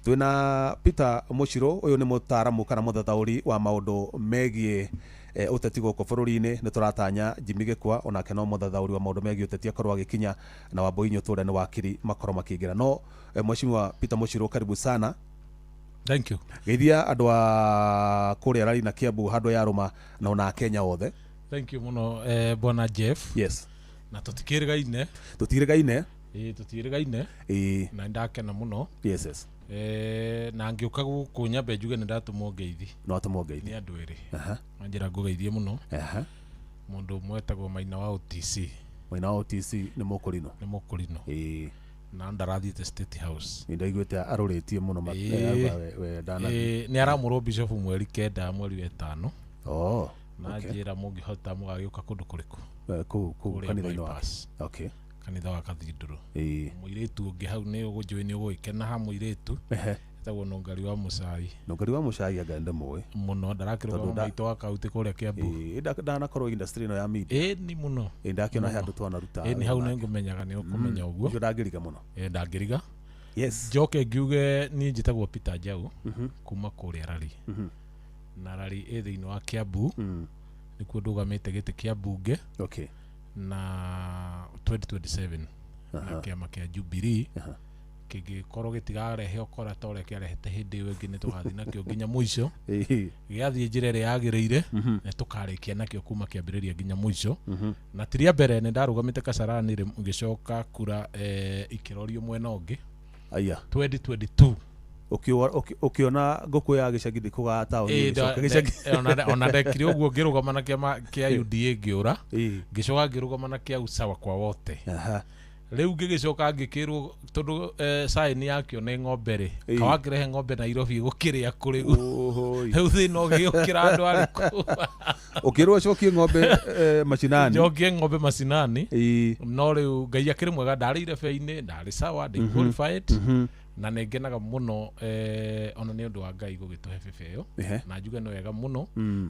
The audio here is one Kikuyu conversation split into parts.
Twĩna Peter Mũcirũ, ũyũ nĩ mũtaaramu kana mũthathaũri wa maũndũ megiĩ ũteti gũkũ bũrũri-inĩ. Nĩ tũratanya Jimmy Gĩkwa, onake no mũthathaũri wa maũndũ megiĩ ũteti, akorwo agĩkinya, na Wambui Nyũtũre nĩ wakiri, makorwo makĩingĩra. No Mheshimiwa Peter Mũcirũ, karibu sana. Thank you. Geithia andũ a kũrĩa Rari na Kiambu handũ ya rũma na ona Kenya othe. Thank you muno, bwana Jeff. Yes. Na tũtikĩrĩgaine. Tũtirĩgaine. Ĩĩ, tũtiĩrĩgaine. Na nĩndakena mũno. Yes. Na ngĩũka gũkũ nyambe njuge nĩ ndatũmwo ngeithi. No atũmwo ngeithi. Nĩ andũ erĩ. Manjĩra ngũgeithie mũno. Mũndũ ũmwe etagwo Maina wa OTC. Maina wa OTC nĩ mũkũrinũ. Nĩ mũkũrinũ. Na ndarathiĩte State House. Nĩ ndaiguĩte arũrĩtie mũno we ndanathiĩ. Nĩ aramũrwo bishop mweri 9 mweri wa 5. Oh. Na njĩra mũngĩhota mũgagĩũka kũndũ kũrĩkũ? Kũu Kũrĩa kanitha-inĩ wake. Bypass. Kanitha wa Cathedral. Mũirĩtu ũngĩ hau nĩ ũgũnjũĩ nĩ ũgũgĩkena ha mũirĩtu. Etagwo Nũngari wa Mũcai. Nũngari wa Mũcai anga ndĩmũĩ. Mũno ndarakĩrũgama Tondũ maitũ wa kaunti kũrĩa Kiambu. Ndanakorwo industry ĩno ya media. Ĩĩ ni mũno. Ndakĩona he handũ twanaruta. Ĩĩ ni hau nĩ ngũmenyaga nĩ ũkũmenya ũguo. Ũcio ndangĩriga mũno. Ndangĩriga. Yes. Njoke ngiuge niĩ njĩtagwo Peter Njau kuma kũrĩa Rari. Na Rari ĩ thĩinĩ wa Kiambu. Nĩkuo ndũgamĩte gĩtĩ kĩa mbunge. Na 2027 na kĩama kĩa Jubilee kĩngĩkorwo gĩtigarehe ũkora ta ũrĩa kĩarehete hĩndĩ ĩyo ĩngĩ, nĩ tũgathiĩ nakĩo nginya mũico. Gĩathiĩ njĩra ĩrĩa yagĩrĩire, nĩ tũkarĩkia nakĩo kuma kĩambĩrĩria nginya mũico. Na ti rĩa mbere nĩ ndarũgamĩte Kasarani ngĩcoka kura ikĩrorio mwena ũngĩ. Aya. 2022. Ũkĩona ngũkũ ya gĩcagi ndĩkũgaa taũni, ĩgĩcoka gĩcagi. Ona ndekire ũguo ngĩrũgama na kĩama kĩa UDA ngĩũra. Ngĩcoka ngĩrũgama na kĩa Usawa kwa Wote. Rĩu ngĩgĩcoka ngĩkĩrwo tondũ sign yakĩo nĩ ng'ombe rĩ, kawakĩrehe ng'ombe Nairobi gũkĩrĩa kũrĩ rĩu thĩna ũgĩũkĩra andũ arĩkũ. Ũkĩrwo ũcokie ng'ombe macinani. Njokie ng'ombe macinani. No rĩu Ngai akĩrĩ mwega, ndarĩire be-inĩ, ndarĩ sawa, ndĩ qualified. Na nĩ ngenaga mũno ona nĩ ũndũ wa Ngai gũgĩtũhe bebe ĩyo. Na njuge nĩ wega mũno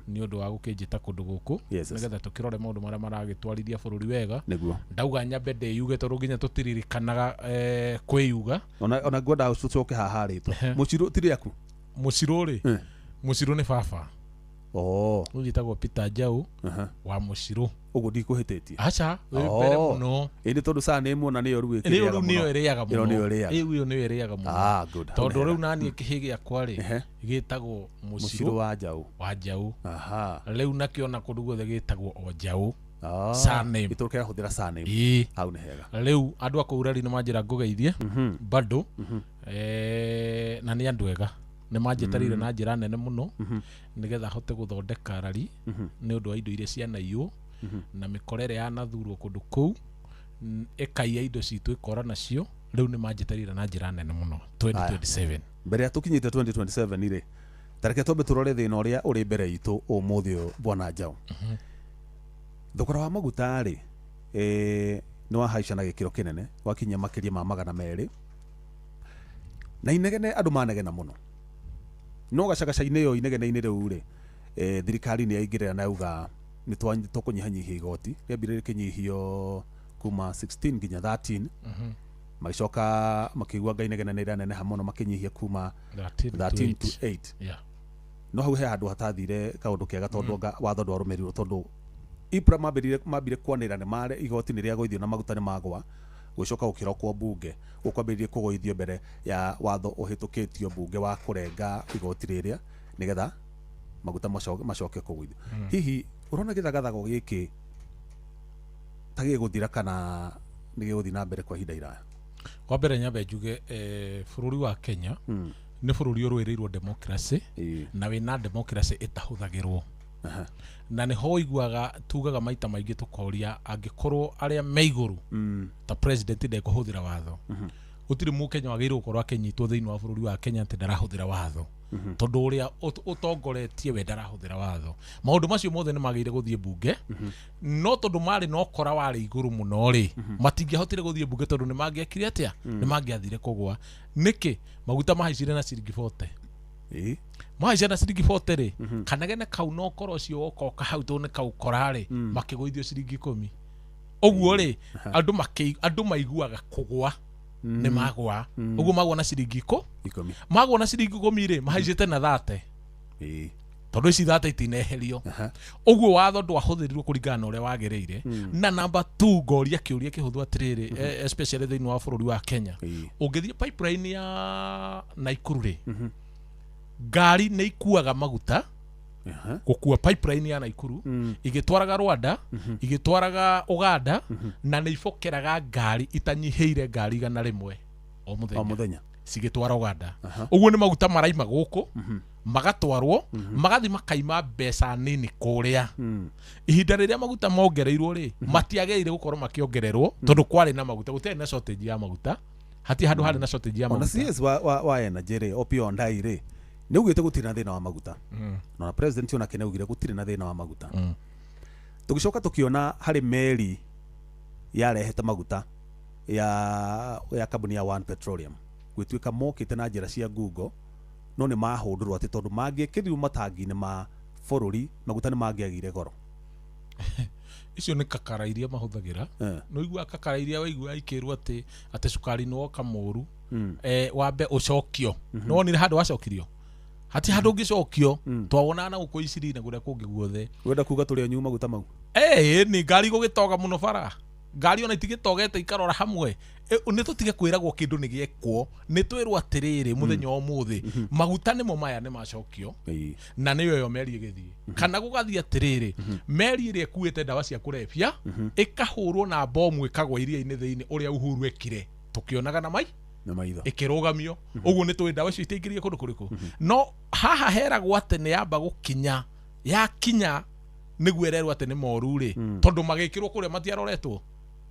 nĩ ũndũ wa gũkĩnjĩta kũndũ gũkũ nĩgetha tũkĩrore maũndũ marĩa maragĩtwarithia bũrũri wega. Ndauga nyambe ndĩyuge tondũ nginya tũtiririkanaga kwĩyuga. Ona ngwenda ũcoke haha rĩtwa. Mũcirũ ti rĩaku? Mũcirũ rĩ, Mũcirũ nĩ baba. Rĩu njĩtagwo Peter Njau wa Mũcirũ. Ũguo ndikũhĩtĩtie. Aca, wĩ mbere mũno. Ĩĩ nĩ tondũ saa nĩ muona nĩyo rĩu Rĩu ĩkĩrĩaga rĩu mũno. nĩyo ĩrĩaga Ĩyo mũno. nĩyo ĩrĩaga. Rĩu ĩyo nĩyo ĩrĩaga mũno. Ah, good. Tondũ rĩu naniĩ kĩhĩ gĩakwa rĩ, gĩtagwo Mũcirũ Mũcirũ wa Njaũ. wa Njaũ. Rĩu nakĩo na kũndũ guothe gĩtagwo o Njaũ. Surname. Gĩtũrũ kĩrahũthĩra surname. Ĩĩ. Hau nĩ hega. Rĩu andũ a kũu Rari nĩ manjĩra ngũgeithie bado. Na nĩ andũ ega. Nĩ manjĩtarĩire na njĩra nene mũno nĩgetha hote gũthondeka Rari nĩ ũndũ wa indo iria cianaiywo na mĩkora ĩrĩa yanathurwo kũndũ kũu ĩkaiya indo citũ ĩkora nacio. Rĩu nĩ manjĩtarĩire na njĩra nene mũno 2027. Mbere ya tũkinyĩte 2027 rĩ, tareke twambe tũrore thĩna ũrĩa ũrĩ mbere itũ ũmũthĩ ũyũ, bwana Njau. Thogora wa maguta rĩ, nĩ wahaica na gĩkĩro kĩnene, wakinyia makĩria ma 200. Na inegene andũ manegena mũno. No gacagaca-inĩ ĩyo inegene-inĩ rĩu rĩ, thirikari nĩ yaingĩrĩra na yauga nĩ tũkũnyihanyihia igoti. Rĩambire rĩkĩnyihio kuma 16 nginya 13. Magĩcoka makĩigua ngai inegene nĩ rĩaneneha mũno, makĩnyihia kuma 13 to 13 to 8. 8. No hau he handũ hatathire kaũndũ kega tondũ anga watho ndwarũmĩrĩirwo, tondũ IPRA mambire kwanĩrĩra nĩ mare igoti nĩ rĩagũithio na maguta nĩ magwa, gũcoka gũkĩrokwo mbunge gũkwambĩrĩrie kũgũithio mbere ya watho ũhĩtũkĩtio mbunge wa kũrenga igoti rĩrĩa nĩgetha maguta macoke kũgũithio. Hihi ũrona gĩthagathago gĩkĩ ta gĩgũthira kana nĩ gĩgũthiĩ na mbere kwa ihinda iraya? Wa mbere nyambe njuge bũrũri wa Kenya nĩ bũrũri ũrũĩrĩirwo democracy na wĩna democracy ĩtahũthagĩrwo. Na nĩho ũiguaga tugaga maita maingĩ tũkoria angĩkorwo arĩa me igũrũ ta president ndekũhũthĩra watho, gũtirĩ mũkenya wagĩrĩirwo gũkorwo akĩnyitwo thĩinĩ wa bũrũri wa Kenya atĩ ndarahũthĩra watho, tondũ ũrĩa ũtongoretie we ndarahũthĩra watho. Maũndũ macio mothe nĩ magĩrĩire gũthiĩ mbunge, no tondũ marĩ na ũkora warĩ igũrũ mũno rĩ, matingĩahotire gũthiĩ mbunge tondũ nĩ mangĩekire atĩa? Nĩ mangĩathire kũgwa. Nĩkĩ? Maguta mahaicire na ciringi 40. Mahaica na ciringi 40 rĩ, kanegene kau na ũkora ũcio woka hau tondũ nĩ kau kora rĩ, makĩgũithio ciringi 10. Ũguo rĩ, andũ maiguaga kũgwa. Nĩ magwa ũguo, magwa na ciringi 10. Magwa na ciringi 10 rĩ, mahaicĩte na 30. Tondũ ici 30 itineherio. Ũguo watho ndwahũthĩrirwo kũringana na ũrĩa wagĩrĩire. Na number two, ngoria kĩũria kĩhũthũ atĩrĩrĩ, especially thĩinĩ wa bũrũri wa Kenya, ũngĩthiĩ pipeline ya Naikuru rĩ, ngari nĩ ikuaga maguta gũkua pipeline ya Naikuru igĩtwaraga Rwanda, igĩtwaraga Uganda, na nĩ ibokeraga ngari itanyihĩire ngari 100 o o mũthenya mũthenya cigĩtwara Uganda. Ũguo nĩ maguta maraima gũkũ, magatwarwo, magathiĩ makaima mbeca nini kũrĩa. Ihinda rĩrĩa maguta mongereirwo rĩ, matiagĩrĩire gũkorwo makĩongererwo tondũ kwarĩ na maguta, gũtiarĩ na shortage ya maguta, hatirĩ handũ harĩ na shortage ya Ona maguta. CS wa energy rĩ, Opiyo Wandayi rĩ, nĩ augĩte gũtirĩ na thĩna wa maguta, na president onake nĩ augire gũtirĩ na thĩna wa maguta. Tũgĩcoka tũkĩona harĩ meri yarehete maguta ya kambuni ya One Petroleum, gwĩtuĩka mokĩte na njĩra cia ngungo, no nĩ mahũndũrwo atĩ tondũ mangĩekĩrirwo matangi-inĩ ma bũrũri, maguta nĩ mangĩagire goro. Icio nĩ kakara iria mahũthagĩra. Nĩ ũiguaga kakara iria waigua ikĩrwo atĩ cukari nĩ woka mũru, wambe ũcokio. Nĩ wonire handũ wacokirio? Hati handũ ũngĩcokio. Twawonaga na gũkũ Iciri na kũrĩa kũngĩ guothe. Wenda kuga tũrĩ anyuu maguta mau? Ĩĩ, nĩ ngari gũgĩtoga mũno bara, ngari ona itigĩtogete ikarora hamwe. Nĩ tũtige kwĩragwo kĩndũ nĩ gĩekwo, nĩ twĩrwo atĩrĩrĩ, mũthenya wa ũmũthĩ maguta nĩmo maya nĩ macokio, na nĩyo ĩyo meri ĩgĩthiĩ, kana gũgathiĩ atĩrĩrĩ, meri ĩrĩa ĩkuĩte ndawa cia kũrebia ĩkahũrwo na bomu ĩkagwa iria-inĩ thĩinĩ, ũrĩa Uhuru ekire tũkĩonaga na mai Na maitho. Ĩkĩrũgamio. Ũguo nĩ tũĩ ndawa icio itiaingĩrire kũndũ kũrĩkũ, no haha heragwo atĩ nĩ yamba gũkinya, yakinya nĩguo ĩrerwo atĩ nĩ moru rĩ, tondũ magĩkĩrwo kũrĩa matiaroretwo,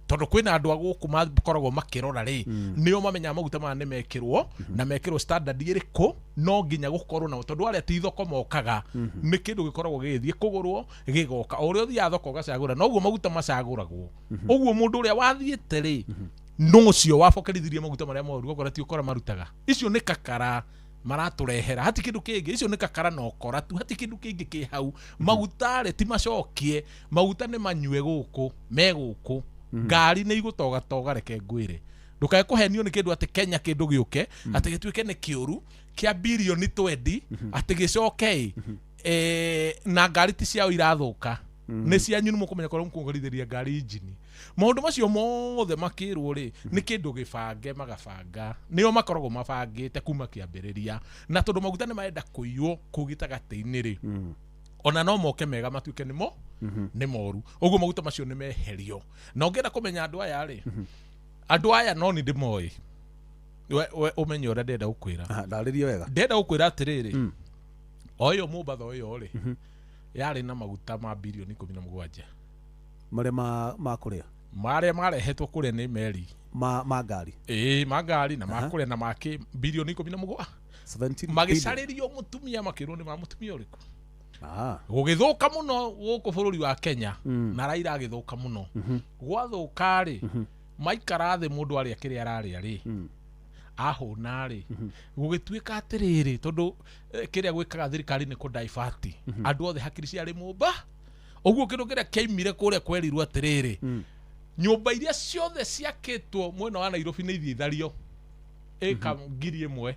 tondũ kwĩna andũ a gũkũ makoragwo makĩrora rĩ, nĩo mamenyaga maguta maya nĩ mekĩrwo na mekĩrwo standard ĩrĩkũ. No nginya gũkorwo nao, tondũ arĩa ti thoko mokaga, nĩ kĩndũ gĩkoragwo gĩgĩthiĩ kũgũrwo gĩgoka. O ũrĩa ũthiaga thoko ũgacagũra, noguo maguta macagũragwo. Ũguo mũndũ ũrĩa wathiĩte rĩ, no ũcio wabokerithirie maguta marĩa moru, ũgakora ti ũkora marutaga. Icio nĩ kakara maratũrehera, hati kĩndũ kĩngĩ. Icio nĩ kakara na ũkora tu, hati kĩndũ kĩngĩ kĩ hau. Maguta rĩ, ti macokie, maguta nĩ manyue gũkũ, me gũkũ, ngari nĩ igũtogatoga. Reke ngwĩre, ndũkae kũhenio nĩ kĩndũ atĩ Kenya kĩndũ gĩũke atĩ gĩtuĩke nĩ kĩũru kĩa birioni 20, atĩ gĩcoke ĩ na ngari ti ciao irathũka, nĩ cianyu. Nĩ mũkũmenya korwo mũkuongerithĩria ngari injini. Maũndũ macio mothe makĩrwo rĩ, nĩ kĩndũ gĩbange, magabanga, nĩo makoragwo mabangĩte kuma kĩambĩrĩria. Na tondũ maguta nĩ marenda kũiywo kũu gĩtagatĩ-inĩ rĩ, ona no moke mega matuĩke nĩmo nĩ moru. Ũguo maguta macio nĩ meherio. Na ũngĩenda kũmenya andũ aya rĩ, andũ aya no nĩ ndĩmoĩ. We ũmenye ũrĩa ndĩrenda gũkwĩra. Aha, ndarĩrie wega. Ndĩrenda gũkwĩra atĩrĩrĩ, o ĩyo Mombatha ĩyo rĩ, yarĩ na maguta ma birioni 17. Marĩa ma kũrĩa? Marĩa marehetwo kũrĩa nĩ meri. Ma ngari? Ĩĩ, ma ngari na makũrĩa na makĩ, birioni 17. 17 billion. Magĩcarĩrio mũtumia, makĩrwo nĩ ma mũtumia ũrĩkũ. Gũgĩthũka mũno gũkũ bũrũri wa Kenya, na Raila agĩthũka mũno. Gwathũka rĩ, maikara thĩ, mũndũ arĩa kĩrĩa ararĩa rĩ, ahũna rĩ, gũgĩtuĩka atĩrĩrĩ, tondũ kĩrĩa gwĩkaga thirikari nĩ kũdaibati andũ othe hakiri ciarĩ mũmba. Ũguo kĩndũ kĩrĩa kĩaimire kũrĩa, kwerirwo atĩrĩrĩ, nyũmba iria ciothe ciakĩtwo mwena wa Nairobi nĩ ithiĩ ithario ĩka 1000.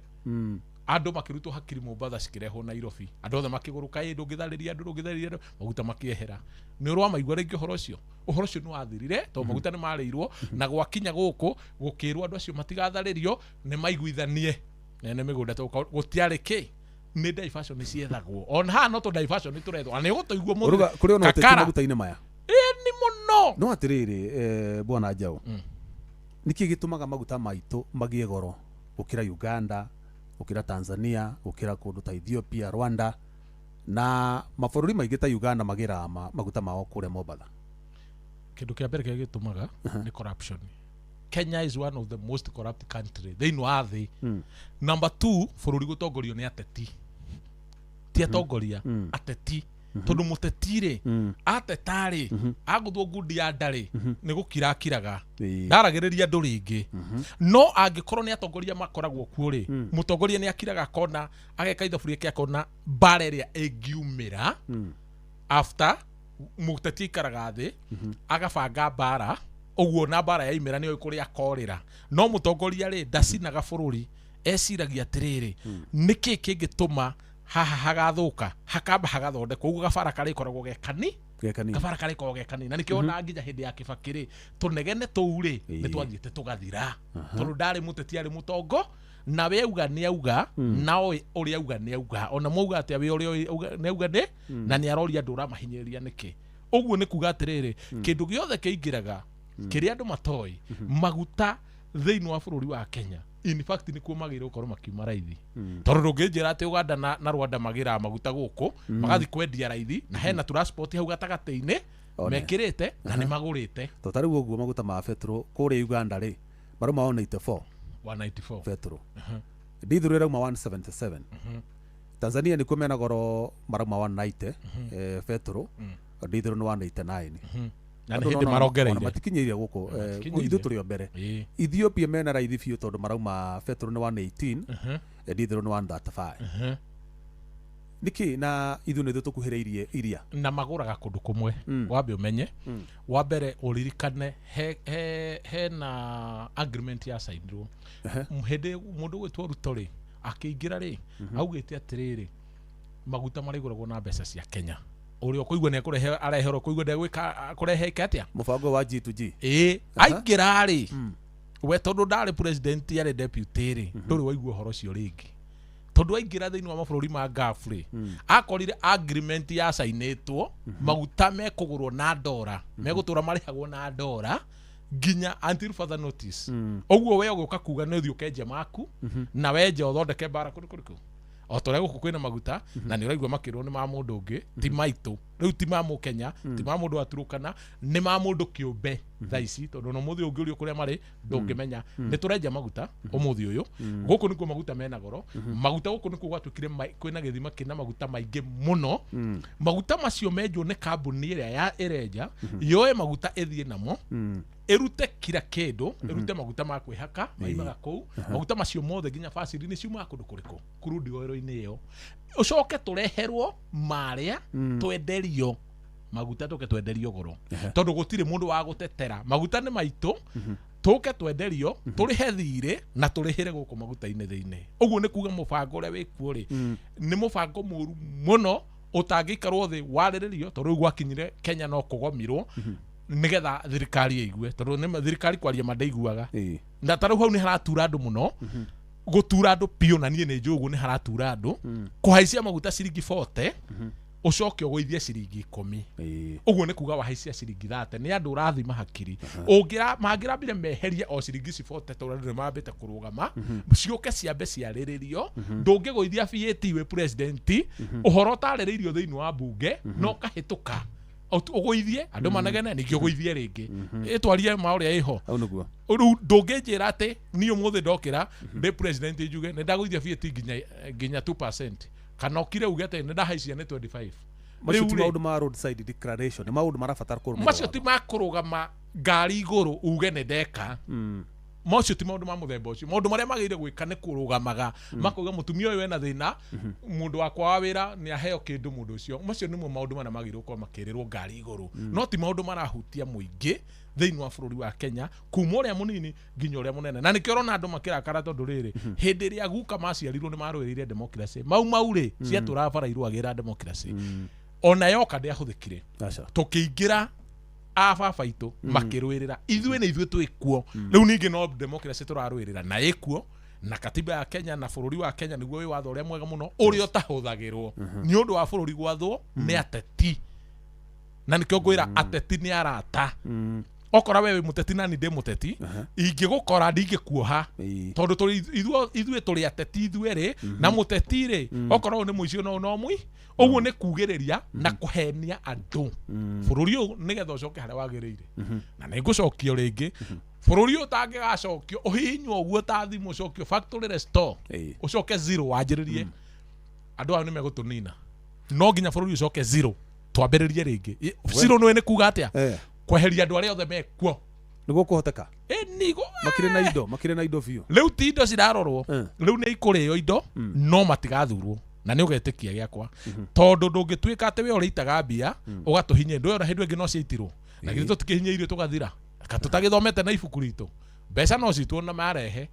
Andũ makĩrutwo hakiri Mombatha, cikĩrehwo Nairobi, andũ othe makĩgũrũka, ĩ ndũngĩtharĩria andũ, ndũngĩtharĩria andũ. Maguta makĩehera. Nĩ ũramaigua rĩngĩ ũhoro ũcio? Ũhoro ũcio nĩ wathirire tondũ maguta nĩ marĩirwo, na gwakinya gũkũ gũkĩrwo andũ acio matigatharĩrio, nĩ maiguithanie nene mĩgũnda, tondũ gũtiarĩ kĩ, nĩ diversion ciethagwo. Ona haha no to diversion tũrethwo, na nĩ ũgũtũigua mũthĩ. Ũruga kũrĩ ona ũteti Kakara. maguta-inĩ maya? Ĩni mũno. No atĩrĩrĩ, bwana Njaũ, nĩkĩ gĩtũmaga maguta maitũ magĩe goro gũkĩra Uganda, gũkĩra Tanzania, gũkĩra kũndũ ta Ethiopia, Rwanda na mabũrũri maingĩ ta Uganda magĩraga maguta mao kũrĩa Mombatha? Kĩndũ kĩa mbere kĩrĩa gĩtũmaga nĩ corruption. Kenya is one of the most corrupt country thĩinĩ wa thĩ. Number two, bũrũri gũtongorio nĩ ateti, ti atongoria, ateti, tondũ mũteti rĩ, ateta rĩ, agũthwo ngundi ya nda rĩ, nĩ gũkira akiraga, ndaragĩrĩria andũ rĩngĩ. No angĩkorwo nĩ atongoria makoragwo kuo rĩ, mũtongoria nĩ akiraga, akona, ageka ithabu rĩake, akona mbara ĩrĩa ĩngiumĩra. After mũteti aikaraga thĩ agabanga mbara. Ũguo na mbara yaimĩra nĩoĩ kũrĩa akorĩra. No mũtongoria rĩ, ndacinaga bũrũri, eciragia atĩrĩrĩ, nĩkĩ kĩngĩtũma haha hagathũka, hakamba hagathondekwo. Ũguo gabara karĩkoragwo gekani, Gekani. Gabara karĩkoragwo gekani. Na nĩkĩo ona nginya hĩndĩ ya Kĩbakĩ rĩ, tũnegene tũu rĩ, nĩ twathiĩte tũgathira. Tondũ ndarĩ mũteti, arĩ mũtongo, na we auga nĩ auga, na oĩ ũrĩa auga nĩ auga. Ona mwauga atĩa, we ũrĩa auga nĩ auga nĩ, na nĩ aroria andũ ũramahinyĩrĩria nĩkĩ. Ũguo nĩ kuga atĩrĩrĩ, kĩndũ gĩothe kĩingĩraga kĩrĩa andũ matoĩ, maguta thĩinĩ wa bũrũri wa Kenya in fact nĩkuo magĩrĩirwo gũkorwo makiuma raithi, tondũ ndũngĩnjĩra atĩ Uganda na Rwanda magĩraga maguta gũkũ magathiĩ kwendia raithi, na hena transport hau gatagatĩ-inĩ One. mekĩrĩte na nĩ magũrĩte. To ta rĩu ũguo maguta ma betũrũ kũrĩa Uganda rĩ, marauma 184. 194. Betũrũ ndithũrũ ĩrauma 177. Tanzania nĩkuo mena goro, marauma 190 betũrũ, ndithũrũ nĩ 189. Na nĩ Andũ hĩndĩ nona- ona marongereire. Matikinyĩire gũkũ, Matikinyĩire. ithuĩ tũrĩ o mbere. Ethiopia mena raithi biũ tondũ marauma betũrũ nĩ 118, ndithũrũ nĩ 135. Nĩkĩ na ithuĩ nĩ ithuĩ tũkuhĩrĩirie iria? Na magũraga kũndũ kũmwe. Wambe ũmenye, wa mbere ũririkane hena agreement yacainirwo hĩndĩ mũndũ gwĩtwo Ruto rĩ akĩingĩra rĩ, augĩte atĩrĩrĩ, maguta marĩgũragwo na mbeca cia Kenya. Ũrĩa ũkũigua nĩ ekũrehe arehe, ũrĩa ũkũigua ndegwĩka kũrehe ĩke atĩa. Mũbango wa G2G. Ĩĩ, aingĩra rĩ, we tondũ ndarĩ president, arĩ deputy rĩ, ndũrĩ waigua ũhoro ũcio rĩngĩ, tondũ aingĩra thĩinĩ wa mabũrũri ma Gulf rĩ, akorire agreement yacainĩtwo, maguta mekũgũrwo na ndora, megũtũra marĩhagwo na ndora nginya until further notice. Ũguo we ũgũka kuga nĩ ũthiĩ ũkenje maku na wenje ũthondeke mbara kũndũ kũrĩkũ, o ta ũrĩa gũkũ kwĩna maguta na nĩ ũraigua makĩrwo nĩ ma mũndũ ũngĩ, ti maitũ rĩu, ti ma mũkenya, ti ma mũndũ wa Turukana, nĩ ma mũndũ kĩũmbe thaa ici, tondũ ona ũmũthĩ ũngĩũrio kũrĩa marĩ ndũngĩmenya. Nĩ tũrenja maguta ũmũthĩ ũyũ. Gũkũ nĩkuo maguta mena goro. Maguta gũkũ nĩkuo gwatuĩkire kwĩna gĩthima kĩna maguta maingĩ mũno. Maguta macio menjwo nĩ kambuni ĩrĩa ya ĩrenja, yoe maguta ĩthiĩ namo, ĩrute kira kĩndũ, ĩrute maguta ma kwĩhaka maimaga kũu. Maguta macio mothe nginya baciri nĩ ciumaga kũndũ kũrĩkũ? Crude oil-inĩ ĩyo. Ũcoke tũreherwo marĩa twenderio maguta, tũke twenderio goro, tondũ gũtirĩ mũndũ wa gũtetera. Maguta nĩ maitũ, tũke twenderio, tũrĩhe thirĩ na tũrĩhĩre gũkũ maguta-inĩ thĩinĩ. Ũguo nĩ kuga mũbango ũrĩa wĩkuo rĩ, nĩ mũbango mũru mũno ũtangĩikarwo thĩ warĩrĩrio, tondũ rĩu gwakinyire Kenya no kũgomirwo nĩgetha thirikari ĩigue, tondũ nĩ thirikari kwaria ma ndĩiguaga. Na ta rĩu hau nĩ haratura andũ mũno, gũtura andũ biũ, na niĩ nĩ njũĩ ũguo nĩ haratura andũ. Kũhaicia maguta ciringi 40, ũcoke ũgũithie ciringi 10, ũguo nĩ kuga wahaicia ciringi 30. Nĩ andũ ũrathima hakiri. Ũngĩra mangĩrambire meherie o ciringi ici 40, tondũ andũ nĩ mambĩte kũrũgama, ciũke ciambe ciarĩrĩrio. Ndũngĩgũithia VAT wĩ president ũhoro ũtarĩrĩirio thĩinĩ wa mbunge na ũkahĩtũka. Ũgũithie andũ manegene, ningĩ ũgũithie rĩngĩ, ĩtwarie ma ũrĩa ĩho. Hau nĩguo. Rĩu ndũngĩnjĩra atĩ niĩ ũmũthĩ ndokĩra ndĩ president njuge nĩ ndagũithia VAT nginya 2%, kana ũkire uge atĩ nĩ ndahaicia nĩ 25. Macio Rĩu ti rĩ, maũndũ ma roadside declaration, nĩ maũndũ marabatara kũrũmĩrĩrwo. Macio ti makũrũgama ngari igũrũ uge nĩ ndeka. Macio ti maũndũ ma mũthemba ũcio. Maũndũ marĩa magĩrĩire gwĩka nĩ kũrũgamaga makauga mũtumia ũyũ ena thĩna, mũndũ wakwa wa wĩra nĩ aheo kĩndũ mũndũ ũcio. Macio nĩmo maũndũ marĩa magĩrĩirwo gũkorwo makĩrĩrwo ngari igũrũ, no ti maũndũ marahutia mũingĩ thĩinĩ wa bũrũri wa Kenya, kuma ũrĩa mũnini nginya ũrĩa mũnene. Na nĩkĩo ũrona andũ makĩrakara, tondũ rĩrĩ, hĩndĩ ĩrĩa guka maciarirwo nĩ marũĩrĩire democracy. Mau mau rĩ, ciatũraga bara irũagĩra democracy, ona yoka ndĩahũthĩkire. Aca. Tũkĩingĩra a baba itũ makĩrũĩrĩra, ithuĩ nĩ ithuĩ twĩkuo rĩu. Ningĩ no democracy tũrarũĩrĩra na ĩkuo na katiba ya Kenya, na bũrũri wa Kenya nĩguo wĩ watho ũrĩa mwega mũno ũrĩa ũtahũthagĩrwo nĩ ũndũ wa bũrũri gwathwo nĩ ateti. Na nĩkĩo ngwĩra ateti nĩ arata. Okora we wĩ mũteti na ni ndĩ mũteti, ingĩgũkora ndingĩkuoha, tondũ tũrĩ ithuĩ tũrĩ ateti ithuerĩ. Na mũteti rĩ, okorwo ũyũ nĩ mũici, no mui ũguo nĩ kugĩrĩria na kũhenia andũ bũrũri ũyũ nĩgetha ũcoke harĩa wagĩrĩire. Na nĩ ngũcokio rĩngĩ, bũrũri ũyũ ũtangĩgacokio ũhihinywo ũguo ta thimũ, ũcokio factory restore, ũcoke zero wanjĩrĩrie, andũ aya nĩ megũtũnina. No nginya bũrũri ũcoke zero, twambĩrĩrie rĩngĩ. Zero nĩ nĩ kuga atĩa? Kweheria andũ arĩa othe mekuo. Nĩguo kũhoteka. Ĩ nigo. Makĩrĩ na indo, makĩrĩ na indo biũ. Rĩu ti indo cirarorwo. Rĩu nĩ ikũrĩo indo, no matigathurwo na nĩ ũgetĩkia gĩakwa, tondũ ndũngĩtuĩka atĩ we ũrĩitaga mbia ũgatũhinyia. Ndũĩ ona hĩndĩ ĩngĩ no ciaitirwo na githĩ tũtikĩhinyĩirio tũgathira. Katutagithomete na ibuku ritu. Mbeca no citwo na marehe.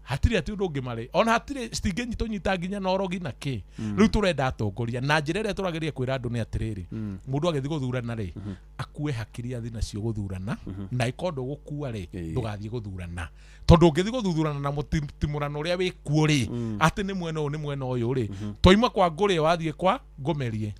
Hatirĩ atĩ ũndũ ũngĩ marĩ. Ona hatirĩ citingĩnyitũnyita nginya na ũrogi na kĩ. Rĩu tũrenda atongoria na njĩra ĩrĩa tũrageria kwĩra andũ nĩ atĩrĩrĩ. Mũndũ agĩthiĩ gũthurana rĩ, akue hakiri athi nacio gũthurana na ĩkorwo ndũgũkua rĩ, ndũgathiĩ gũthurana. Tondũ ũngĩthiĩ gũthurana na mũtimũrano ũrĩa wĩkuo rĩ, atĩ nĩ mwena ũyũ nĩ mwena ũyũ rĩ, twaima kwa ngũrĩ wathiĩ kwa ngũmerie.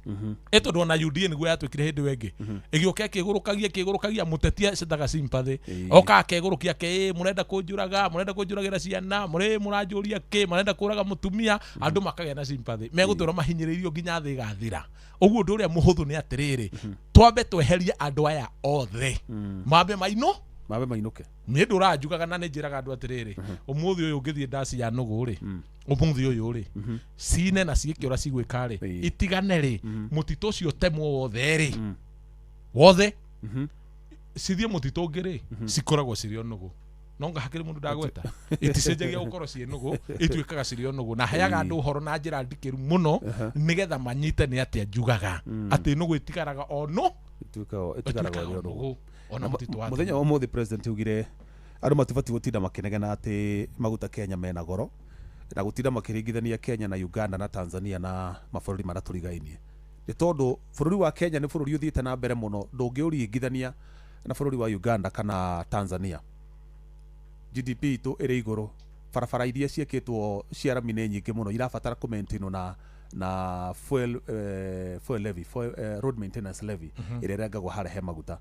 Ĩ tondũ ona UDA nĩguo yatuĩkire hĩndĩ ĩyo ĩngĩ. Ĩgĩũka ĩkĩgũrũkagia mũteti acethaga sympathy. Oka akegũrũkia ke mũrenda kũnjũraga, mũrenda kũnjũragĩra ciana, mũranjũria kĩ, mũrenda kũraga mũtumia, andũ makagĩa na sympathy. Megũtũra mahinyĩrĩirio nginya thĩ ĩgathira. Ũguo ũndũ ũrĩa mũhũthũ nĩ atĩrĩrĩ, twambe tweherie andũ aya othe. Mambe maino? Mambe mainũke. Niĩ ndũranjugaga na nĩ njĩraga andũ atĩrĩrĩ, ũmũthĩ ũyũ ũngĩthiĩ ndaci ya nũgũ rĩ, ũmũthĩ ũyũ rĩ, cine na ciĩke ũrĩa cigwĩka rĩ, itigane rĩ, mũtitũ ũcio ũtemwo wothe rĩ, wothe, cithiĩ mũtitũ ũngĩ rĩ, cikoragwo cirĩ o nũgũ. No nga hakĩrĩ mũndũ ndagweta. Iticenjagia gũkorwo ciĩ nũgũ, ituĩkaga cirĩ o nũgũ. Na heaga andũ ũhoro na njĩra ndikĩru mũno, nĩgetha manyite nĩ atĩa njugaga. Atĩ nũgũ ĩtigaraga o nũ. Ĩtigaraga o nũgũ. Ona mũtitũ wa Mũthenya wa ũmũthĩ president augire andũ matibatiĩ gũtinda makĩnegena atĩ maguta Kenya mena goro, na gũtinda makĩringithania Kenya na Uganda na Tanzania na mabũrũri marĩa tũrigainie. Nĩ tondũ bũrũri wa Kenya nĩ bũrũri ũthiĩte na mbere mũno, ndũngĩũringithania na bũrũri wa Uganda kana Tanzania. GDP itũ ĩrĩ igũrũ, barabara iria ciĩkĩtwo cia rami nĩ nyingĩ mũno, irabatara kũ-maintainwo na fuel, fuel levy, fuel, road maintenance levy ĩrĩa ĩrengagwo harĩa he maguta.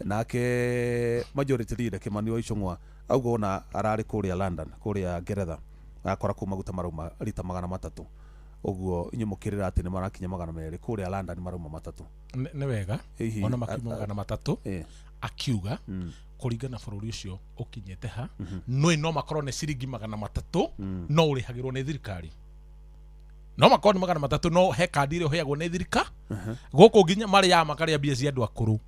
Nake majority leader Kimani wa Ichung'wa auga ona ararĩ kũrĩa London, kũrĩa Ngeretha, akora kũu maguta marauma rita 300. Ũguo inyuĩ mũkĩrĩra atĩ nĩ marakinya 200, kũrĩa London marauma 3. Nĩ wega, ona makiuma 300, akiuga kũringana bũrũri ũcio ũkinyĩte ha, no makorwo nĩ ciringi 300, no ũrĩhagĩrwo nĩ thirikari. No makorwo nĩ 300, no he kandi ĩrĩa ũheagwo nĩ thirikari. Gũkũ nginya marĩaga makarĩa mbia cia andũ akũrũ.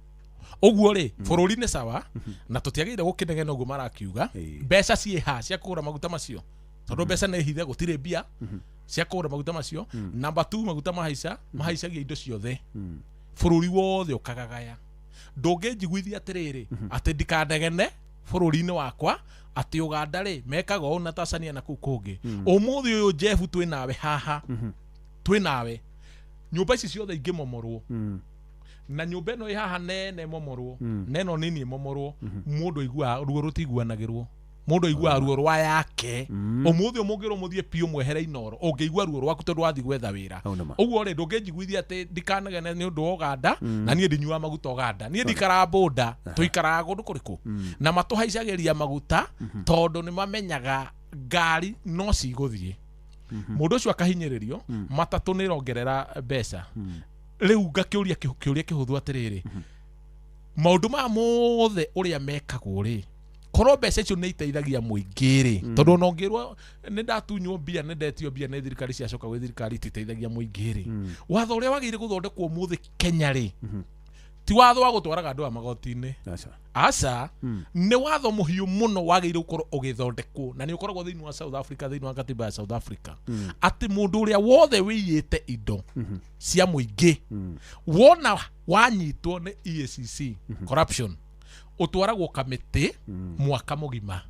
Ũguo rĩ, bũrũri nĩ sawa, na tũtiagĩrĩire gũkĩnegena ũguo marakiuga. Mbeca ciĩ ha cia kũgũra maguta macio? Tondũ mbeca nĩ hithe, gũtirĩ mbia cia kũgũra maguta macio. Namba 2, maguta mahaica, mahaicagia indo ciothe. Bũrũri wothe ũkagagaya. Ndũngĩnjiguithia atĩrĩrĩ, atĩ ndikanegene bũrũri-inĩ wakwa, atĩ Uganda rĩ, mekaga ũũ na Tanzania na kũu kũngĩ. Ũmũthĩ ũyũ Jeff twĩ nawe haha, twĩ nawe. Nyũmba ici ciothe ingĩmomorwo, na nyũmba ĩno ĩ haha nene ĩmomorwo, na ĩno nini ĩmomorwo, mũndũ aiguaga ruo rũtiguanagĩrwo. Mũndũ aiguaga ruo rwa yake. Ũmũthĩ ũmũngĩrwo mũthiĩ piũ mwehere Inooro, ũngĩigua ruo rwaku tondũ wathiĩ gwetha wĩra. Ũguo rĩ, ndũngĩnjiguithia atĩ ndikanegene nĩ ũndũ wa Uganda, na niĩ ndinyuaga maguta Uganda. Niĩ ndikaraga boda, tũikaraga kũndũ kũrĩkũ. Na matũhaicagĩria maguta tondũ nĩ mamenyaga ngari no cigũthiĩ. Mũndũ ũcio akahinyĩrĩrio, matatũ nĩ ĩrongerera mbeca. Rĩu ngakĩũria kĩũria kĩhũthũ atĩrĩrĩ, maũndũ maya mothe ũrĩa mekagwo rĩ, korwo mbeca icio nĩ iteithagia mũingĩ rĩ, tondũ ona ũngĩrwo nĩ ndatunywo mbia, nĩ ndetio mbia nĩ thirikari ciacoka gwĩ thirikari ititeithagia mũingĩ rĩ, watho ũrĩa wagĩrĩire gũthondekwo ũmũthĩ Kenya rĩ, ti watho wa gũtwaraga andũ a magoti-inĩ. Aca, nĩ watho mũhiũ mũno wagĩrĩire gũkorwo ũgĩthondekwo, na nĩ ũkoragwo thĩinĩ wa South Africa, thĩinĩ wa katiba ya South Africa, atĩ mũndũ ũrĩa wothe wĩiyĩte indo cia mũingĩ, wona wanyitwo nĩ EACC, corruption, ũtwaragwo kamĩtĩ mwaka mũgima.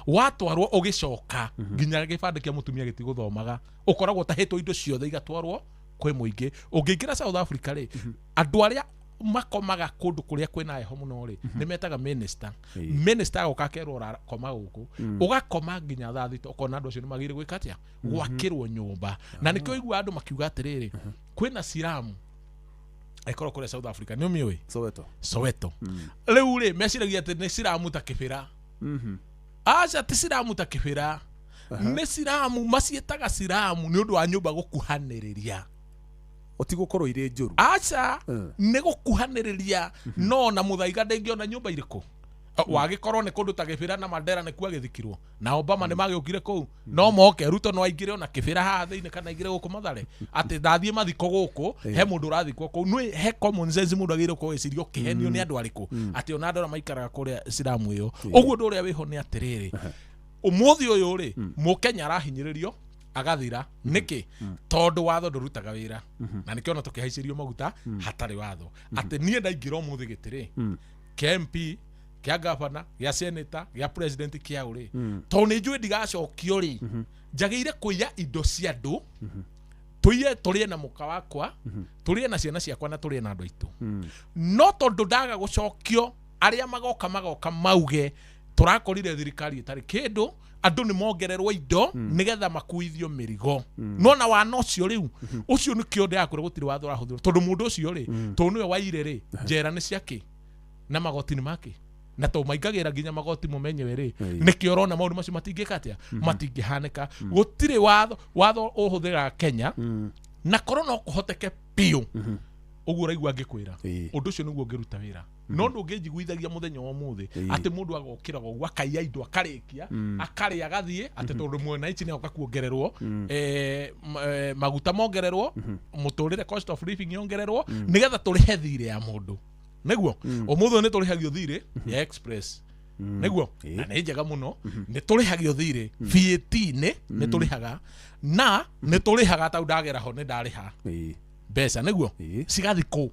Watwarwo ũgĩcoka nginya gĩbandĩ kĩa mũtumia gĩtigũthomaga, ũkoragwo ũtahĩtwo indo ciothe igatwarwo kwĩ mũingĩ. Ũngĩingĩra South Africa rĩ, andũ arĩa makomaga kũndũ kũrĩa kwĩna heho mũno rĩ, nĩ metaga minister. Minister agoka akerwo ũrakoma gũkũ, ũgakoma nginya thaa 6, ũkona andũ acio nĩ magĩrĩire gwĩka atĩa? Gwakĩrwo nyũmba. Na nĩkĩo ũiguaga andũ makiuga atĩrĩrĩ, kwĩna siramu ĩkorwo kũrĩa South Africa, nĩ ũmĩũĩ? Soweto. Soweto. Rĩu rĩ, meciragia atĩ nĩ siramu ta Kĩbĩra. Aca, ti siramu ta Kĩbĩra. Nĩ siramu, maciĩtaga siramu nĩ ũndũ wa nyũmba gũkuhanĩrĩria. Ũtigũkorwo irĩ njũru. Aca, nĩ gũkuhanĩrĩria, no na Mũthaiga ndĩngĩona nyũmba irĩkũ. Wagĩkorwo nĩ kũndũ ta Kĩbĩra na Mandera nĩkuo agĩthikirwo, na Obama nĩ magĩũkire kũu, no moke Ruto no aingĩre ona Kĩbĩra haha thĩinĩ kana aingĩre gũkũ Mathare, atĩ ndathiĩ mathiko gũkũ, he mũndũ ũrathikwo kũu. Nĩ he common sense mũndũ agĩrĩirwo gũkorwo eciria ũkĩhenio nĩ andũ arĩkũ, atĩ ona andũ arĩa maikaraga kũrĩa siramu ĩyo. Ũguo ũndũ ũrĩa wĩho nĩ atĩrĩrĩ, ũmũthĩ ũyũ rĩ, Mũkenya arahinyĩrĩrio agathira. Nĩkĩ? Tondũ watho ndũrutaga wĩra. Na nĩkĩo ona tũkĩhaicĩrio maguta hatarĩ watho. Atĩ niĩ ndaingĩra ũmũthĩ gĩtĩ rĩ, KMP Kĩa gavana, gĩa senator, gĩa president, kĩa ũrĩ, tondũ nĩ njũĩ ndigacokio rĩ, njagĩrĩire kũiya indo cia andũ, tũiye, tũrĩe na mũka wakwa, tũrĩe na ciana ciakwa, na tũrĩe na andũ aitũ. No tondũ ndaga gũcokio, arĩa magoka mauge tũrakorire thirikari ĩtarĩ kĩndũ, andũ nĩ mongererwo indo nĩgetha makuithio mĩrigo. Nona wana ũcio rĩu, ũcio nĩkĩo ndĩrakwĩra gũtirĩ watho ũrahũthĩrwo, tondũ mũndũ ũcio rĩ, tondũ nĩwe waire rĩ, njera nĩ ciake na magoti nĩ make, na to maingagĩra nginya magoti mo menyewe rĩ. Nĩkĩo ũrona maũndũ macio matingĩka atĩa, matingĩhanĩka. Gũtirĩ watho ũhũthĩraga Kenya, na korwo no kũhoteke biũ ũguo ũraigua ngĩkwĩra, ũndũ ũcio nĩguo ũngĩruta wĩra. No ndũngĩnjiguithagia mũthenya wa ũmũthĩ atĩ mũndũ agokĩraga ũguo, akaiya indo, akarĩkia, akarĩa, agathiĩ, atĩ tondũ mwananchi nĩ agoka kuongererwo maguta, mongererwo mũtũrĩre, cost of living yongererwo, nĩgetha tũrĩhe thirĩ ya mũndũ. Nĩguo ũmũthĩ ũyũ nĩ tũrĩhagio thirĩ ya express, nĩguo, na nĩ njega mũno. Nĩ tũrĩhagio thirĩ VAT-inĩ, nĩ tũrĩhaga, na nĩ tũrĩhaga tau ndagera ho nĩ ndarĩha mbeca, nĩguo cigathi kũ?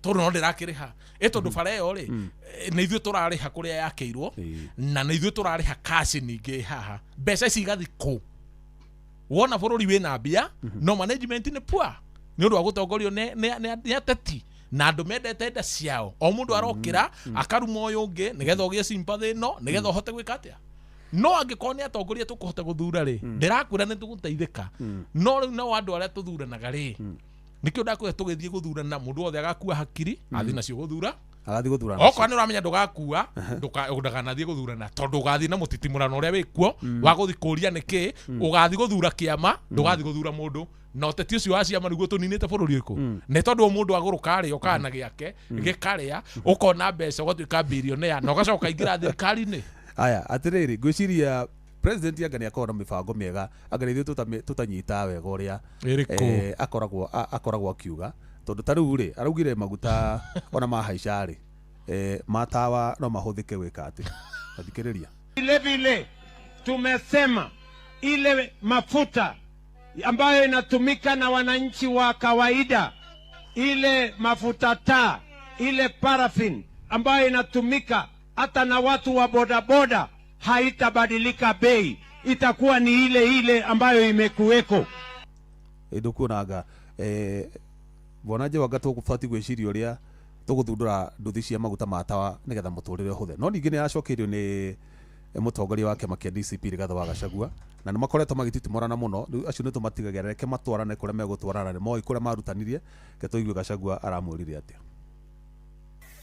Tondũ no ndĩrakĩrĩha ĩ, tondũ bara ĩyo rĩ, nĩ ithuĩ tũrarĩha kũrĩa yakĩirwo, na nĩ ithuĩ tũrarĩha cash ningĩ haha. Mbeca ici igathi kũ? Wona bũrũri wĩna mbia, no management nĩ poor, nĩ ũndũ wa gũtongorio nĩ ateti na andũ mendete nda ciao. O mũndũ arokĩra akaruma ũyũ ũngĩ nĩgetha ũgĩe sympathy ĩno, nĩgetha ũhote gwĩka atĩa. No angĩkorwo nĩ atongoria tũkũhota gũthura rĩ, ndĩrakwĩra nĩ tũgũteithĩka. No rĩu nao andũ arĩa tũthuranaga rĩ, nĩkĩo ndakwĩra tũgĩthiĩ gũthurana, mũndũ wothe agakua hakiri athiĩ nacio gũthura. Agathiĩ gũthurana. Okorwo nĩ ũramenya ndũgakua, ndũkanathiĩ gũthurana, tondũ ũgathiĩ na mũtitimũrano ũrĩa wĩkuo wa gũthiĩ kũria nĩkĩ ũgathiĩ gũthura kĩama, ndũgathiĩ gũthura mũndũ. Na ũteti ũcio wa ciama nĩguo tũninĩte bũrũri ũrĩkũ? Nĩ tondũ o mũndũ agũrũka rĩ, okaga na gĩake gĩkarĩa, ũkona mbeca, ũgatuĩka billionaire, na ũgacoka ingĩra thirikari-inĩ. Aya, atĩrĩrĩ, ngwĩciria president anga nĩ akoragwo na mĩbango mĩega, anga nĩ ithuĩ tũtanyitaga wega ũrĩa Ĩrĩkũ? Akoragwo akiuga, tondũ ta rĩu rĩ, araugire maguta ona mahaica rĩ, matawa no mahũthĩke gwĩka atĩ athikĩrĩria. Vile vile tumesema ile mafuta ambayo inatumika na wananchi wa kawaida, ile mafuta taa, ile paraffin ambayo inatumika hata na watu wa bodaboda haitabadilika bei, itakuwa ni ile ile ambayo imekuweko. Ndũkuonanga bwana Njewanga tũgũbatiĩ gwĩciria ũrĩa tũgũthundũra nduthi cia maguta ma tawa nĩgetha mũtũrĩre ũhũthe. No ningĩ nĩ acokeirio nĩ mũtongoria wa kĩama kĩa DCP, Rigathĩ wa Gachagua, na nĩ makoretwo magĩtitimũrana mũno. Rĩu acio nĩ tũmatigagĩra, reke matwarane kũrĩa megũtwarana, nĩ moĩ kũrĩa marutanirie. Reke tũigue Gachagua aramwĩrire atĩa.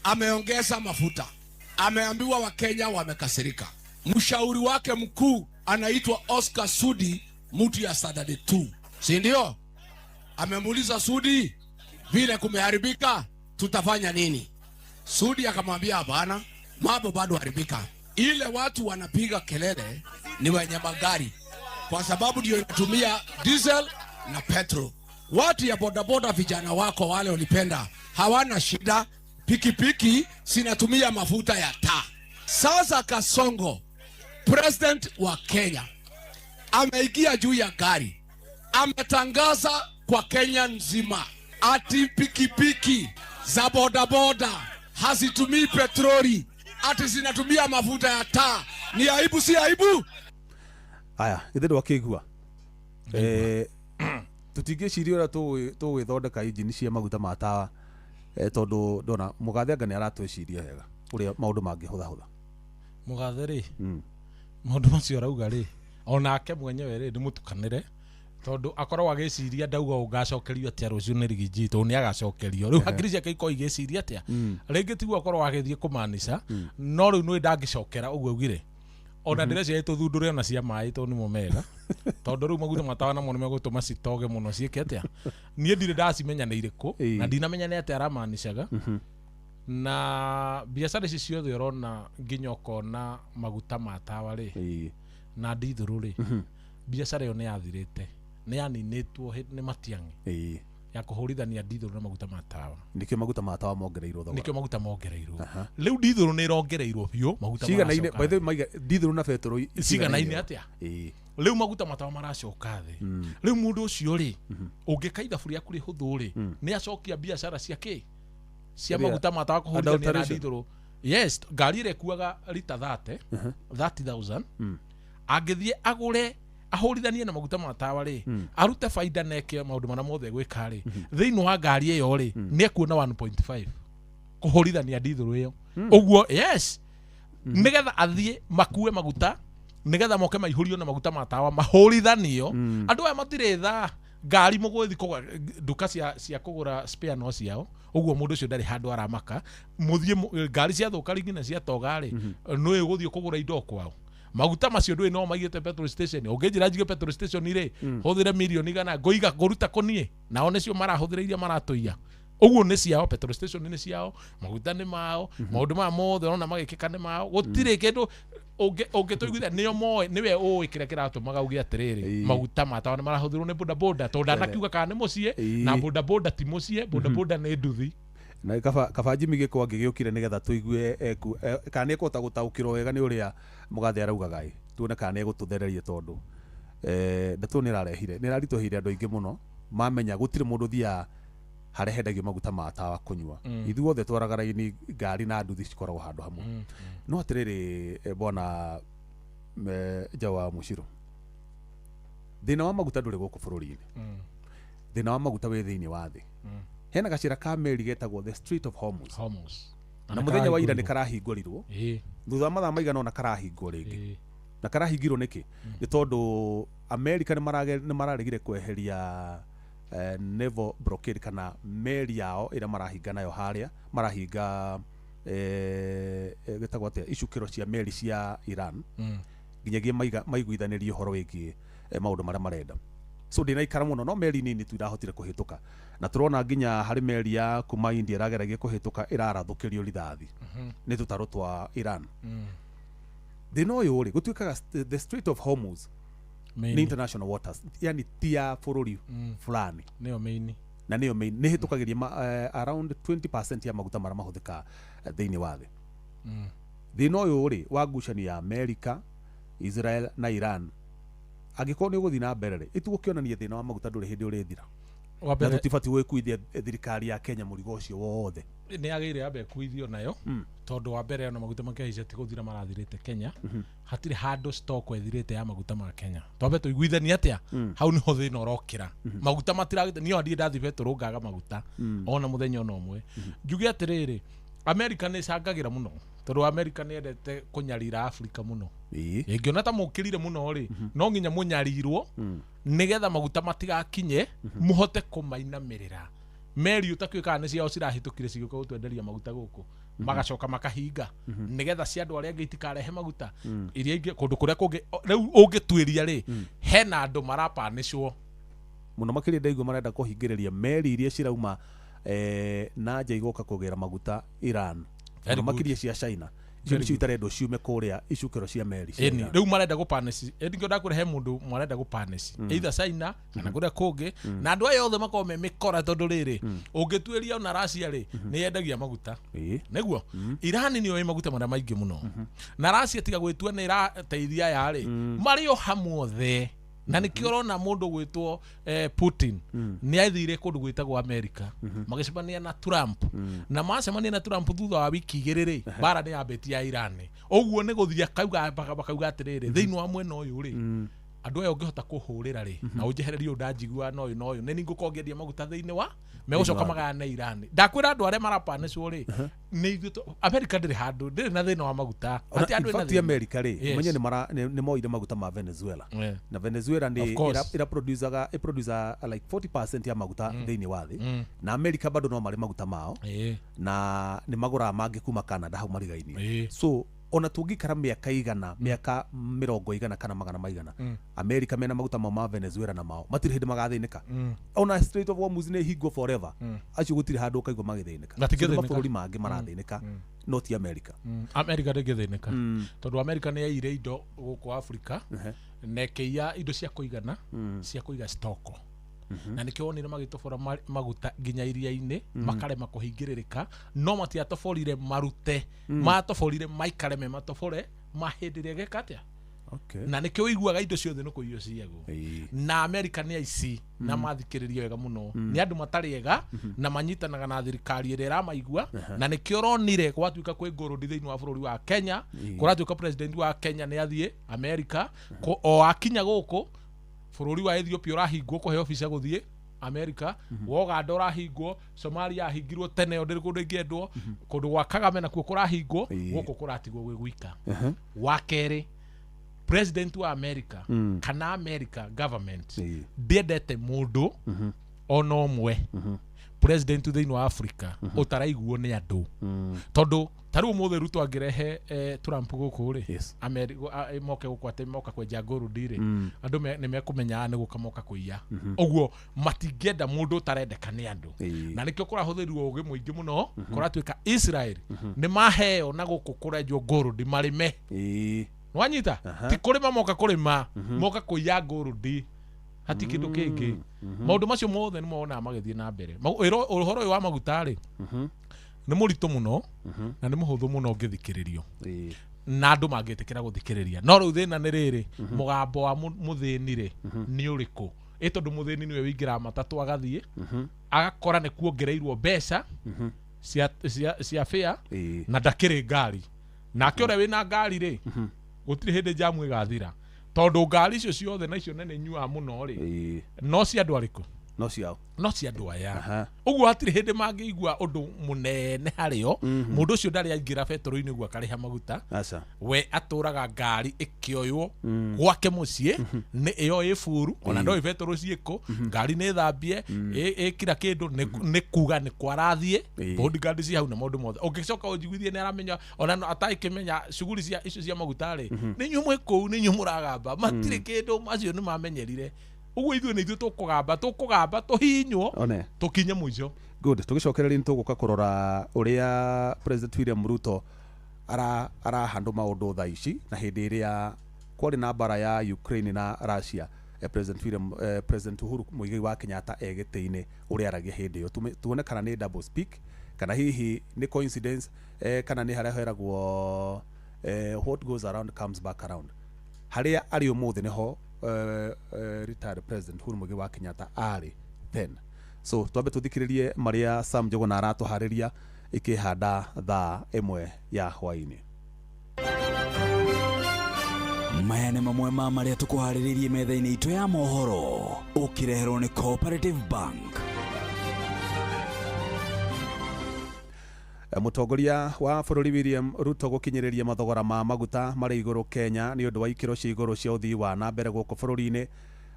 Ameongeza mafuta, ameambiwa Wakenya wamekasirika. Mshauri wake mkuu anaitwa Oscar Sudi, mtu ya Standard 2, si ndio? Amemuuliza Sudi, vile kumeharibika, tutafanya nini? Sudi akamwambia hapana, mambo bado haribika. Ile watu wanapiga kelele ni wenye magari, kwa sababu ndio inatumia diesel na petrol. Watu ya bodaboda, vijana wako wale walipenda, hawana shida. Pikipiki zinatumia mafuta ya taa. Sasa Kasongo, president wa Kenya, ameingia juu ya gari, ametangaza kwa Kenya nzima ati pikipiki za bodaboda hazitumii petroli, ati zinatumia mafuta ya taa. Ni aibu, si aibu? Aya, githĩ ndwakĩigua? Tũtingĩciria ũrĩa tũgwĩthondeka injini cia maguta ma tawa, tondũ ndona mũgathe anga nĩ aratwĩciria wega ũrĩa maũndũ mangĩhũthahũtha. Mũgathe rĩ, maũndũ macio arauga rĩ, onake mwenyewe rĩ, nĩ mũtukanĩre, tondũ akoragwo agĩciria ndauga ũgacokerio atĩa rũciũ nĩ Riggy G, tondũ nĩ agacokerio. Rĩu hakiri ciake ikorwo igĩciria atĩa? Rĩngĩ tiguo akorwo agĩthiĩ kũmanisha, no rĩu nĩ ndangĩcokera ũguo augire. Ona ndĩreciria tũthundũre ona cia maĩ, tondũ nĩmo mega, tondũ rĩu maguta matawa namo nĩ megũtũma citoge mũno, ciĩke atĩa, niĩ ndirĩ ndacimenya nĩ irĩkũ. Na ndinamenya nĩ atĩa aramanicaga. Na biacara ici ciothe ũrona, nginya ũkona maguta ma tawa rĩ, na ndithũrũ rĩ, biacara ĩyo nĩ yathirĩte, nĩ yaninĩtwo nĩ Matiang'i ya kũhũrithania ndithũrũ na maguta ma tawa. Nĩkĩo maguta ma tawa mongereirwo thogora. Nĩkĩo maguta mongereirwo. Rĩu ndithũrũ nĩ ĩrongereirwo biũ, maguta ciganaine maracoka by the way, maiga ndithũrũ na betũrũ ciganaine atĩa? Rĩu maguta matawa maracoka thĩ. Rĩu mũndũ ũcio rĩ, ũngĩka ithabu rĩaku rĩhũthũ rĩ, nĩ acokia biacara cia kĩ, cia Ĩrĩa- maguta matawa kũhũrithania na adulteration. ndithũrũ. Yes, ngari ĩrĩa ĩkuaga rita 30 30,000 angĩthiĩ agũre ahũrithanie na maguta ma tawa rĩ, arute baida na eke maũndũ marĩa mothe egwĩka rĩ, thĩinĩ wa ngari ĩyo rĩ, nĩ ekuona 1.5 kũhũrithania ndithũrũ ĩyo. Ũguo yes, nĩgetha athiĩ makue maguta, nĩgetha moke maihũrio na maguta ma tawa mahũrithanio. Andũ aya matirĩ thaa ngari mũgũthi kũgũra nduka cia kũgũra spare no ciao. Ũguo mũndũ ũcio ndarĩ handũ aramaka, mũthiĩ ngari ciathũka ringi na ciatoga rĩ, nĩwe ũgũthiĩ kũgũra indo kwao. Maguta macio ndũĩ no maigĩte petrol station. Ũngĩnjĩra njige petrol station rĩ, hũthĩre mirioni 100 ngũiga ngũruta kũniĩ, nao nĩcio marahũthĩra iria maratũiya. Ũguo nĩ ciao, petrol station nĩ ciao, maguta nĩ mao, maũndũ maya mothe ũrona magĩkĩka nĩ mao. Gũtirĩ kĩndũ ũngĩtũiguithia, nĩo moĩ, nĩwe ũĩ kĩrĩa kĩratũmaga uge atĩrĩrĩ, maguta ma tawa nĩ marahũthĩrwo nĩ bodaboda, tondũ ndanakiuga kana nĩ mũciĩ, na bodaboda ti mũciĩ, bodaboda nĩ nduthi. Na kaba Jimmy gĩkwa ngĩgĩũkire nĩgetha tũigue kana nĩ ekũhota gũtaũkĩrwo wega nĩ ũrĩa mũgathe araugaga ĩ, tuone kana nĩ egũtũthereria, tondũ ndeto nĩ ĩrarehire, nĩ ĩraritũhĩire andũ aingĩ mũno mamenya gũtirĩ mũndũ ũthiaga harĩa hendagio maguta ma tawa kũnyua. Ithuothe twaraga raini ngari na nduthi cikoragwo handũ hamwe. No atĩrĩrĩ bwana Njaũ wa Mũcirũ, thĩna wa maguta ndũrĩ gũkũ bũrũri-inĩ. Thĩna wa maguta wĩ thĩinĩ wa thĩ. Hena gacĩra ka meri getagwo the Strait of Hormuz. Na mũthenya wa ira nĩ karahingũrirwo. Thutha wa mathaa maigana ũna karahingwo rĩngĩ. Na karahingirwo nĩkĩ? Nĩ tondũ America nĩ mararegire kweheria naval blockade kana meri yao ĩrĩa marahinga nayo harĩa marahinga gĩtagwo atĩa, icukĩro cia meri cia Iran, nginyagia maiguithanĩrie ũhoro wĩgiĩ maũndũ marĩa marenda. So ndĩnaikara mũno, no meri nini tu irahotire kũhĩtũka, na tũrona nginya harĩ meri ya kuma India ĩrageragia kũhĩtũka ĩrarathũkĩrio rithathi nĩ tũtarũ twa Iran. Thĩna ũyũ rĩ, gũtuĩkaga the Strait of Hormuz nĩ international waters, yani ti ya bũrũri fulani, nĩyo main, na nĩyo main nĩ hĩtũkagĩria around 20% ya maguta marĩa mahũthĩka thĩinĩ wa thĩ. Thĩna ũyũ rĩ wa ngucanio ya America, Israel na Iran, angĩkorwo nĩ ũgũthiĩ na mbere rĩ, ĩtugũkĩonania thĩna wa maguta ndũrĩ hĩndĩ ũrĩthira. Na tũtibatiĩ gwĩkuithia thirikari ya Kenya mũrigo ũcio wothe. Nĩ yagĩrĩire yambe ĩkuithio nayo, tondũ wa mbere ona maguta makĩhaica ti gũthira marathirĩte Kenya. Hatirĩ handũ stock ĩthirĩte ya maguta ma Kenya. Twambe tũiguithanie atĩa, hau nĩho thĩna ũrokĩra. Maguta matiragĩte, niĩ ona ndirĩ ndathiĩ betũrũ ngaga maguta ona mũthenya ona ũmwe. Njuge atĩrĩrĩ, America nĩ ĩcangagĩra mũno, tondũ America nĩ yendete kũnyarira Africa mũno. Ĩngĩona ta mũkĩrire mũno rĩ, no nginya mũnyarirwo nĩgetha maguta matigakinye mũhote kũmainamĩrĩra. Meri ũtakĩũĩ kana nĩ ciao cirahĩtũkire cigĩũka gũtwenderia maguta gũkũ, magacoka makahinga nĩgetha cia andũ arĩa angĩ itikarehe maguta iria ingĩ kũndũ kũrĩa kũngĩ. Rĩu ũngĩtuĩria rĩ, hena andũ marapanĩcwo mũno makĩria. Ndaigua marenda kũhingĩrĩria meri iria cirauma na nja igoka kũgĩra maguta Iran, mũno makĩria cia China, icio nĩcio itarendwo ciume kũrĩa icukĩro cia meri cia Iran. Rĩu marenda gũpanĩci, nĩkĩo ndakwĩra he mũndũ marenda gũpanĩci either China kana kũrĩa kũngĩ, na andũ aya othe makoragwo me mĩkora, tondũ rĩrĩ ũngĩtuĩria ona Russia rĩ, nĩ yendagia maguta. Nĩguo Iran nĩyo ĩ maguta marĩa maingĩ mũno, na Russia tiga gwĩtua nĩ ĩrateithia aya rĩ, marĩ o hamwe othe. Na nĩkĩo ũrona mũndũ gwĩtwo Putin nĩ athire kũndũ gwĩtagwo America, magĩcemania na Trump, na macemania na Trump thutha wa wiki igĩrĩ rĩ, mbara nĩ yambĩtie ya Iran. Ũguo nĩ gũthiĩ akauga bakauga atĩrĩrĩ, thĩinĩ wa mwena ũyũ rĩ, andũ aya ũngĩhota kũhũrĩra rĩ, na ũnjehererie ũyũ ndanjigua na ũyũ na ũyũ, nĩ ningũkorwo ngĩendia maguta thĩinĩ wa megũcoka magayane Iran. Ndakwĩra andũ arĩa marapanĩcwo rĩ, nĩ ithuĩ America ndĩrĩ handũ, ndĩrĩ na thĩna wa maguta. Hatirĩ andũ ena thĩna. America rĩ, ũmenye nĩ moire maguta ma Venezuela. Na Venezuela nĩ ĩra produce like 40% ya maguta thĩinĩ wa thĩ. Na America bado no marĩ maguta mao, na nĩ magũraga mangĩ kuma Canada hau mariga-inĩ. So ona tũngĩikara mĩaka igana, mĩaka 100 kana 200, America mena maguta mao ma Venezuela na mao matirĩ hĩndĩ magathĩnĩka. Ona Strait of Hormuz nĩ hingwo forever, acio gũtirĩ handũ ũkaigua magĩthĩnĩka. Mabũrũri mangĩ marathĩnĩka, no ti America. America ndĩngĩthĩnĩka, tondũ America nĩ yaire indo gũkũ Africa, na ĩkĩiya indo cia kũigana, cia kũiga stoko. Na nĩkĩo wonire magĩtobora maguta nginya iria-inĩ, makarema kũhingĩrĩrĩka, no matiatoborire marute, matoborire maikare me matobore ma hĩndĩ ĩrĩa geka atĩa Na nĩkĩo ũiguaga indo ciothe nĩ kũiywo ciyagwo. Na America nĩ aici na mathikĩrĩria wega mũno, nĩ andũ matarĩ ega na manyitanaga na thirikari ĩrĩa ĩramaigua. Na nĩkĩo ũronire gwatuĩka kwĩ ngũrũndi thĩinĩ wa bũrũri wa Kenya, kũratuĩka president wa Kenya nĩ athiĩ America, o akinya gũkũ bũrũri wa Ethiopia ũrahingwo kũheo visa gũthiĩ America, wa Uganda ũrahingwo, Somalia yahingirwo tene o ndĩrĩ kũndũ ĩngĩendwo, kũndũ gwa Kagame nakuo kũrahingwo, gũkũ kũratigwo gwĩ gwika. Wa kerĩ, president wa America kana America government ndĩendete mũndũ ona ũmwe president thĩinĩ wa Africa ũtaraiguo nĩ andũ. Tondũ ta rĩu ũmũthĩ Ruto angĩrehe Trump gũkũ rĩ, moke gũkũ atĩ moka kwenja ngũrũndi rĩ, andũ nĩ mekũmenya nĩ gũka moka kũiya. Ũguo matingĩenda mũndũ ũtarendeka nĩ andũ. Na nĩkĩo kũrahũthĩrirwo ũgĩ mũingĩ mũno, kũratuĩka Israel nĩ maheo na gũkũ kũrenjwo ngũrũndi marĩme. Nwanyita? Ti kũrĩma moka kũrĩma, moka kũiya ngũrũndi, hati kĩndũ kĩngĩ. Maũndũ macio mothe nĩ monaga magĩthiĩ na mbere. Ũhoro ũyũ wa maguta rĩ, nĩ mũritũ mũno na nĩ mũhũthũ mũno ũngĩthikĩrĩrio na andũ mangĩtĩkĩra gũthikĩrĩria. No rĩu thĩna nĩ rĩrĩ, mũgambo wa mũthĩni rĩ nĩ ũrĩkũ? Ĩ tondũ mũthĩni nĩwe wĩingĩraga matatũ agathiĩ agakora nĩ kuongereirwo mbeca cia fare na ndakĩrĩ ngari. Nake ũrĩa wĩna ngari rĩ, gũtirĩ hĩndĩ jamu ĩgathira, tondũ ngari icio ciothe na icio nene inyuaga mũno rĩ, no cia andũ arĩkũ? No ciao. No cia andũ aya. Ũguo hatirĩ hĩndĩ mangĩigua ũndũ mũnene harĩo. Mũndũ ũcio ndarĩ aingĩra betũrũ-inĩ ũguo akarĩha maguta. We atũraga ngari ĩkĩoywo gwake mũciĩ, nĩ ĩyo ĩ buru, ona ndoĩ betũrũ ciĩkũ, ngari nĩ thambie, ĩkira kĩndũ, nĩ kuga nĩ kwarathiĩ, bodyguard ci hau na maũndũ mothe. Ũngĩcoka ũnjiguithie nĩ aramenya, ona atakĩmenya cuguri cia icio cia maguta rĩ, nĩ inyuĩ mwĩ kũu, nĩ inyuĩ mũragamba, matirĩ kĩndũ, macio nĩ mamenyerire. Ũguo ithuĩ nĩ ithuĩ tũkũgamba tũhihinywo tũkinye mũico. Good. Tũgĩcokereria nĩ tũgũka kũrora ũrĩa President William Ruto arahandũ maũndũ thaa ici, na hĩndĩ ĩrĩa kwarĩ na mbara ya Ukraine na Russia, President William President Uhuru Muigai wa Kenyatta egĩtĩ-inĩ ũrĩa aragia hĩndĩ ĩyo. Tuone kana nĩ double speak, kana hihi nĩ coincidence, kana nĩ harĩa heragwo what goes around comes back around. Harĩa arĩ ũmũthĩ nĩho retired President Uhuru Muigai wa Kenyatta arĩ then. So twambe tũthikĩrĩrie marĩa Sam Njuguna aratũharĩria ikĩhanda thaa 1 ya hwaĩ-inĩ. Maya nĩ mamwe ma marĩa tũkũharĩrĩirie metha-inĩ itũ ya mohoro, ũkĩreherwo nĩ Cooperative Bank. Mũtongoria wa bũrũri William Ruto gũkinyĩrĩria mathogora ma maguta marĩ igũrũ Kenya nĩ ũndũ wa ikĩro cia igũrũ cia ũthii wa na mbere gũkũ bũrũri-inĩ.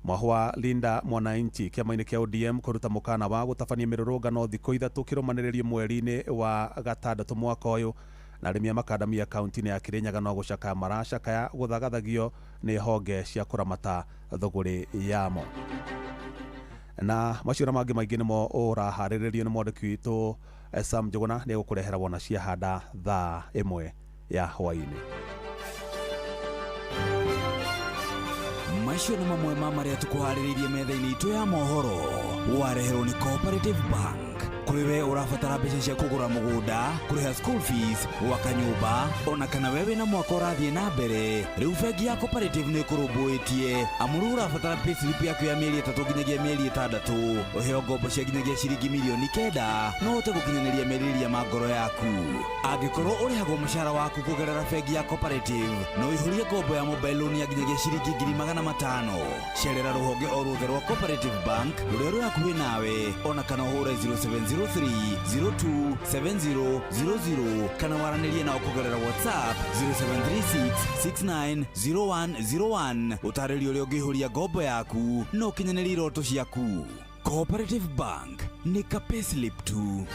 Mwahwa Linda Mwananchi kĩama-inĩ kĩa ODM kũruta mũkana wa gũtabania mĩrũrũngano thikũ 3 kĩrũmanĩrĩrio mweri-inĩ wa gatandatũ mwaka ũyũ. Na arĩmi a makandamia kaunti-inĩ ya Kirinyaga no gũcakaya maracakaya gũthagathagio nĩ honge cia kũramata thũgũrĩ yamo. Na macio na mangĩ maingĩ nĩmo ũraharĩrĩrio nĩ mwandĩki witũ Sam Njuguna, nĩ egũkũrehera wona ciahanda thaa 1 ya hwaĩ-inĩ. Macio nĩ mamwe ma marĩa tũkũharĩrĩirie metha-inĩ itũ ya mohoro, wareherwo nĩ Cooperative Bank. Kũrĩ we ũrabatara mbeca cia kũgũra mũgũnda, kũrĩha school fees, gwaka nyũmba, ona kana we wĩna mwaka ũrathiĩ na mbere, rĩu bengi ya Cooperative nĩ ĩkũrũmbũĩtie. Amu rĩu ũrabatara payslip yaku ya mĩeri 3 nginyagia mĩeri 6, ũheo ngombo cia nginyagia ciringi mirioni 9, no ũhote gũkinyanĩria merirĩria ma ngoro yaku. Angĩkorwo ũrĩhagwo mũcara waku kũgerera bengi ya Cooperative, no ũihũrie ngombo ya mobile loan ya nginyagia ciringi 500,000. Cerera rũhonge o ruothe rwa Cooperative Bank rũrĩa rwĩ hakuhĩ nawe, ona kana ũhũre 0703 02 70 00 kana waranĩrie nao kũgerera WhatsApp 0736 69 0101. Ũtarĩrio ũrĩa ũngĩihũria ngombo yaku na ũkinyanĩrie iroto ciaku. Cooperative Bank nĩ ka payslip tu.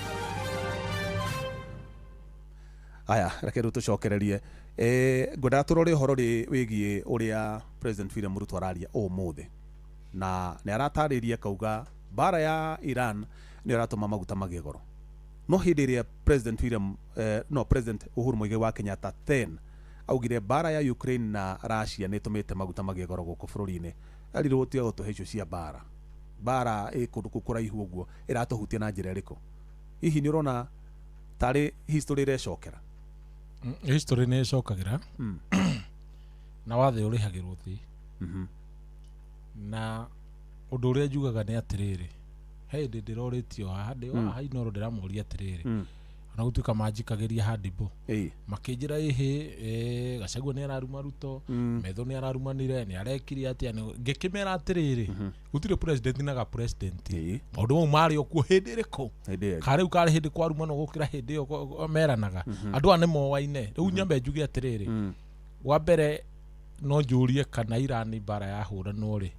Aya, reke rĩu tũcokererie. Ngwendaga tũrore ũhoro wĩgiĩ ũrĩa President William Ruto araria ũmũthĩ, na nĩ aratarĩria akauga mbara ya Iran nĩ ĩratũma maguta magĩe goro. No hĩndĩ ĩrĩa President William no President Uhuru Muigai wa Kenyatta then augire mbara ya Ukraine na Russia nĩ ĩtũmĩte maguta magĩe goro gũkũ bũrũri-inĩ, arirwo tiga gũtũhe icio cia mbara. Mbara ĩ kũndũ kũu kũraihu ũguo ĩratũhutia na njĩra ĩrĩkũ? Hihi nĩ ũrona tarĩ history ĩrecokera? History nĩ ĩcokagĩra. Na wathe ũrĩhagĩrwo thĩ. Na ũndũ ũrĩa njugaga nĩ atĩrĩrĩ, he hĩndĩ ndĩrorĩtio haha ndĩ haha Inooro ndĩramũria atĩrĩrĩ, ona gũtuĩka manjikagĩria handimbo makĩnjĩra ĩhĩ Gachagua nĩ araruma Ruto, Methu nĩ ararumanire, nĩ arekire atĩa, ngĩkĩmera atĩrĩrĩ, gũtirĩ president na ga president, maũndũ mau marĩ o kuo hĩndĩ ĩrĩkũ, ka rĩu karĩ hĩndĩ kwarumanwo gũkĩra hĩndĩ ĩyo meranaga, andũ aya nĩ moaine. Rĩu nyambe njuge atĩrĩrĩ, wa mbere no njũrie kana Irani mbara yahũranwo rĩ,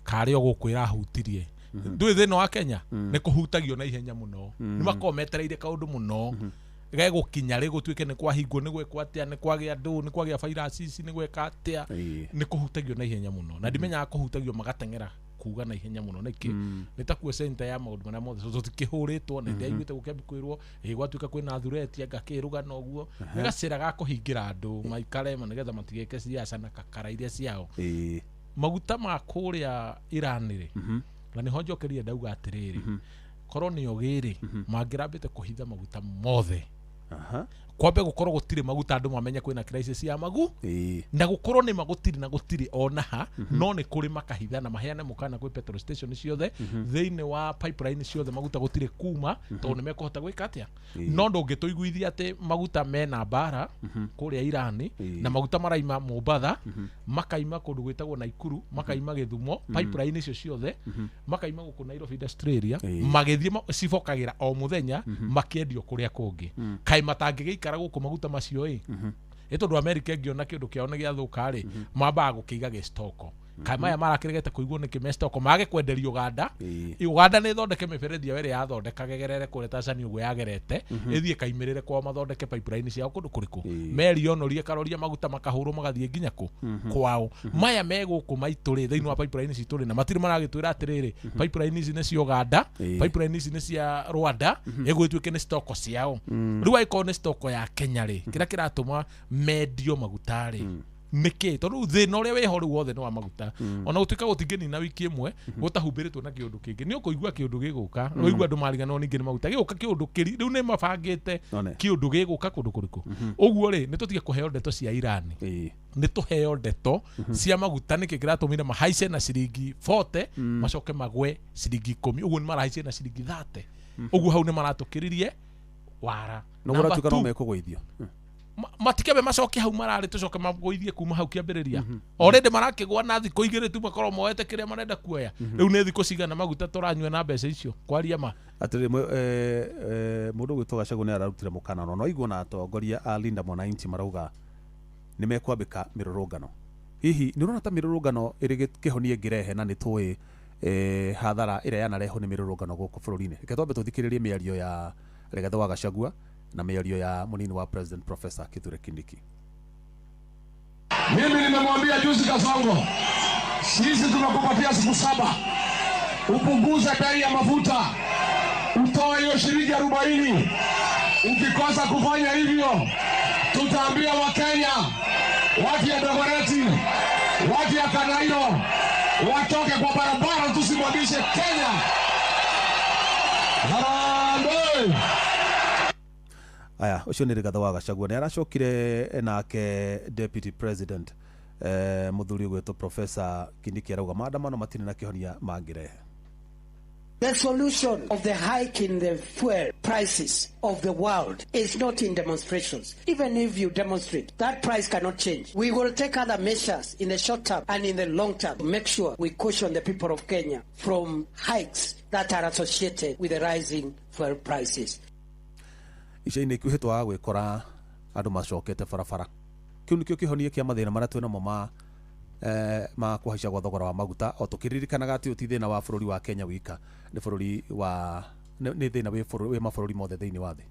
karĩ o gũkũ ĩrahutirie ndũĩ thĩna wa Kenya nĩ kũhutagio na ihenya mũno, nĩ makoragwo metereire kaũndũ mũno gegũkinya rĩ gũtuĩke nĩ kwahingwo, nĩ gwekwo atĩa, nĩ kwagĩa ndũ, nĩ kwagĩa virus ici, nĩ gweka atĩa, nĩ kũhutagio na ihenya mũno, na ndimenyaga kũhutagio magateng'era kuga na ihenya mũno nĩkĩ, nĩ ta kuo center ya maũndũ marĩa mothe tũtikĩhũrĩtwo, nĩ ndĩraiguĩte gũkĩambia kwĩrwo ĩ gwatuĩka kwĩna thureti anga kĩrũgano ũguo, nĩ gacĩra ga kũhingĩra andũ maikare nĩgetha matigeke siasa na kakara iria ciao. Maguta ma kũrĩa Iran rĩ, na nĩho njokerie ndauga atĩrĩrĩ, korwo nĩ ogĩ rĩ, mangĩrambĩte kũhitha maguta mothe, kwambe gũkorwo gũtirĩ maguta andũ mamenye kwĩna crisis ya magu, na gũkorwo nĩ magũtirĩ na gũtirĩ ona ha, no nĩ kũrĩ makahitha na maheane mũkana kwĩ petrol station ciothe, thĩinĩ wa pipeline ciothe maguta gũtirĩ kuma, tondũ nĩ mekũhota gwĩka atĩa. No ndũngĩtũiguithia atĩ maguta mena mbara kũrĩa Irani, na maguta maraima Mombatha, makaima kũndũ gwĩtagwo Naikuru, makaima Gĩthumo, pipeline icio ciothe, makaima gũkũ Nairobi Industrial Area, magĩthiĩ cibokagĩra o mũthenya, makĩendio kũrĩa kũngĩ. Kaĩ matangĩgĩikara gũkũ maguta macio ĩ, ĩ tondũ America ĩngĩona kĩndũ kĩao nĩ gĩathũka rĩ, mambaga gũkĩiga gĩstoko. Kaĩ maya marakĩregete kũiguo nĩkĩ me stoko, mage kwenderio Uganda, Uganda nĩ ĩthondeke mĩberethi yao ĩrĩa yathondekaga ĩgerere kũrĩa Tanzania ũguo yagerete, ĩthiĩ ĩkaimĩrĩre kwao mathondeke pipeline ciao kũndũ kũrĩkũ, meri yonorie ĩkaroria maguta makahũrwo magathiĩ nginya kũ kwao. Maya me gũkũ maitũ rĩ, thĩinĩ wa pipeline citũ rĩ, na matirĩ maragĩtwĩra atĩrĩrĩ, pipeline ici nĩ cia Uganda, pipeline ici nĩ cia Rwanda, ĩgũgĩtuĩke nĩ stoko ciao. Rĩu angĩkorwo nĩ stoko ya Kenya rĩ, kĩrĩa kĩratũma mendio maguta rĩ nĩkĩ, tondũ thĩna ũrĩa wĩho rĩu wothe nĩ wa maguta, ona gũtuĩka gũtingĩnina wiki ĩmwe gũtahumbĩrĩtwo na kĩũndũ kĩngĩ, nĩ ũkũigua kĩũndũ gĩgũka, ũigua andũ mariganĩrwo ningĩ nĩ maguta, gĩgũka kĩũndũ kĩri rĩu nĩ mabangĩte kĩũndũ gĩgũka kũndũ kũrĩkũ. Ũguo rĩ, nĩ tũtige kũheo ndeto cia Irani, nĩ tũheo ndeto cia maguta, nĩkĩ kĩratũmire mahaice na ciringi 40 macoke magwe ciringi 10, ũguo nĩ marahaice na ciringi 30, ũguo hau nĩ maratũkĩririe wara. No gũratuĩka no mekũgũithio matikebe macoke hau mararĩ, tũcoke magũithie kuma hau kĩambĩrĩria. Already marakĩgwa na thikũ igĩrĩ tu makorwo moete kĩrĩa marenda kuoya. Rĩu nĩ thikũ cigana maguta tũranyua na mbeca icio kwaria ma. Atĩrĩ, mũndũ ũgwĩtwo Gachagua nĩ ararutire mũkana, no aigua na atongoria a Linda Mwananchi marauga nĩ mekwambĩka mĩrũrũngano. Hihi nĩ ũrona ta mĩrũrũngano ĩrĩ kĩhonia ĩngĩrehe, na nĩ tũĩ hathara ĩrĩa yanarehwo nĩ mĩrũrũngano gũkũ bũrũri-inĩ? Reke twambe tũthikĩrĩrie mĩario ya Rigathĩ wa Gachagua na mĩario ya mũnini wa President Professor Kithure Kindiki. Mimi nimemwambia juzi Kasongo, sisi tunakupatia siku 7 upunguze bei ya mafuta, utoe hiyo shilingi 40. Ukikosa kufanya hivyo, tutaambia Wakenya watu ya Dagoretti, watu ya Kanairo watoke kwa barabara, tusimamishe Kenya. Harambee! Aya, ũcio nĩ Rigathĩ wa Gachagua. Nĩ aracokire nake Deputy President mũthuri ũgwĩtwo Professor Kindiki arauga maandamano matirĩ na kĩhonia mangĩrehe. The solution of the hike in the fuel prices of the world is not in demonstrations. Even if you demonstrate, that price cannot change. We will take other measures in the short term and in the long term to make sure we caution the people of Kenya from hikes that are associated with the rising fuel prices. Ica-inĩ ikuhĩ twaga gwĩkora andũ macokete barabara. Kĩu nĩkĩo kĩhonia kĩa mathĩna marĩa twĩnamo ma ma kũhaica gwa thogora wa maguta, o tũkĩririkanaga atĩ ti thĩna wa bũrũri wa Kenya wika, nĩ bũrũri wa nĩ thĩna wĩ mabũrũri mothe thĩinĩ wa thĩ.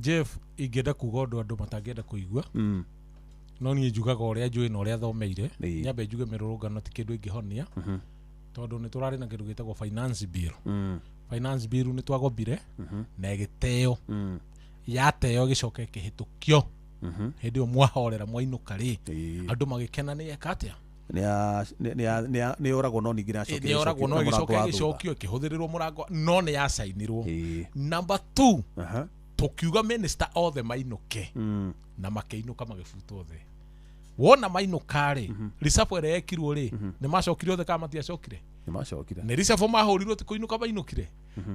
Jeff, ingĩenda kuga ũndũ andũ matangĩenda kũigua, no niĩ njugaga ũrĩa njũĩ na ũrĩa thomeire. Nyambe njuge mĩrũrũngano ti kĩndũ ĩngĩhonia, tondũ nĩ tũrarĩ na kĩndũ gĩtagwo finance bill. Finance bill nĩ twagombire na ĩgĩteo, yateo gĩcoke kĩhĩtũkio. Hĩndĩ ĩyo mwahorera mwainũka rĩ, andũ magĩkena nĩ eka atĩa, nĩ yoragwo no ningĩ nĩ yoragwo no ĩgĩcoka ĩgĩcokio ĩkĩhũthĩrĩrwo mũrango, no nĩ yacainirwo. Number 2, tũkiuga minister othe mainũke, na makĩinũka magĩbutwo thĩ. Wona mainũka rĩ, reshuffle ĩrĩa yekirwo rĩ, nĩ macokire othe kana matiacokire? Nĩ macokire. Nĩ reshuffle mahũrirwo, ti kũinũka mainũkire.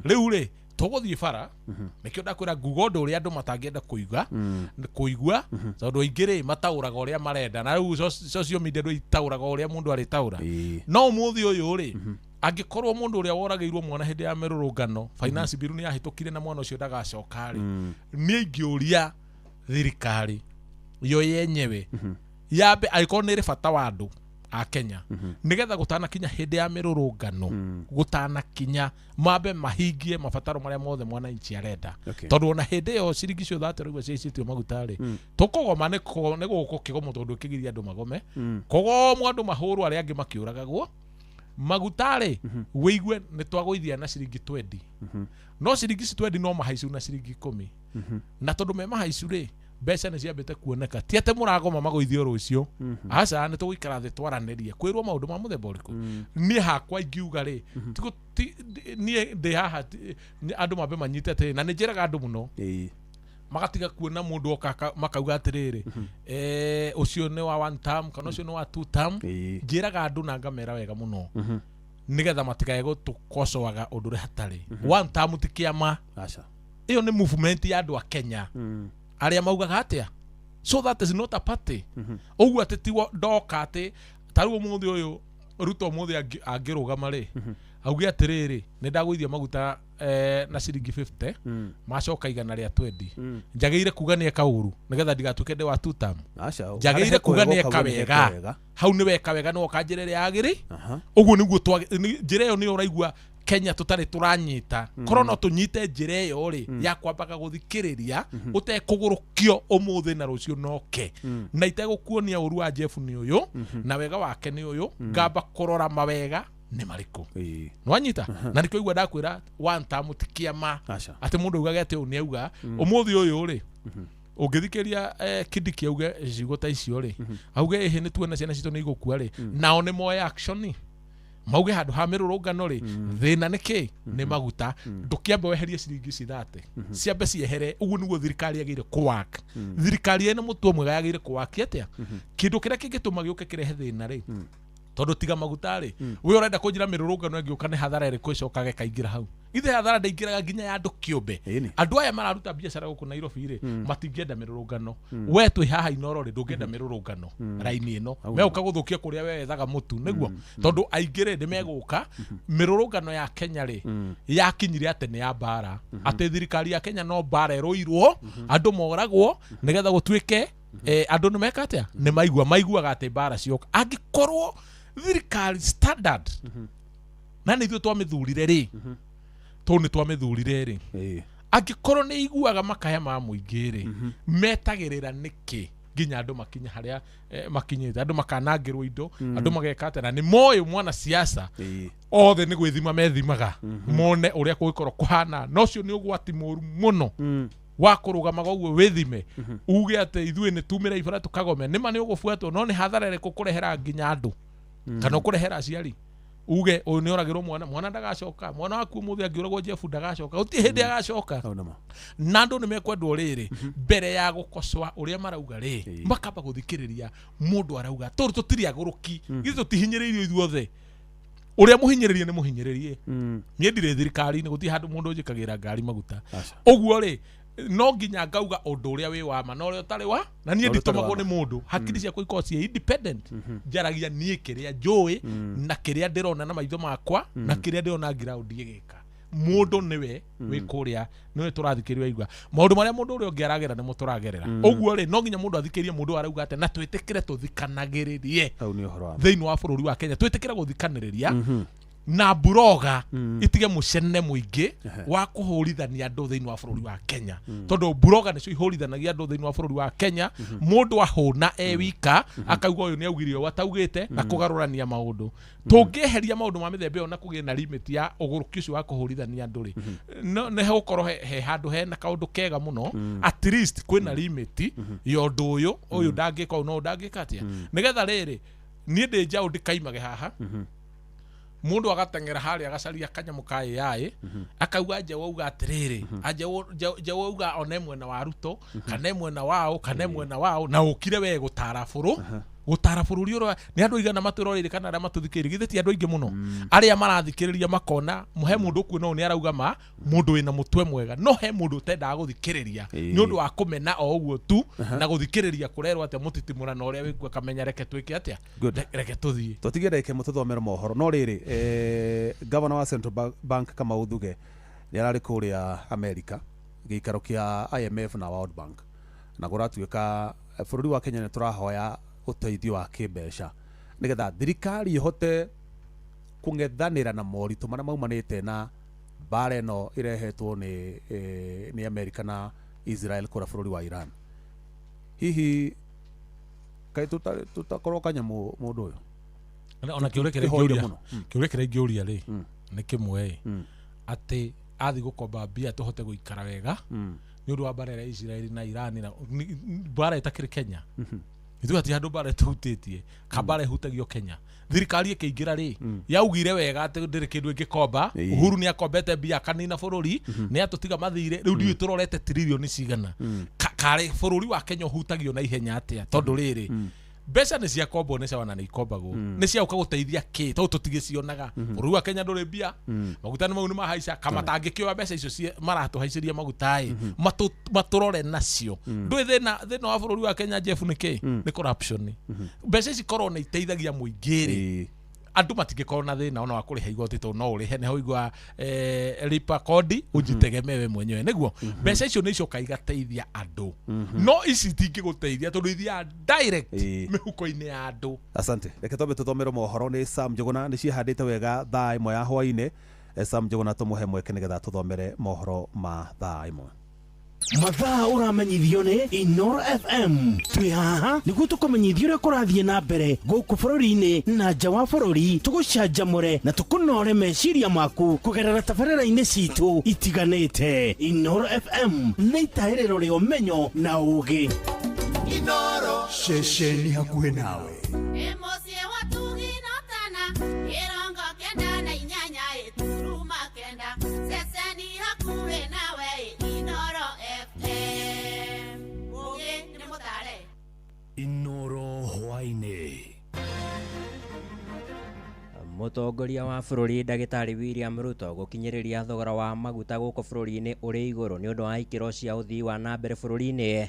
Rĩu rĩ, tũgũthiĩ bara, nĩkĩo ndakwĩra nguga ũndũ ũrĩa andũ matangĩenda kũiga kũigua, tondũ aingĩ rĩ mataũraga ũrĩa marenda, na rĩu social media ndũ itaũraga ũrĩa mũndũ arĩtaũra. No ũmũthĩ ũyũ rĩ, angĩkorwo mũndũ ũrĩa woragĩirwo mwana hĩndĩ ya mĩrũrũngano, finance bill nĩ yahĩtũkire na mwana ũcio ndagacoka rĩ, niĩ ingĩũria thirikari yo yenyewe yambe, angĩkorwo nĩ ĩrĩ bata wa andũ a Kenya, nigetha gũtanakinya hĩndĩ ya mĩrũrũngano, gũtanakinya mambe mahingie mabataro marĩa mothe mwananchi arenda. Tondũ ona hĩndĩ ĩyo ciringi icio 30 rĩu ciaicĩtio maguta rĩ, tũkũgoma nĩ gũkũ kĩgomo, tondũ kĩgiria andũ magome, kũgomwo andũ mahũrwo, arĩa angĩ makĩũragagwo. Maguta rĩ, wĩigue nĩ twagũithia na ciringi 20, no ciringi ici 20 no mahaicu na ciringi 10, na tondũ me mahaicu rĩ, mbeca nĩ ciambĩte kuoneka. Ti atĩ mũragoma magũithio rũciũ, aca, nĩ tũgũikara thĩ twaranĩrie kwĩrwo maũndũ ma mũthemba ũrĩkũ. Niĩ hakwa ingiuga rĩ, niĩ ndĩ haha, andũ mambe manyite atĩrĩ, na nĩ njĩraga andũ mũno magatiga kuona mũndũ oka makauga atĩrĩrĩ, ũcio nĩ wa one term kana ũcio nĩ wa two term. Njĩraga andũ na ngamera wega mũno, nĩgetha matikae gũtũkocoaga ũndũ ũrĩa hatarĩ. One term ti kĩama, ĩyo nĩ movement ya andũ a Kenya arĩa maugaga atĩa, so that is not a party. Ũguo atĩ ti ndoka atĩ ta rĩu ũmũthĩ ũyũ Ruto ũmũthĩ angĩrũgama rĩ, auge atĩrĩrĩ, nĩ ndagũithia maguta na ciringi 50, macoka 120, njagĩrĩire kuga nĩ eka ũru nĩgetha ndigatuĩke ndĩ wa two term? Njagĩrĩire kuga nĩ eka wega. Hau nĩ weka wega, nĩ woka njĩra ĩrĩa yagĩrĩ. Ũguo nĩguo njĩra ĩyo nĩyo ũraigua Kenya tũtarĩ tũranyita. Korwo no tũnyite njĩra ĩyo rĩ, ya kwambaga gũthikĩrĩria ũtekũgũrũkio ũmũthĩ na rũciũ noke, na itegũkuonia ũru wa Jeff nĩ ũyũ na wega wake nĩ ũyũ, ngamba kũrora mawega nĩ marĩkũ. Nĩwanyita? Na nĩkĩo igua ndakwĩra one term ti kĩama, atĩ mũndũ augage atĩ ũyũ nĩ auga. Ũmũthĩ ũyũ rĩ, ũngĩthikĩria Kindiki auge ciugo ta icio rĩ, auge ĩhĩ nĩ tuona ciana citũ nĩ igũkua rĩ, nao nĩ moe action, mauge handũ ha mĩrũrũngano rĩ, thĩna nĩ kĩ? Nĩ maguta. Ndũkĩambe weherie ciringi ici 30, ciambe ciehere. Ũguo nĩguo thirikari yagĩrĩire kũwak. Thirikari ĩna mũtuo mwega yagĩrĩire kũwaki atĩa kĩndũ kĩrĩa kĩngĩtũma gĩũke kĩrehe thĩna rĩ, tondũ tiga maguta rĩ, we ũrenda kũnjĩra mĩrũrũngano ĩngĩũka nĩ hathara ĩrĩkũ ĩcokaga ĩkaingĩra hau? Ithe hathara ndĩingĩraga nginya ya andũ kĩũmbe. Andũ aya mararuta biacara gũkũ Nairobi rĩ, matingĩenda mĩrũrũngano. We twĩ haha Inoro rĩ, ndũngĩenda mĩrũrũngano raini ĩno megũka gũthũkia kũrĩa we wethaga mũtu, nĩguo tondũ aingĩ rĩ nĩ megũka. Mĩrũrũngano ya Kenya rĩ, yakinyire atĩ nĩ ya mbara, atĩ thirikari ya Kenya no mbara ĩrũirwo, andũ moragwo nĩgetha gũtuĩke andũ nĩ meka atĩa, nĩ maigua maiguaga atĩ mbara cioka. Angĩkorwo thirikari standard na nĩ ithuĩ twamĩthurire rĩ, tondũ nĩ twamĩthurire rĩ, angĩkorwo nĩ iguaga makaya ma mũingĩ rĩ, metagĩrĩra nĩkĩ nginya andũ makinye harĩa makinyĩte, andũ makanangĩrwo indo, andũ mageka atĩa? Na nĩ moĩ mwana siasa othe nĩ gwĩthima methimaga mone ũrĩa kũngĩkorwo kũhana, na ũcio nĩ ũgwati mũru mũno wa kũrũgamaga ũguo wĩthime uge atĩ ithuĩ nĩ tumĩre ibara tũkagome. Nĩma nĩ ũgũbuatwo, no nĩ hathara ĩrĩkũ kũrehera nginya andũ kana ũkũrehera aciari uge ũyũ nĩ oragĩrwo mwana, mwana ndagacoka, mwana waku ũmũthĩ angĩũragwo Jeff ndagacoka, gũtirĩ hĩndĩ agacoka. Na andũ nĩ mekwendwo rĩrĩ mbere ya gũkocoa ũrĩa marauga rĩ, makamba gũthikĩrĩria mũndũ arauga, tondũ tũtirĩ agũrũki, ithuĩ tũtihinyĩrĩirio ithuothe. Ũrĩa mũhinyĩrĩrie nĩ mũhinyĩrĩrie. Niĩ ndirĩ thirikari-inĩ, gũtirĩ handũ mũndũ ũnjĩkagĩra ngari maguta. Ũguo rĩ, no nginya ngauga ũndũ ũrĩa wĩ wa ma na ũrĩa ũtarĩ wa, na niĩ nditũmagwo nĩ mũndũ. Hakiri ciakwa ikoragwo ciĩ independent, njaragia niĩ kĩrĩa njũĩ na kĩrĩa ndĩrona na maitho makwa na kĩrĩa ndĩrona ground ĩgĩka. Mũndũ nĩwe wĩ kũrĩa, nĩwe tũrathikĩrĩria, waigua maũndũ marĩa mũndũ ũrĩa ũngĩ aragerera nĩmo tũragerera. Ũguo rĩ, no nginya mũndũ athikĩrĩrie mũndũ arauga atĩa, na twĩtĩkĩre tũthikanagĩrĩrie thĩinĩ wa bũrũri wa Kenya, twĩtĩkĩre gũthikanĩrĩria na buroga itige mũcene mũingĩ wa kũhũrithania andũ thĩinĩ wa bũrũri wa Kenya, tondũ buroga nĩcio ihũrithanagia andũ thĩinĩ wa bũrũri wa Kenya. Mũndũ ahũna e wika akauga ũyũ nĩ augire ũũ ataugĩte, na kũgarũrania maũndũ. Tũngĩeheria maũndũ ma mĩthemba ĩyo na kũgĩe na limit ya ũgũrũki ũcio wa kũhũrithania andũ rĩ, no nĩ hegũkorwo he handũ hena kaũndũ kega mũno. At least kwĩna limit ya ũndũ ũyũ, ũyũ ndangĩka ũũ na ũyũ ndangĩka atĩa, nĩgetha rĩrĩ niĩ ndĩ njaũ ndikaimage haha mundu agateng'era harĩa agacaria kanyamũ ka AI, akauga njaũ auga atĩrĩrĩ, njaũ auga one mwena wa Ruto kana mwena wao kana mwena wao, na ũkire we gũtara bũrũ. Gũtara bũrũri ũrĩa nĩ andũ aigana matwĩroreire kana arĩa matũthikĩrĩirie, githĩ ti andũ aingĩ mũno arĩa marathikĩrĩria makona he mũndũ ũkuona ũũ nĩ arauga ma mũndũ wĩna mũtwe mwega, no he mũndũ ũtendaga gũthikĩrĩria nĩ ũndũ wa kũmena o ũguo tu na gũthikĩrĩria kũrerwo atĩa mũtitimũrano ũrĩa wĩkuo akamenya reke twĩke atĩa, reke tũthiĩ. Tũtige ndagĩka ĩmwe tũthomere mohoro, no rĩrĩ governor wa Central Bank Kamau Thuge nĩ ararĩ kũrĩa America gĩikaro kĩa IMF na World Bank, na kũratuĩka bũrũri wa Kenya nĩ tũrahoya ũteithio wa kĩmbeca nĩgetha thirikari ĩhote kũng'ethanĩra na moritũ marĩa maumanĩte na mbara ĩno ĩrehetwo nĩ America na Israel kũrĩa bũrũri wa Iran. Hihi kaĩ tũtakorwo kanyamũ mũndũ ũyũ? Ona kĩũria kĩrĩa ingĩũria rĩ nĩ kĩmwe atĩ athi gũkomba mbia tũhote gũikara wega nĩ ũndũ wa mbara ya Israel na Iran na mbara ĩtakĩrĩ Kenya. Ithuĩ hatirĩ handũ mbara ĩtũhutĩtie, ka mbara ĩhutagio Kenya. Thirikari ĩkĩingĩra rĩ yaugire wega atĩ ndĩrĩ kĩndũ ĩngĩkomba. Uhuru nĩ akombete mbia akanina bũrũri, nĩ atũtiga mathirĩ, rĩu ndiũĩ tũrorete tiririoni cigana. Karĩ bũrũri wa Kenya ũhutagio na ihenya atĩa? Tondũ rĩrĩ mbeca nĩ ciakombwo nĩ ciawana nĩ ikombagwo nĩ ciaũka gũteithia kĩ tondũ tũtigĩcionaga. Bũrũri wa Kenya ndũrĩ mbia, maguta nĩ mau nĩ mahaica, kama matangĩkĩoya mbeca icio maratũhaicĩria maguta ĩ matũrore nacio. Ndũĩ thĩna wa bũrũri wa Kenya Jeff nĩ kĩ? Nĩ corruption. Mbeca ici korwo nĩ iteithagia mũingĩ rĩ, andũ matingĩkorwo na thĩna ona wa kũrĩha igoti tondũ no ũrĩhe nĩho ũigua lipa kodi ujitegemee we mwenyewe nĩguo. Mbeca icio nĩ icoka igateithia andũ, no ici itingĩgũteithia tondũ ithiaga direct mĩhuko-inĩ ya andũ. Asante. Reke twambe tũthomere mohoro nĩ Sam Njuguna, nĩ ciĩhandĩte wega thaa ĩmwe ya hwaĩ-inĩ. Sam Njuguna tũmũhe mweke nĩgetha tũthomere mohoro ma thaa ĩmwe. Mathaa ũramenyithio nĩ Inoro FM. Twĩ haha nĩguo tũkũmenyithie ũrĩa kũrathiĩ na mbere gũkũ bũrũri-inĩ na nja wa bũrũri, tũgũcanjamũre na tũkũnore meciria maku kũgerera tabarĩra-inĩ citũ itiganĩte. Inoro FM nĩ itahĩrĩro rĩa ũmenyo na ũũgĩ. Inoro ceceni hakuhĩ nawe. Inoro hwaĩ-inĩ. Mũtongoria wa bũrũri ndagĩtarĩ William Ruto gũkinyĩrĩria thogora wa maguta gũkũ bũrũri-inĩ ũrĩ igũrũ nĩ ũndũ wa ikĩro cia ũthii wa na mbere bũrũri-inĩ.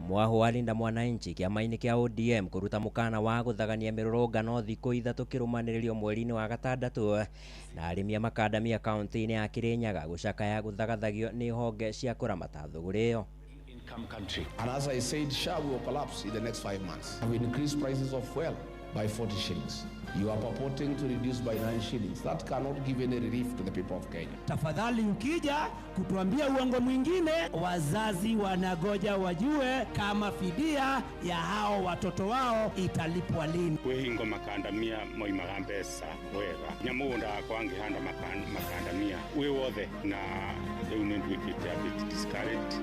Mwahu wa Linda Mwananchi kĩama-inĩ kĩa ODM kũruta mũkana wa gũthagania mĩrũrũngano thikũ ithatũ kĩrũmanĩrĩrio mweri-inĩ wa gatandatũ, na arĩmi a makandamia kaunti-inĩ ya Kirinyaga gũcakaya gũthagathagio nĩ honge cia kũramata thũgũrĩ ĩyo. Country. And as I said, SHA will collapse in the next 5 months. We increased prices of fuel by 40 shillings. You are purporting to reduce by 9 shillings. That cannot give any relief to the people of Kenya. Tafadhali ukija kutuambia uongo mwingine, wazazi wanagoja wajue kama fidia ya hao watoto wao italipwa lini. Kwihingo makandamia moimaga mbeca wega. Nyamũgũnda wakwa ngĩhanda makandamia wĩ wothe na rĩu nĩ nduĩkĩte a bit discouraged.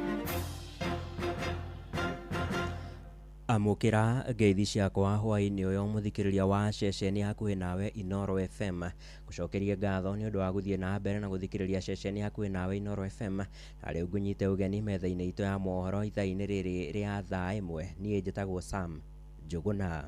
Amũkĩra ngeithi ciakwa hwaĩ-inĩ ũyũ mũthikĩrĩria wa ceceni hakuhĩ nawe Inoro FM. Gũcokeria ngatho nĩ ũndũ wa gũthiĩ na mbere na gũthikĩrĩria ceceni hakuhĩ nawe Inoro FM. Na rĩu ngũnyite ũgeni metha-inĩ itũ ya mohoro ithaa-inĩ rĩrĩ rĩa thaa ĩmwe. Niĩ njĩtagwo Sam Njuguna.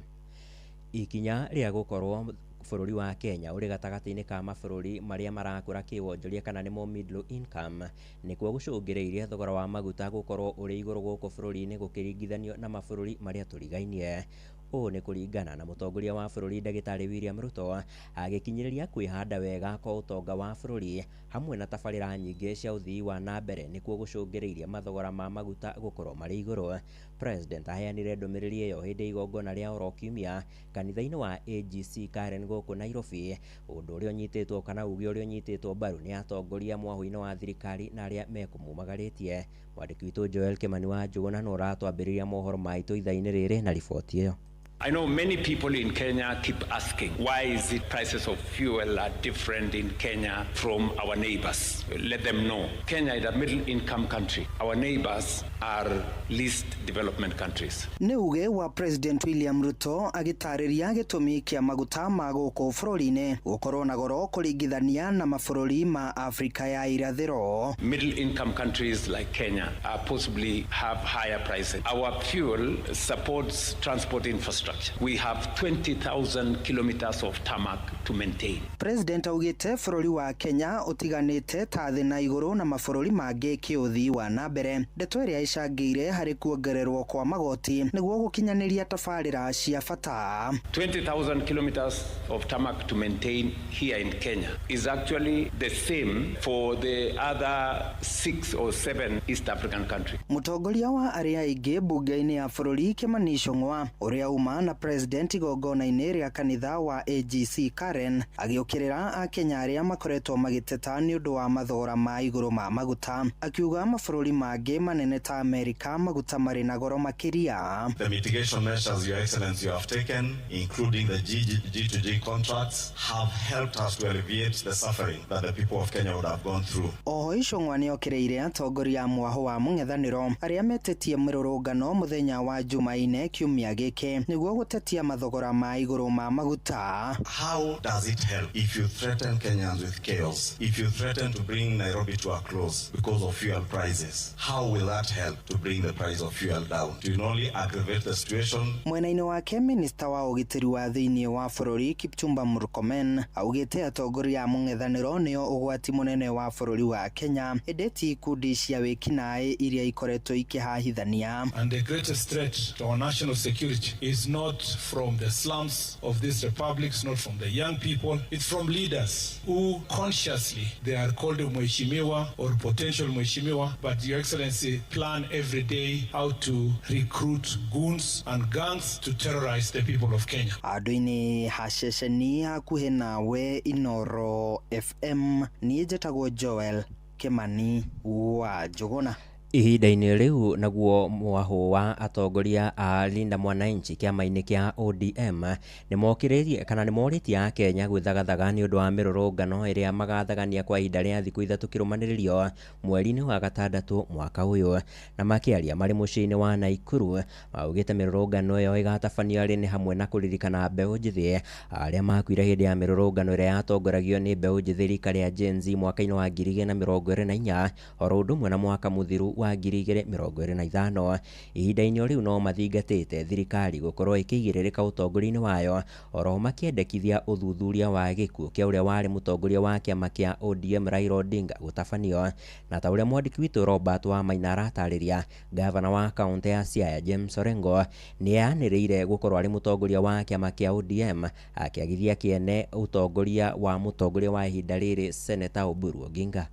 Ikinya rĩa gũkorwo bũrũri wa Kenya ũrĩ gatagatĩ-inĩ ka mabũrũri marĩa marakũra kĩwonjoria kana nĩmo middle income nĩkuo gũcũngĩrĩirie thogora wa maguta gũkorwo ũrĩ igũrũ gũkũ bũrũri-inĩ gũkĩringithanio na mabũrũri marĩa tũrigainie. Ũũ nĩ kũringana na mũtongoria wa bũrũri ndagĩtarĩ William Ruto agĩkinyĩrĩria kwĩhanda wega kwa ũtonga wa bũrũri hamwe na tabarĩra nyingĩ cia ũthii wa na mbere nĩkuo gũcũngĩrĩirie mathogora ma maguta gũkorwo marĩ igũrũ. President aheanire ndũmĩrĩri ĩyo hĩndĩ ya igongona rĩa oro kiumia kanitha-inĩ wa AGC Karen gũkũ Nairobi, ũndũ ũrĩa ũnyitĩtwo kana uge ũrĩa ũnyitĩtwo mbaru nĩ atongoria mwahũ-inĩ wa thirikari na arĩa mekũmumagarĩtie. Mwandĩki witũ Joel Kimani wa Njuguna no ũratwambĩrĩria mohoro maitũ ithaa-inĩ rĩrĩ na riboti ĩyo. I know many people in Kenya keep asking, why is it prices of fuel are different in Kenya from our neighbors? Let them know. Kenya is a middle income country. Our neighbors are least development countries. Nĩ uge wa President William Ruto agĩtarĩria gĩtũmi kĩa maguta ma gũkũ bũrũri-inĩ gũkorwo na goro kũringithania na mabũrũri ma Afrika ya irathĩro. Middle income countries like Kenya are possibly have higher prices. Our fuel supports transport infrastructure. infrastructure. We have 20,000 kilometers of tarmac to maintain. President augite bũrũri wa Kenya ũtiganĩte ta thĩ na igũrũ na mabũrũri mangĩ kĩũthii wa na mbere. Ndeto ĩrĩa ĩcangĩire harĩ kuongererwo kwa magoti nĩguo gũkinyanĩria tabarĩra cia bata. 20,000 kilometers of tarmac to maintain here in Kenya is actually the same for the other 6 or 7 East African countries. Mũtongoria wa arĩa aingĩ mbunge-inĩ ya bũrũri Kimani Ichung'wa ũrĩa uma na president igongona-inĩ rĩa kanitha wa AGC Karen agĩũkĩrĩra akenya arĩa makoretwo magĩteta nĩ ũndũ wa mathogora ma igũrũ ma maguta, akiuga mabũrũri mangĩ manene ta Amerika maguta marĩ na goro makĩria. The mitigation measures, Your Excellency, you have taken, including the G2G contracts, have helped us to alleviate the suffering that the people of Kenya would have gone through. Oho Ichung'wa nĩokĩrĩire atongoria a mwaho wa mũng'ethanĩro arĩa metĩtie mĩrũrũngano mũthenya wa Jumaine kiumia gĩkĩ nĩguo gũtetia mathogora ma igũrũ ma maguta. How does it help if you threaten Kenyans with chaos? If you threaten to bring Nairobi to a close because of fuel prices, how will that help to bring the price of fuel down? It will only aggravate the situation. Mwena-inĩ wake minista wa ũgitĩri wa thĩinĩ wa bũrũri Kipchumba Murkomen augĩte atongoria a mũng'ethanĩro nĩo ũgwati mũnene wa bũrũri wa Kenya, ĩndĩ ti ikundi cia wĩkinaĩ iria ikoretwo ikĩhahithania. And the greatest threat to our national security is not from the slums of this republic, it's not from the young people, it's from leaders who consciously, they are called mheshimiwa or potential mheshimiwa, but Your Excellency plan every day how to recruit goons and gangs to terrorize the people of Kenya. Andũ-inĩ ha ceceni hakuhĩ nawe Inoro FM, niĩ njĩtagwo Joel Kimani wa Njũgũna. Ihinda-inĩ rĩu naguo mwaho wa atongoria a Linda Mwananchi kĩama-inĩ kĩa ODM nĩmokĩrĩrie kana nĩmorĩtie akenya gwĩthagathaga nĩ ũndũ wa mĩrũrũngano ĩrĩa magathagania kwa ihinda rĩa thikũ ithatũ kĩrũmanĩrĩrio mweri-inĩ wa gatandatũ mwaka ũyũ. Na makĩaria marĩ mũciĩ-inĩ wa Naikuru maugĩte mĩrũrũngano ĩyo ĩgatabanio arĩ nĩ hamwe na kũririkana mbeũ njĩthĩ arĩa makuire hĩndĩ ya mĩrũrũngano ĩrĩa yatongoragio nĩ mbeũ njĩthĩ rika rĩa Gen Z mwaka-inĩ wa 2024 oro ũndũ ũmwe na mwaka mũthiru wa 2025. Ihinda-inĩ rĩu no mathingatĩte thirikari gũkorwo ĩkĩigĩrĩrĩka ũtongoria-inĩ wayo oro makĩendekithia ũthuthuria wa gĩkuũ kĩa ũrĩa warĩ mũtongoria wa kĩama kĩa ODM Raila Odinga gũtabanio. Na ta ũrĩa mwandĩki witũ Robert Wamaina aratarĩria, gavana wa kaũntĩ ya Siaya James Orengo nĩanĩrĩire gũkorwo arĩ mũtongoria wa kĩama kĩa ODM akĩagithia kĩene ũtongoria wa mũtongoria wa ihinda rĩrĩ Seneta Oburu Oginga.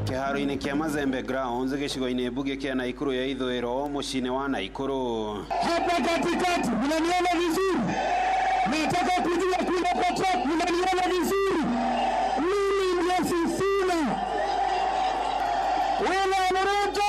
Kĩharo-inĩ kĩa Mazembe Grounds gĩcigo-inĩ mbunge kĩa Naikuru ya ithũĩro mũciĩ-inĩ wa Naikuru. Hapa katikati mnaniona vizuri, nataka kujua kule kwa track mnaniona vizuri. Mimi ndio Sifuna William Ruto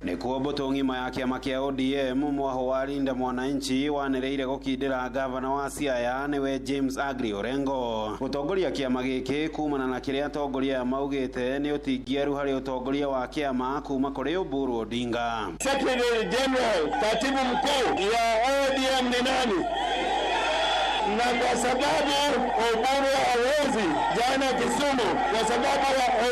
Nĩkuo mbũtũ ng'ima ya kĩama kĩa ODM mwaho wa Linda Mwananchi wanĩrĩire gũkindĩra gavana wa Siaya nĩwe James Agri Orengo gũtongoria kĩama gĩkĩ kumana na kĩrĩa atongoria aya maugĩte nĩ ũtingiaru harĩ ũtongoria wa kĩama kuma kũrĩ Oburu Odinga. Secretary General, katibu mkuu ya ODM ni nani? Na kwa sababu Oburu hawezi jana Kisumu, kwa sababu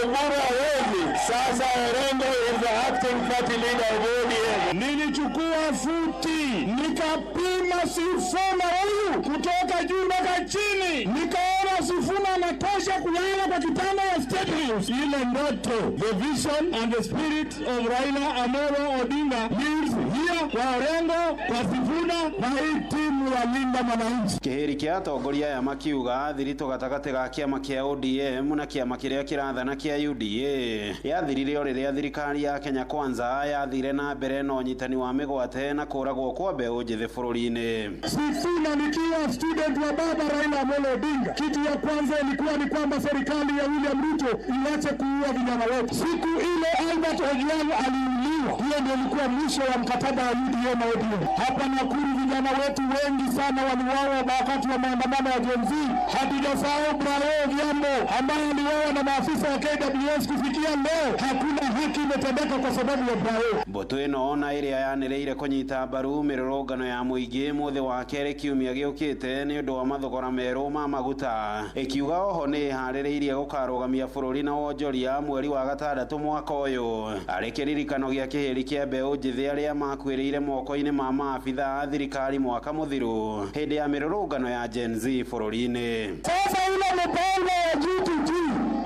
Oburu hawezi, sasa Orengo is the acting party leader of ODM. Nilichukua futi nikapima Sifuna huyu kutoka juu mpaka chini, nikaona Sifuna anatosha kulala kwa kitanda ya State House. Ile ndoto, the vision and the spirit of Raila Amolo Odinga lives here kwa Orengo, kwa Sifuna na hii timu ya Linda Mwananchi. Kĩhĩri kĩa atongoria aya makiuga thiritũ gatagatĩ ga kĩama kĩa ODM na kĩama kĩrĩa kĩrathana kĩa UDA yathirire o rĩrĩa thirikari ya Kenya Kwanza yathire na mbere na ũnyitani wa mĩgwate na kũragwo kwa mbeũ njĩthĩ bũrũri-inĩ. Sifuna nikiwa student wa baba Raila Amolo Odinga, kitu ya kwanza ilikuwa ni kwamba serikali ya William Ruto iache kuua vijana wetu. Siku ile Albert Ojwang aliuliwa, hiyo ndio ilikuwa mwisho wa mkataba wa UDA na ODM. Hapa Nakuru vijana wetu wengi sana waliuawa wakati wa maandamano ya Gen Z. Hatujasahau Brayo Odhiambo ambaye aliuawa na maafisa wa KWS. Kufikia leo hakuna haki imetendeka kwa sababu ya Brayo. Mbũtũ ĩno na ĩrĩa yanĩrĩire kũnyita mbaru mĩrũrũngano ya mũingĩ mũthĩ wa kerĩ kiumia gĩũkĩte nĩ ũndũ wa mathogora merũ ma maguta, ĩkiuga oho nĩ ĩharĩrĩirie gũkarũgamia bũrũri na wonjoria mweri wa gatandatũ mwaka ũyũ. Arĩ kĩririkano gĩa kĩhĩri kĩa mbeũ njĩthĩ arĩa makuĩrĩire moko-inĩ ma maabitha a thirikari mwaka mũthiru hĩndĩ ya mĩrũrũngano ya Gen Z bũrũri-inĩ. Sasa ile mipango ya G2G,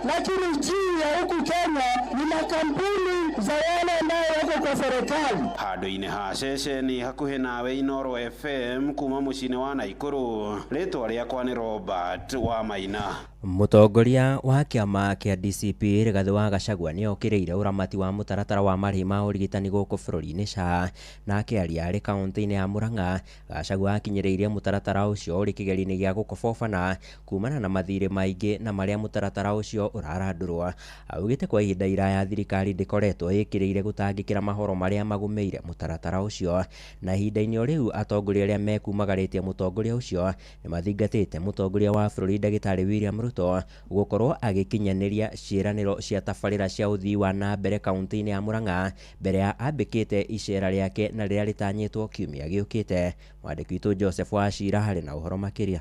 lakini G ya huku Kenya ni makampuni za wale ambao wako kwa serikali. Handũ-inĩ ha ceceni hakuhĩ nawe Inooro FM kuma mũciĩ-inĩ wa Naikuru, rĩtwa rĩakwa nĩ Robert wa Maina. Mũtongoria wa kĩama kĩa DCP Rigathĩ wa Gachagua nĩokĩrĩire ũramati wa mũtaratara wa marĩhi ma ũrigitani gũkũ bũrũri-inĩ SHA. Na akĩaria arĩ kaũntĩ-inĩ ya Murang'a, Gachagua akinyĩrĩirie mũtaratara ũcio ũrĩ kĩgerio-inĩ gĩa gũkobobana kumana na mathirĩ maingĩ na marĩa mũtaratara ũcio ũrarandũrwo. Augĩte kwa ihinda iraya thirikari ndĩkoretwo ĩkĩrĩire gũtangĩkĩra mahoro marĩa magũmĩire mũtaratara ũcio, na ihinda-inĩ o rĩu atongoria arĩa mekumagarĩtie mũtongoria ũcio nĩmathingatĩte mũtongoria wa bũrũri ndagĩtarĩ William Ruto gũkorwo agĩkinyanĩria ciĩranĩro cia tabarĩra cia ũthii wa na mbere kaũntĩ-inĩ ya Murang'a mbere ya ambĩkĩte icera rĩake na rĩrĩa rĩtanyĩtwo kiumia gĩũkĩte. Mwandĩki witũ Joseph Wachira harĩ na ũhoro makĩria.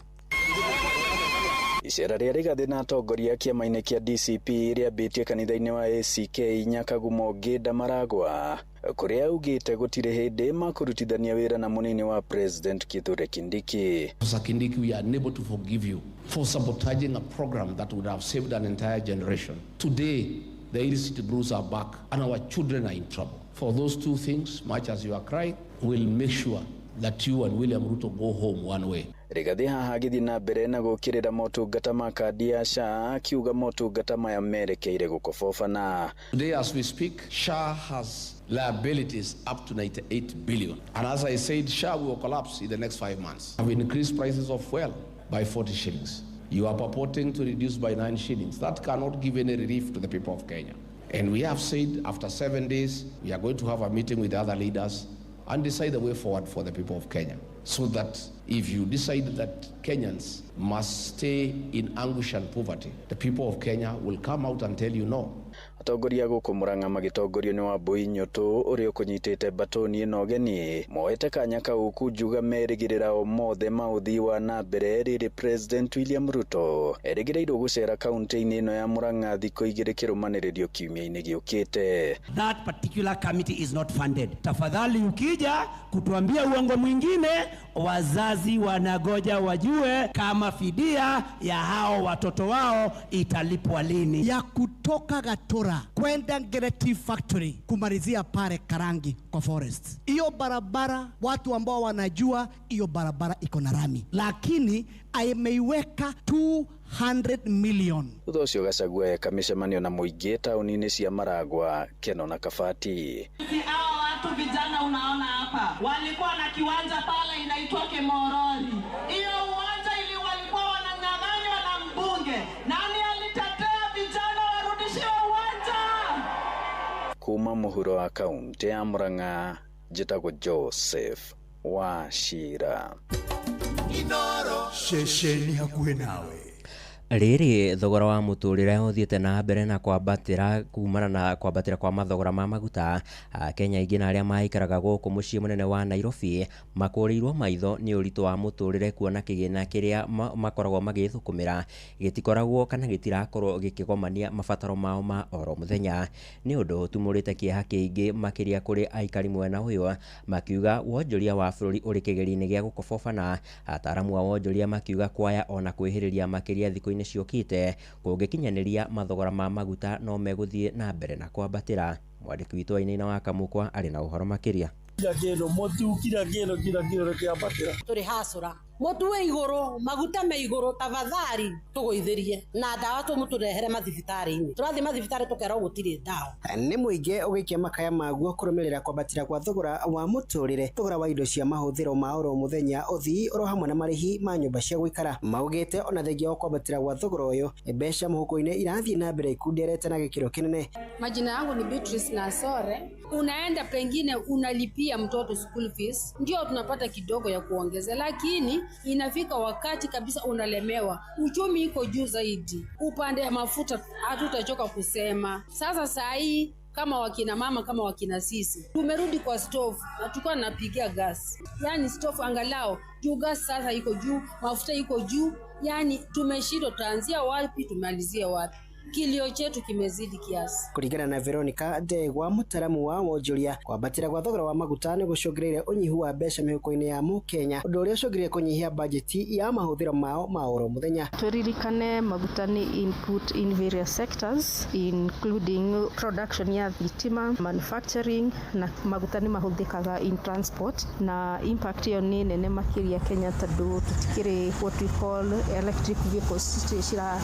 Icera rĩa Rigathĩ na atongoria kĩama-inĩ kĩa DCP rĩambĩtie kanitha-inĩ wa ACK Nyakagumo Ngĩnda Maragwa kũrĩa augĩte gũtirĩ hĩndĩ makũrutithania wĩra na mũnini wa President Kithure Kindiki. Professor Kindiki, we are unable to forgive you for sabotaging a program that would have saved an entire generation. Today, the illicit brews are back and our children are in trouble. For those two things, much as you are crying, we'll make sure that you and William Ruto go home one way. Rigathĩ haha agĩthiĩ na mbere na gũkĩrĩra motungata ma kandi ya SHA akiuga motungata maya merekeire gũkobobana. Today as we speak, SHA has liabilities up to 98 billion. And as I said, SHA will collapse in the next 5 months. I've increased prices of fuel by 40 shillings. You are purporting to reduce by 9 shillings. That cannot give any relief to the people of Kenya. And we have said after 7 days, we are going to have a meeting with other leaders and decide the way forward for the people of Kenya. So that if you decide that Kenyans must stay in anguish and poverty, the people of Kenya will come out and tell you no. Atongoria gũkũ Murang'a magĩtongorio nĩ Wambui Nyũtũ ũrĩa ũkũnyitĩte mbatũni ĩno ũgeni moete kanya kau kunjuga merĩgĩrĩra o mothe ma ũthii wa na mbere rĩrĩ President William Ruto erĩgĩrĩirwo gũcera kaũntĩ-inĩ ĩno ya Murang'a thikũ igĩrĩ kĩrũmanĩrĩrio kiumia-inĩ gĩũkĩte. That particular committee is not funded. Tafadhali ukija kutuambia uongo mwingine, wazazi wanagoja wajue kama fidia ya hao watoto wao italipwa lini. Ya kutoka Gatura kwenda Ngereti Factory kumalizia pale Karangi kwa forest. Iyo barabara watu ambao wanajua iyo barabara iko na rami, lakini ameiweka 200 million. Thutha ũcio Gachagua eka mĩcemanio na mũingĩ taũni-inĩ cia Maragwa, Keno na Kabati. Hao watu vijana unaona hapa walikuwa na kiwanja pale inaitwa Kemorori. Hiyo uwanja ili walikuwa wananyang'anywa na mbunge. Nani alitetea vijana warudishiwe uwanja? Kuma mũhuro wa kaunti ya Murang'a, njĩtagwo Joseph Wachira. Inooro ceceni hakuhĩ nawe. Rĩrĩ thogora wa mũtũrĩre ũthiĩte na mbere na kwambatĩra kumana na kwambatĩra kwa mathogora ma maguta. Kenya aingĩ na arĩa maikaraga gũkũ mũciĩ mũnene wa Nairobi makũrĩirwo maitho nĩ ũritũ wa mũtũrĩre kuona kĩgĩna kĩrĩa makoragwo magĩthũkũmĩra gĩtikoragwo kana gĩtirakorwo gĩkĩgomania mabataro mao ma oro mũthenya. Nĩ ũndũ ũtumũrĩte kĩeha kĩingĩ makĩria kũrĩ aikari mwena ũyũ makiuga wonjoria wa bũrũri ũrĩ kĩgerio-inĩ gĩa gũkobobana. Ataaramu a wonjoria makiuga kwaya ona kwĩhĩrĩria makĩria thikũ-inĩ ciũkĩte kũngĩkinyanĩria mathogora ma maguta no megũthiĩ na mbere na kwambatĩra. Mwandĩki witũ Wainaina wa Kamũkwa arĩ na ũhoro makĩria. Kila kĩndũ mũtu kila kĩndũ kila kĩndũ kĩambatĩra. Tũrĩ hacũra mũtu wĩ igũrũ maguta me igũrũ tafadhali tũgũithĩrie na ndawa tũmũtũrehere mathibitarĩ-inĩ. Tũrathiĩ mathibitarĩ tũkerwo gũtirĩ ndawa. Nĩ mũingĩ ũgĩikia makaya maguo kũrũmĩrĩra kwambatĩra kwa thogora wa mũtũrĩre, thogora wa indo cia mahũthĩro ma oro mũthenya, ũthii oro hamwe na marĩhi ma nyũmba cia gũikara. Maugĩte ona thengia wa kwambatĩra gwa thogora ũyũ, mbeca mũhuko-inĩ irathiĩ na mbere ikunderete na gĩkĩro kĩnene. Majina yangu ni Beatrice Nasore. Unaenda pengine unalipia mtoto school fees, ndio tunapata kidogo ya kuongeza, lakini inafika wakati kabisa unalemewa. Uchumi iko juu zaidi, upande mafuta hatutachoka kusema. Sasa saa hii kama wakina mama kama wakina sisi tumerudi kwa stove na tulikuwa tunapigia gas, yani stove angalau juu gas sasa iko juu, mafuta iko juu, yani tumeshindwa tutaanzia wapi tumalizie wapi. Kilio chetu kimezidi kiasi. Kũringana na Veronica Ndegwa, mũtaramu wa wonjoria, kwambatĩra gwa thogora wa maguta nĩ gũcũngĩrĩire ũnyihu wa mbeca mĩhuko-inĩ ya mũkenya, ũndũ ũrĩa ũcũngĩrĩire kũnyihia bajeti ya mahũthĩro mao ma oro mũthenya. Turirikane maguta ni input in various sectors including production ya thitima, manufacturing, na maguta nĩ mahũthĩkaga in transport, na impact ĩyo nĩ nene makĩria Kenya tondũ tũtikĩrĩ what we call electric vehicles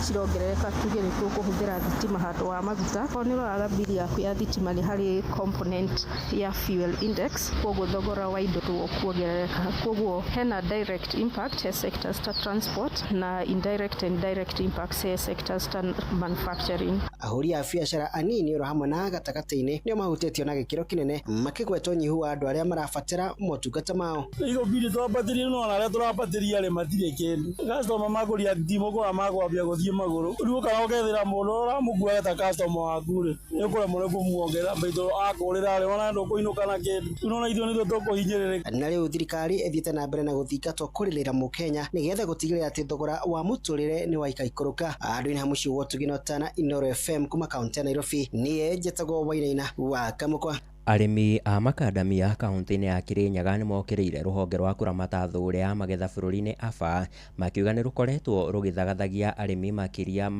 cirongerereka, tuge nĩ tũkũhũthĩra thitima handũ wa maguta. Korwo nĩ ũroraga bili yaku ya thitima nĩ harĩ component ya fuel index, koguo thogora wa indo kuongerereka, koguo hena direct impact he sectors ta transport na indirect and direct impacts he sectors ta manufacturing. Ahũri a biacara anini oro hamwe na gatagatĩ-inĩ nĩo mahutĩtio na gĩkĩro kĩnene, makĩgweta ũnyihu wa andũ arĩa marabatara motungata mao. Igo bili twambatĩrie no ona arĩa tũrambatĩria rĩ matirĩ kĩndũ. Customer makũria ndimũ kũrĩa makwambia gũthiĩ magũrũ. Rĩu ũkaga ũkethĩra mũndũ ũramũkuaga ta customer waku rĩ, nĩ ũkũremwo nĩ kũmuongerera mbei tondũ akũrĩra rĩ ona ndũkũinũka na kĩndũ. Rĩu nĩwona ithuĩ nĩthuĩ tũkũhinyĩrĩrĩka. Na rĩu thirikari ĩthiĩte na mbere na gũthingatwo kũrĩrĩra mũkenya nĩgetha gũtigĩrĩra atĩ thogora wa mũtũrĩre nĩ waikaikũrũka. Andũ-inĩ ha mũciĩ wa Ũtugi na Ũtana, Inooro FM kuma kaunti ya Nairobi, niĩ njĩtagwo Wainaina wa Kamũkwa. Arĩmi a makandamia kaunti-inĩ ya Kirinyaga nĩmokĩrĩire rũhonge rwa kũramata thũgũrĩ ya magetha bũrũri-inĩ AFA, makiuga nĩ rũkoretwo rũgĩthagathagia arĩmi makĩria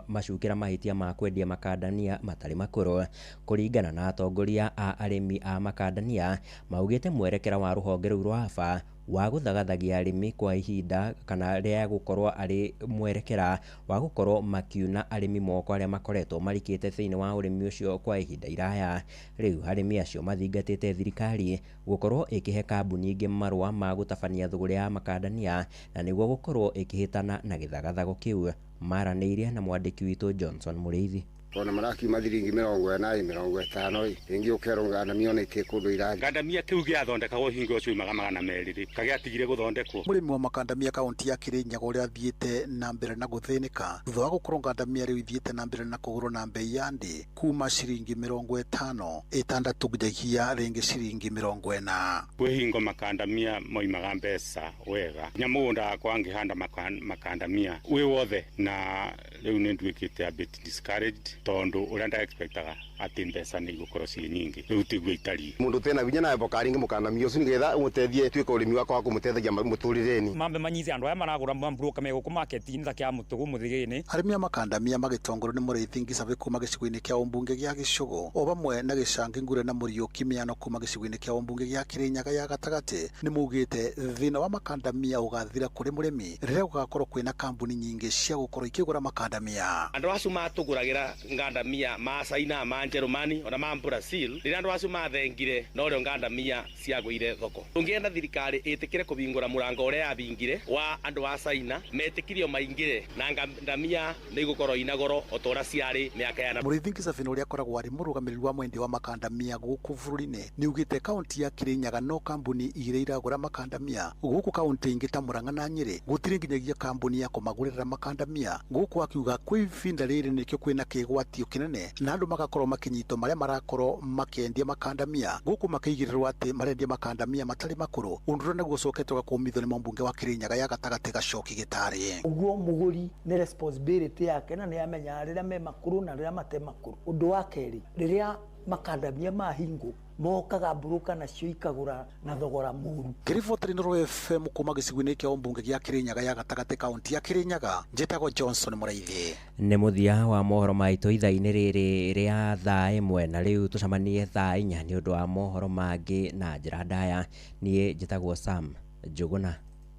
macukĩra mahĩtia ma kwendia makandania matarĩ makũrũ. Kũringana na atongoria a arĩmi a makandania, maugĩte mwerekera wa rũhonge rũu rwa AFA wa gũthagathagia arĩmi kwa ihinda kana rĩa gũkorwo arĩ mwerekera wa gũkorwo makiuna arĩmi moko arĩa makoretwo marikĩte thĩinĩ wa ũrĩmi ũcio kwa ihinda iraya. Rĩu arĩmi acio mathingatĩte thirikari gũkorwo ĩkĩhe kambuni ingĩ marũa ma gũtabania thũgũrĩ ya makandania na nĩguo gũkorwo ĩkĩhĩtana na gĩthagathago kĩu. Maranĩirie na mwandĩki witũ Johnson Mũrĩithi. Ona marakiuma thiringi 40 50 ringi ukerwo ngandamia ona itie kundu irathi ngandamia kiu giathondekagwo hingo ucio imaga 200 ri kagiatigire guthondekwo. Mũrĩmi wa makandamia kaunti ya Kirinyaga ũrĩa athiĩte na mbere na gũthĩnĩka thutha wa gũkorwo ngandamia rĩu ithiĩte na mbere na kũgũrwo na mbei ya ndĩ kuma ciringi 50 6 nginyagia rĩngĩ ciringi 40. Kwĩ hingo makandamia moimaga mbeca wega nya mũgũnda wakwa ngĩhanda makandamia wĩ wothe, na rĩu nĩ nduĩkĩte a bit discouraged tondu uria nda expectaga ati mbeca nĩ igũkorwo ciĩ nyingĩ rĩu tiguo itariĩ. Mũndũ tena vinya nawe bokaringe mũkandamia ũcio nĩgetha ũmũteithie tuĩke ũrĩmi wakwa wa kũmũteithagia mũtũrĩre-inĩ. Mambe manyithe andũ aya maragũra mambroka me gũkũ market-inĩ ta kĩa mũtũgũ mũthigĩ-inĩ. Arĩmi a makandamia magĩtongorio nĩ Mũrĩithi Ngicabi kuma gĩcigo-inĩ kĩa ũmbunge gĩa Gĩcũgũ o vamwe na Gĩcangi Ngure na Mũriũki Mĩano kuma gĩcigo-inĩ kĩa ũmbunge gĩa Kĩrĩnyaga ya gatagatĩ nĩ maugĩte thĩna wa makandamia ũgathira kũrĩ mũrĩmi rĩrĩa gũgakorwo kwĩna kambuni nyingĩ cia gũkorwo ikĩgũra makandamia. Andũ acio matũgũragĩra ngandamia ma China, ma Jerumani ona ma Brazil, rĩrĩa andũ acio mathengire norĩo ngandamia ciagũire thoko. Tũngĩenda thirikari ĩtĩkĩre kũhingũra mũrango ũrĩa yabingire wa andũ a China, metĩkirio maingĩre na ngandamia nĩ igũkorwo ina goro o ta ũrĩa ciarĩ mĩaka ya. Mũrĩithi Ngicabi ũrĩa akoragwo arĩ mũrũgamĩrĩri wa mwendia wa makandamia gũkũ bũrũri-inĩ nĩ augĩte kaunti ya Kirinyaga no kambuni igĩrĩ iragũra makandamia gũkũ kaunti ingĩ ta Murang'a na Nyĩrĩ gũtirĩ nginyagia kambuni ya kũmagũrĩra makandamia gũkũ, akiuga kwĩ ibinda rĩrĩ nĩkĩo kwĩna kĩgwatio kĩnene na andũ magakorwo makinyitwo marĩa marakorwo makiendia makandamia gũkũ makĩigĩrĩrwo atĩ marendia makandamia matarĩ makũrũ, ũndũ ũrĩa naguo ũcokete ũgakũmithio nĩ mũmbunge wa Kirinyaga ya gatagatĩ Gacoki Gĩtarĩ. Ũguo mũgũri nĩ responsibility yake na nĩ amenyaga rĩrĩa me makũrũ na rĩrĩa mate makũrũ. Ũndũ wa kerĩ, rĩrĩa makandamia mahingwo mokaga mburuka nacio ikagura na thogora mũru. Ngĩribotera Inooro FM kuma gĩcigo-inĩ kĩa ũmbunge gĩa Kirinyaga ya gatagatĩ kaunti ya Kirinyaga, njĩtagwo Johnson Mũraithi. Nĩ mũthia wa mohoro maitũ ithaa-inĩ rĩrĩ rĩa thaa 1 na rĩu tũcemanie thaa 4 nĩ ũndũ wa mohoro mangĩ na njĩra ndaya. Niĩ njĩtagwo Sam Njũgũna.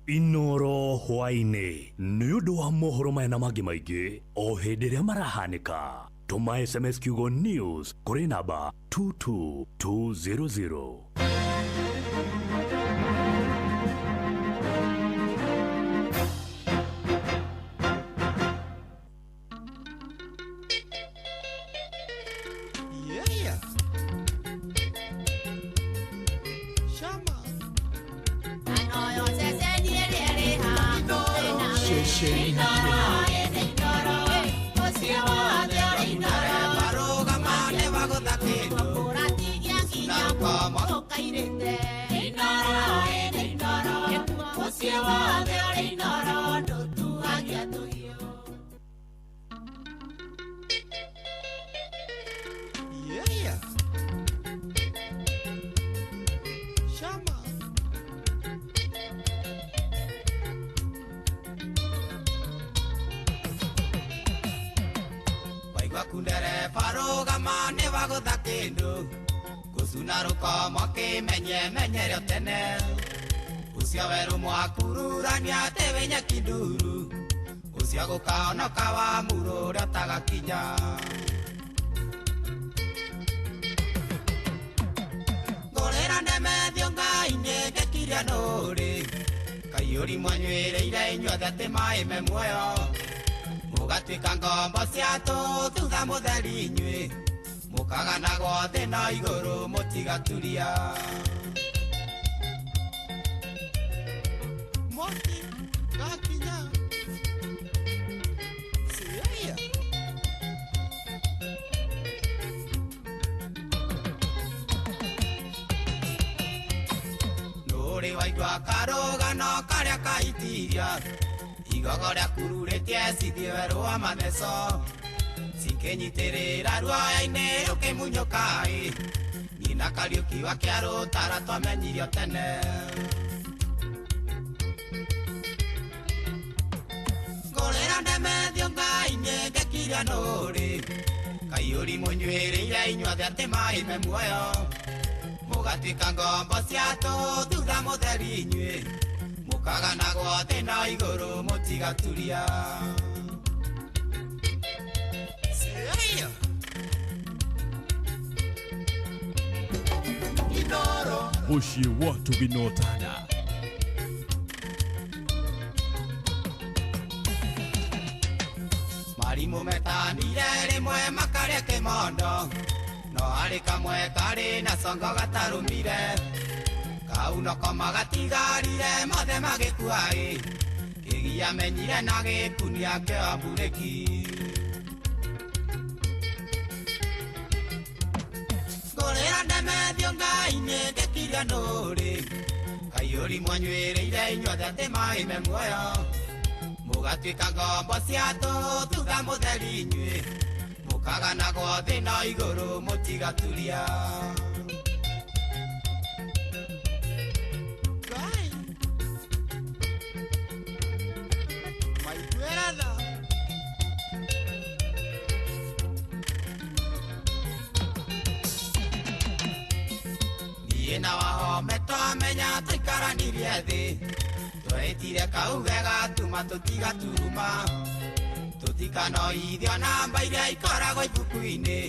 Inooro hwaĩ-inĩ nĩ ũndũ wa mohoro maya na mangĩ maingĩ o hĩndĩ ĩrĩa marahanĩka. Tũma SMS kiugo news kũrĩ namba 22200. Yeah. Shama. Waku ndereba rũgama nĩ wagũtha kĩndũ Gũcuna rũkomo kĩmenye menyere tene Ũcio werũ mwakururania atĩ wĩ nyeki nduru Ũcio gũkaonoka wa muro ũrĩa ũtagakinya Ngũrĩra ndemethio Ngai-inĩ ngĩkiria nũrĩ Kaiyũri mwanyuĩrĩire inyuothe atĩ maĩ me muoyo Mũgatuĩka ngombo cia tũ thutha mũtheri inyuĩ Mũkaganagwo thĩ na igũrũ mũtigaturia Mwaki gakinya Siaya Nũrĩ waigua karũgano karĩa kaitiria Igogo rĩa kururĩtie cithiĩ werũ wa matheco Cikĩnyitĩrĩra ruoya-inĩ rũkĩmunyũka-ĩ Nyina Kariũki wa Kĩarũtara twamenyirio tene Ngũrĩra ndemethio Ngai-inĩ ngĩkiria nũrĩ Kaiyũri mũnyuĩrĩire inyuothe atĩ maĩ me muoyo Mũgatuĩka ngombo cia tũ thutha mũtheri inyuĩ Mũkaganagwo thĩ na igũrũ mũtigaturia Siaya Inoro Mũciĩ wa Tũginotana. Marimũ metanire rĩmwe makarĩa kĩmondo No harĩ kamwe karĩ na congo gatarũmire Kau noko magatigarire mothe magĩkua-ĩ Kĩgia menyire na gĩkunia kĩa mburĩki Ngũrĩra ndemethio Ngai-inĩ ngĩkiria nũrĩ Kaiyũri mwanyuĩrĩire inyuothe atĩ maĩ me muoyo Mũgatuĩka ngombo cia tũ thutha mũtheri inyuĩ Mũkaganagwo thĩ na igũrũ mũtigaturia Ngai Maiguĩra tha Niĩ na Wahome twamenya tũikaranirie thĩ Twehĩtire kauge gatuma tũtigaturuma Tũtikanoithio namba iria ikoragwo ibuku-inĩ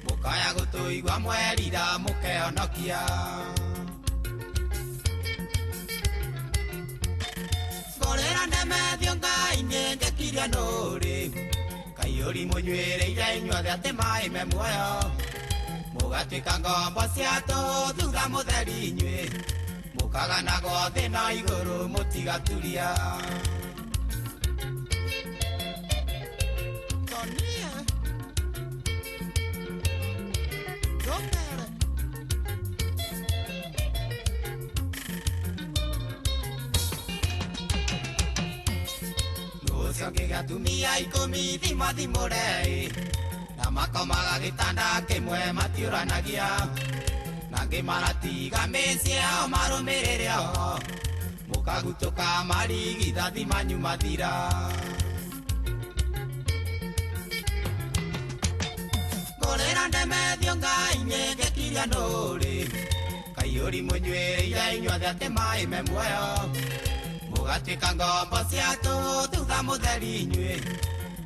Mũkaya gũtũigua mwerira mũkehonokia Ngũrĩra ndemethio Ngai-inĩ ngĩkiria nũrĩ Kaiyũri mũnyuĩrĩire inyuothe atĩ maĩ me muoyo Mũgatuĩka ngombo cia tũ thutha mũtheri inyuĩ Mũkaganagwo thĩ na igũrũ mũtigaturia Tonia Ndũmere Ũcio ngĩgatumia ikũmi thimathimũre-ĩ Na makomaga gĩtanda kĩmwe matiũranagia Nangĩ maratiga mĩciĩ yao marũmĩrĩre oho Mũkagutũka marigithathi manyu mathira Ngũrĩra ndemethio Ngai-inĩ ngĩkiria nũrĩ Kaiyũri mũnyuĩrĩire inyuothe atĩ maĩ me muoyo Mũgatuĩka ngombo cia tũ thutha mũtheri inyuĩ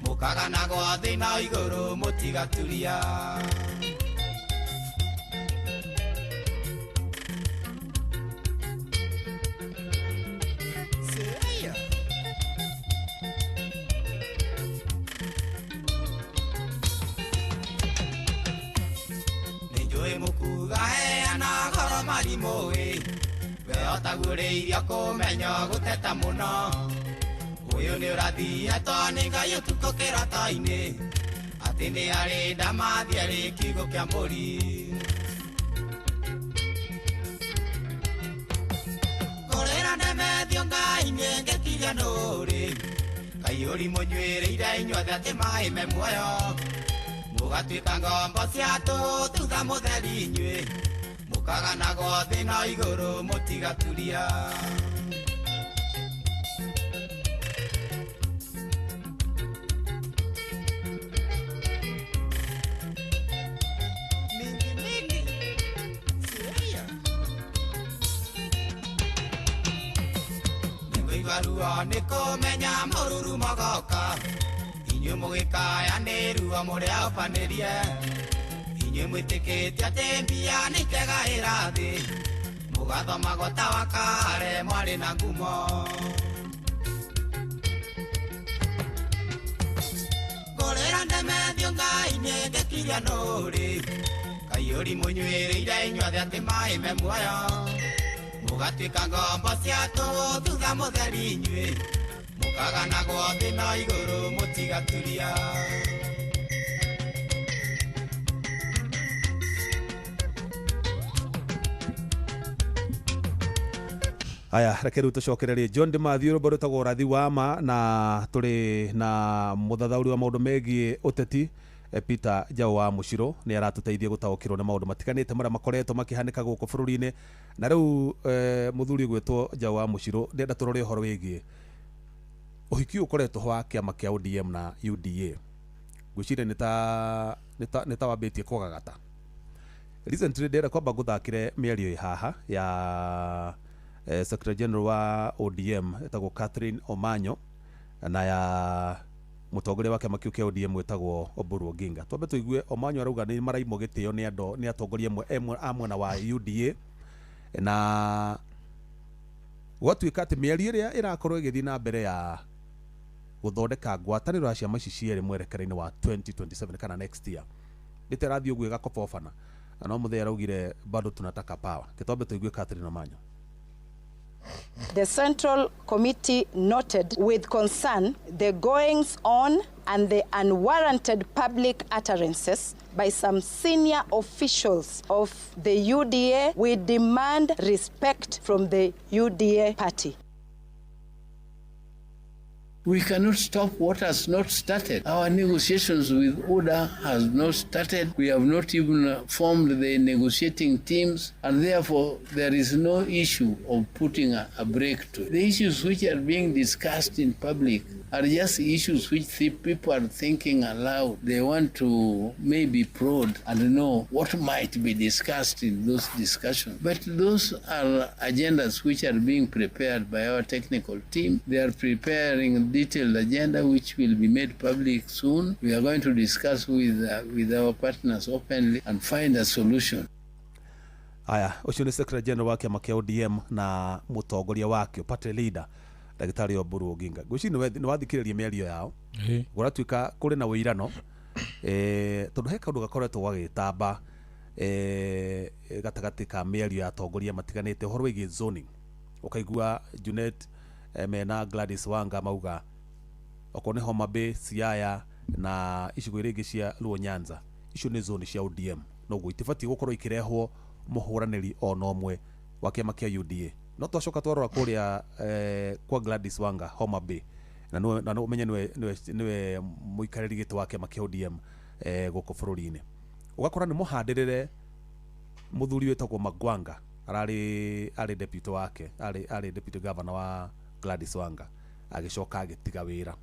Mũkaganagwo thĩ na igũrũ mũtigaturia Siaya Nĩnjũĩ mũkuga heana goro marimũ-ĩ We ũtaguũrĩirio kũmenya gũteta mũno Ũyũ nĩ ũrathiĩtwo nĩ Ngai ũtukũ kĩroto-inĩ Atĩ nĩ arĩ ndamathi arĩ kiugũ kĩa mbũri Ngũrĩra ndemethio Ngai-inĩ ngĩkiria nũrĩ Kaiyũri mũnyuĩrĩire inyuothe atĩ maĩ me muoyo Mũgatuĩka ngombo cia tũ thutha mũtheri inyuĩ Mũkaganagwo thĩ na igũrũ mũtigaturia Ruo nĩ kũmenya mũrurumo goka. Inyuĩ mũgĩkaya nĩ ruo mũrĩ aũbanĩrie. Inyuĩ mwĩtĩkĩtie atĩ mbia nĩ ikegaĩra thĩ. Mũgathomagwo ta wa kare mwarĩ na ngumo. Ngũrĩra ndemethio Ngai-inĩ ngĩkiria nũrĩ. Kaiyũri mũnyuĩrĩire inyuothe atĩ maĩ me muoyo. Mũgatuĩka ngombo cia tũhũ thutha mũtheri inyuĩ. Mũkaganagwo thĩ na igũrũ mũtigaturia. Aya, reke rĩu tũcokererie John Ndimathiũ rwĩmbo rwĩtagwo ũrathi wa ma, na tũrĩ na mũthathaũri wa maũndũ megiĩ ũteti Peter Njau wa Mũcirũ nĩ aratũteithia gũtaũkĩrwo nĩ maũndũ matiganĩte marĩa makoretwo makĩhanĩka gũkũ bũrũri-inĩ. Na rĩu mũthuri ũgwĩtwo Njau wa Mũcirũ ndĩrenda tũrore ũhoro wĩgiĩ ũhiki ũyũ ũkoretwo ho wa kĩama kĩa ODM na UDA. Ngwĩciria nĩ ta wambĩtie kũgagata. Recently ndĩrenda kwamba ngũthakĩre mĩario ĩ haha ya Secretary General wa ODM etagwo Catherine Omanyo na ya mũtongoria wa kĩama kĩu kĩa ODM wĩtagwo Oburu Oginga. Twambe tũigue Omanyo arauga nĩ maraimwo gĩtĩo nĩ andũ nĩ atongoria amwe a mwena wa UDA, na gwatuĩka atĩ mĩario ĩrĩa ĩrakorwo ĩgĩthiĩ na mbere ya gũthondeka ngwatanĩro ya ciama ici cierĩ mwerekera-inĩ wa 2027 kana next year nĩta ĩrathiĩ ũguo ĩgakobobana, na no mũthee araugire bado tunataka power. Kĩtwambe tũigue Catherine Omanyo. The Central Committee noted with concern the goings on and the unwarranted public utterances by some senior officials of the UDA. We demand respect from the UDA party. We cannot stop what has not started. Our negotiations with UDA has not started. We have not even formed the negotiating teams, and therefore there is no issue of putting a break to it. The issues which are being discussed in public are just issues which the people are thinking aloud. They want to maybe prod and know what might be discussed in those discussions. But those are agendas which are being prepared by our technical team. They are preparing a detailed agenda which will be made public soon. We are going to discuss with our partners openly and find a solution. Aya, ũcio nĩ Secretary General wa kĩama kĩa ODM na mũtongoria wakĩo party leader Ndagĩtarĩ Oburu Oginga. Ngwĩciria nĩ wathikĩrĩria mĩario yao. Gũratuĩka kũrĩ na ũirano tondũ he kaũndũ gakoretwo gagĩtamba gatagatĩ ka mĩario ya atongoria matiganĩte ũhoro wĩgiĩ zoning. Ũkaigua Junet mena Gladys Wanga mauga okorwo nĩ Homa Bay, Siaya na icigo iria ingĩ cia Luo Nyanza, icio nĩ zone cia ODM, noguo itibatiĩ gũkorwo ikĩrehwo mũhũranĩri ona ũmwe wa kĩama kĩa UDA. No twacoka twarora kũrĩa kwa Gladys Wanga Homa Bay, na nĩwe ũmenye nĩwe mũikarĩri gĩtĩ wa kĩama kĩa ODM gũkũ bũrũri-inĩ, ũgakora nĩ mũhandĩrĩre mũthuri wĩtagwo Magwanga, arĩ deputy wake, arĩ deputy governor wa Gladys Wanga, agĩcoka agĩtiga wĩra.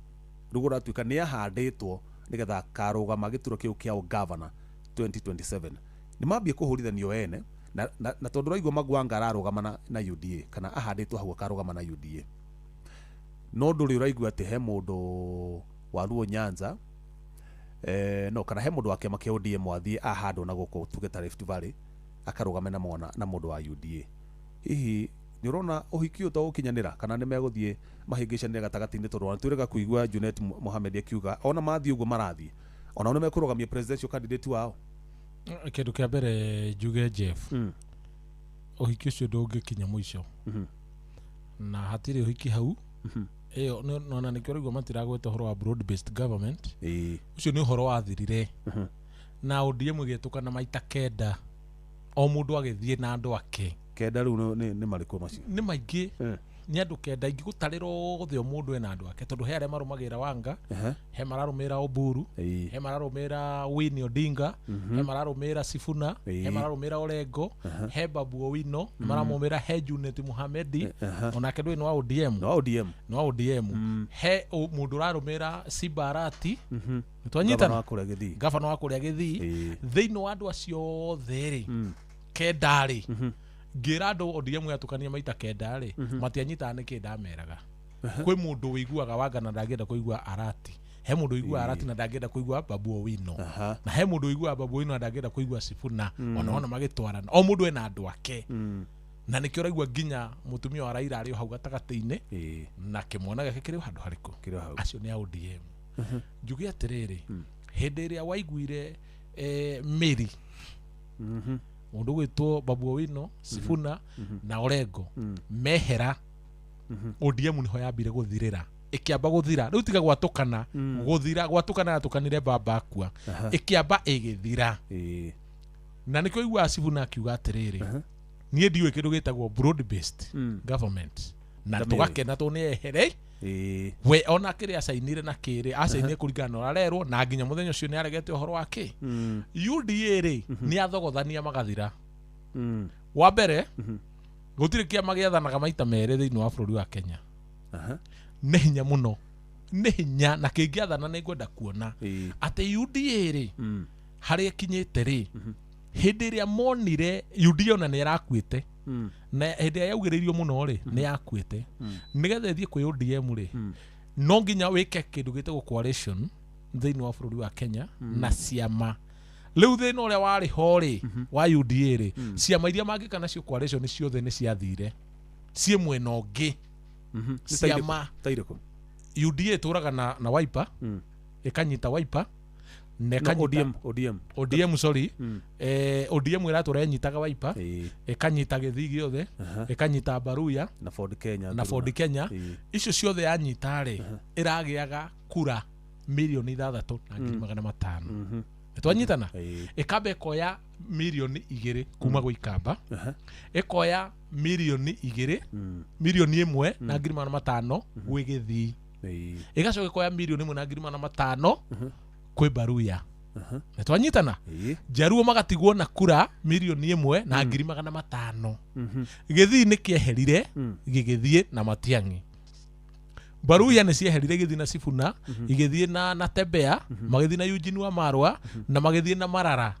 Rĩu gũratuĩka nĩ ahandĩtwo nĩgetha akarũgama gĩturwa kĩu kĩa ũgavana 2027. Nĩ mambie kũhũrithanio ene na tondũ ũraigua Magwanga ararũgama na UDA kana ahandĩtwo hau akarũgama na UDA, no ndũrĩ ũraigua atĩ he mũndũ wa Luo Nyanza no kana he mũndũ wa kĩama kĩa ODM wathiĩ ahandwo na gũkũ tuge ta Rift Valley akarũgame na mwana na mũndũ wa UDA. Hihi nĩ ũrona ũhiki ũyũ to ũkinyanĩra kana nĩ megũthiĩ mahĩngĩcanĩre gatagatĩ-inĩ? Tondũ ona twĩrĩga kũigua Junet Mohamed akiuga ona mathiĩ ũguo marathiĩ onao nĩ mekũrũgamia presidential candidate wao. Kĩndũ kĩa mbere njuge Jeff, ũhiki ũcio ndũngĩkinya mũico na hatirĩ ũhiki hau. Ĩyo nona nĩkĩo ũraigua matiragweta ũhoro wa broad based government. Ũcio nĩ ũhoro wathirire na ODM ĩgĩtũkana maita 9, o mũndũ agĩthiĩ na andũ ake. 9 rĩu nĩ marĩkũ macio? Nĩ maingĩ, nĩ andũ 9 ingĩgũtarĩra othe o mũndũ ena andũ ake, tondũ he arĩa marũmagĩrĩra Wanga, he mararũmĩrĩra Oburu, he mararũmĩrĩra Winnie Odinga, he mararũmĩrĩra Sifuna, he mararũmĩrĩra Orengo, he Babu Owino, maramũmĩrĩra he Junet Mohamedi, onake ndũĩ nĩ wa ODM. Nĩ wa ODM. He mũndũ ũrarũmĩrĩra Simba Arati, nĩtwanyitana, gavana wa kũrĩa Gĩthii. Thĩinĩ wa andũ acio othe rĩ, 9 rĩ, ngĩra andũ ODM yatũkania maita 9 rĩ, matianyitaga nĩkĩ ndameraga. Kwĩ mũndũ wĩiguaga Wanga na ndangĩenda kũigua Arati. He mũndũ wĩiguaga Arati na ndangĩenda kũigua Babu Owino. Na he mũndũ wĩiguaga Babu Owino na ndangĩenda kũigua Sifuna. Ona wona magĩtwarana. O mũndũ ena andũ ake. Na nĩkĩo ũraigua nginya mũtumia wa Raila arĩ o hau gatagatĩ-inĩ na kĩmwana gĩake kĩrĩ o handũ harĩkũ. Acio nĩ a ODM. Njuge atĩrĩrĩ, hĩndĩ ĩrĩa waiguire Mĩri, mũndũ ũgwĩtwo Babu Owino, Sifuna na Orengo mehera, ODM nĩho yambire gũthirĩra. Ĩkĩamba gũthira. Rĩu tiga gwatũkana, gũthira gwatũkana yatũkanire baba akua. Ĩkĩamba ĩgĩthira. Na nĩkĩo ũiguaga Sifuna akiuga atĩrĩrĩ, niĩ ndiũĩ kĩndũ gĩtagwo broad based government. Na tũgakena tondũ nĩ ehere. We ona kĩrĩa acainire na kĩrĩ acainire kũringana na ũrĩa arerwo, na nginya mũthenya ũcio nĩ aregete ũhoro wa kĩ. UDA rĩ, nĩ athogothania magathira. Wa mbere, gũtirĩ kĩama gĩathanaga maita merĩ thĩinĩ wa bũrũri wa Kenya. Nĩ hinya mũno, nĩ hinya, na kĩngĩathana nĩ ngwenda kuona atĩ UDA rĩ, harĩa ĩkinyĩte rĩ, hĩndĩ ĩrĩa monire UDA ona nĩ ĩrakuĩte, na hĩndĩ ĩrĩa yaugĩrĩirio mũno rĩ, nĩ yakuĩte. Nĩgetha ĩthiĩ kwĩ ODM rĩ, no nginya wĩke kĩndũ gĩtagwo coalition thĩinĩ wa bũrũri wa Kenya na ciama. Rĩu thĩna ũrĩa warĩ ho rĩ, wa UDA rĩ, ciama iria mangĩka nacio coalition ciothe nĩ ciathire ciĩ mwena ũngĩ. Ciama UDA ĩtũraga na Wiper, ĩkanyita Wiper, na ĩkanyita ODM, sorry. ODM ĩratũra ĩnyitaga Wiper, ĩkanyita Gĩthii gĩothe, ĩkanyita Baruya na Ford Kenya, na Ford Kenya. Icio ciothe yanyita rĩ, ĩragĩaga kura mirioni 6 na 500,000. Twanyitana? Ĩkamba ĩkoya mirioni 2 kuma gwĩ Ikamba, ĩkoya mirioni 2, mirioni 1 na 500,000 gwĩ Gĩthii, ĩgacoka ĩkoya mirioni 1 na 500,000 kwĩ Baruya. Na twanyitana? Jaruo magatigwo na kura mirioni 1 na 500,000. Gĩthii nĩ kĩeherire gĩgĩthiĩ na Matiang'i. Baruya nĩ cieherire gĩthiĩ na Sifuna, igĩthiĩ na Tembea, magĩthiĩ na Eugene wa Marwa, na magĩthiĩ na Marara.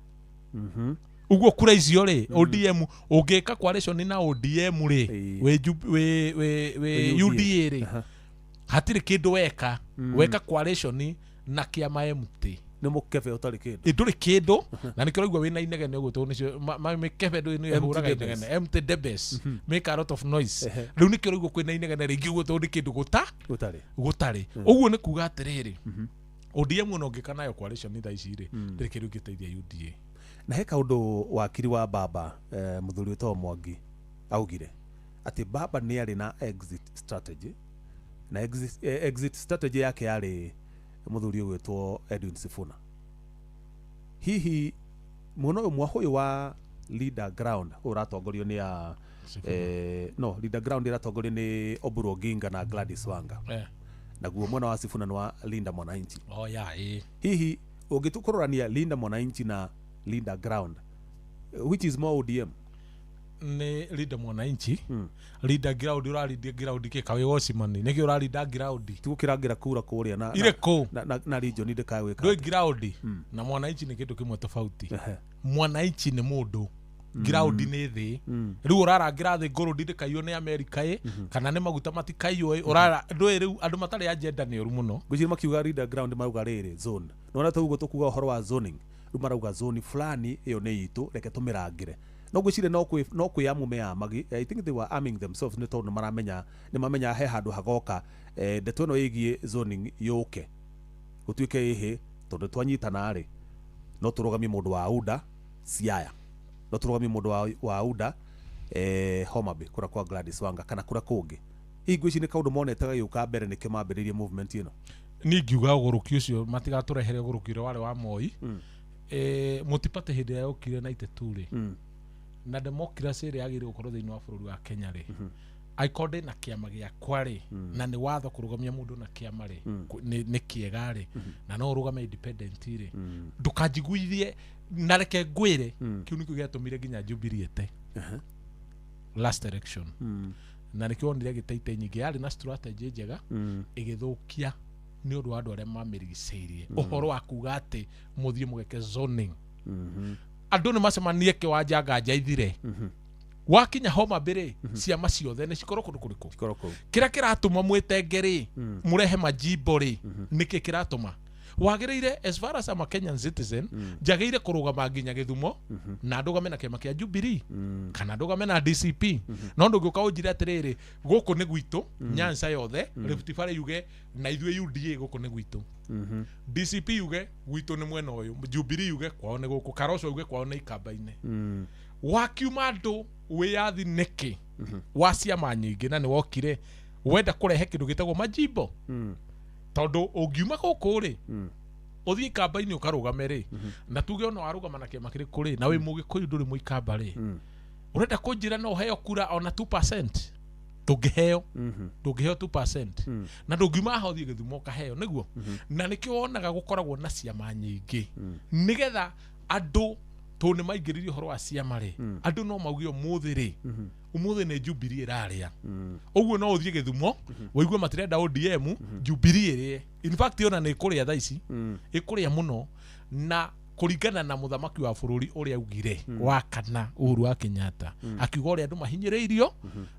Ũguo kura icio rĩ, ODM ũngĩka coalition na ODM rĩ, wĩ UDA rĩ, hatirĩ kĩndũ weka. Weka coalition na kĩama MT. Nĩ mũkebe ũtarĩ kĩndũ. Ndũrĩ kĩndũ, na nĩkĩo ũraigua wĩna inegene ũguo tondũ nĩcio mĩkebe ndũĩ nĩ ĩhũraga inegene. Empty debes make a lot of noise. Rĩu nĩkĩo ũraigua kwĩna inegene rĩingĩ ũguo tondũ nĩ kĩndũ gũtarĩ. Ũguo nĩ kuga atĩrĩrĩ, ODM ona ũngĩka nayo coalition thaa ici rĩ, ndĩrĩ kĩndũ ĩngĩteithia UDA. Na he kaũndũ wakiri wa baba, mũthuri wĩtagwo Mwangi augire atĩ baba nĩ arĩ na exit strategy, na exit strategy yake yarĩ mũthuri ũgwĩtwo Edwin Sifuna. Hihi mũno ũyũ mwahũ wa leader ground ũratongorio nĩ a no leader ground ĩratongorio nĩ Oburu Oginga na Gladys Wanga. Naguo mwena wa Sifuna nĩ wa Linda Mwananchi. Oh yeah, Hihi ũngĩtũkũrorania Linda Mwananchi na Linda Ground, which is more ODM? Nĩ Linda Mwananchi. Linda Ground ũrarindia ground kĩ kawe Washington nĩkĩ ũrarinda ground? Tigũkĩrangĩra kura kũrĩa na irĩkũ na region ndĩkae gwĩka. Ndũĩ ground na Mwananchi nĩ kĩndũ kĩmwe tofauti. Mwananchi nĩ mũndũ, ground nĩ thĩ. Rĩu ũrarangĩra thĩ ngũrũ ndĩkaiywo nĩ America ĩ, kana nĩ maguta matikaiywo ĩ, ũrara ndũĩ rĩu andũ matarĩ agenda nĩ ũru mũno. Ngwĩciria makiuga Linda Ground marauga rĩrĩ zone. Nĩwona ta ũguo tũkuga ũhoro wa zoning, rĩu marauga zone fulani ĩyo nĩ itũ, reke tũmĩrangĩre. No ngwĩciria no kwĩamu meyamagi. I think they were arming themselves nĩ tondũ nĩmaramenya, nĩmamenya he handũ hagoka ndeto ĩno ĩgiĩ zoning yũke gũtuĩke ĩhĩ, tondũ twanyitana rĩ, no tũrũgamie mũndũ wa UDA Siaya, no tũrũgamie mũndũ wa UDA Homa Bay kũrĩa kwa Gladys Wanga kana kũrĩa kũngĩ. Hihi ngwĩciria nĩ kaũndũ monete gagĩũka mbere nĩkĩo mambĩrĩirie movement ĩno? Niĩ ngiuga ũgũrũki ũcio matigatũrehere ũgũrũki ũrĩa warĩ wa Moi. Mũtipate hĩndĩ ĩrĩa yokire 92 rĩ, na democracy ĩrĩa yagĩrĩirwo gũkorwo thĩinĩ wa bũrũri wa Kenya rĩ, angĩkorwo ndĩna kĩama gĩakwa rĩ, na nĩ watho kũrũgamia mũndũ na kĩama rĩ, nĩ kĩega rĩ, na no ũrũgame independent rĩ, ndũkanjiguithie na reke ngwĩre, kĩu nĩkĩo gĩatũmire nginya Jubilee ĩte last election. Na nĩkĩo wonire gĩteite nyingĩ yarĩ na strategy njega ĩgĩthũkia nĩ ũndũ wa andũ arĩa mamĩrigicĩirie ũhoro wa kuga atĩ mũthiĩ mũgeke zoning. Andũ nĩ macemanie kĩwanja nganja ithire. Wakinya Homa Bay rĩ, ciama ciothe nĩ cikorwo kũndũ kũrĩkũ? Cikorwo kũu. Kĩrĩa kĩratũma mwĩtenge rĩ, mũrehe majimbo rĩ, nĩkĩ kĩratũma? Wagĩrĩire, as far as I'm a Kenyan citizen, njagĩrĩire kũrũgama nginya Gĩthumo na ndũgame na kĩama kĩa Jubilee kana ndũgame na DCP. No ndũngĩũka ũnjĩre atĩrĩrĩ, gũkũ nĩ gwitũ Nyanza yothe, Rift Valley yuge na ithuĩ UDA gũkũ nĩ gwitũ, DCP yuge gwitũ nĩ mwena ũyũ, Jubilee yuge kwao nĩ gũkũ, Karoco yuge kwao nĩ Ikamba-inĩ. Wakiuma andũ wĩyathi nĩkĩ wa ciama nyingĩ na nĩ wokire wenda kũrehe kĩndũ gĩtagwo majimbo? Tondũ ũngiuma gũkũ rĩ, ũthiĩ Ikamba-inĩ ũkarũgame rĩ, na tuge ona warũgama na kĩama kĩrĩkũ rĩ, na wĩ Mũgĩkũyũ ndũrĩ Mũikamba rĩ, ũrenda kũnjĩra no ũheo kura ona 2%? Ndũngĩheo. Ndũngĩheo 2%, na ndũngiuma haha ũthiĩ Gĩthumo ũkaheo nĩguo. Na nĩkĩo wonaga gũkoragwo na ciama nyingĩ, nĩgetha andũ, tondũ nĩ maingĩririe ũhoro wa ciama rĩ, andũ no mauge ũmũthĩ rĩ, ũmũthĩ nĩ Jubilee ĩrarĩa. Ũguo no ũthiĩ Gĩthumo ũigue matirenda ODM, Jubilee ĩrĩe. In fact, ona nĩ ĩkũrĩa thaa ici, ĩkũrĩa mũno, na kũringana na mũthamaki wa bũrũri ũrĩa augire wa kana, Uhuru wa Kenyatta, akiuga ũrĩa andũ mahinyĩrĩirio,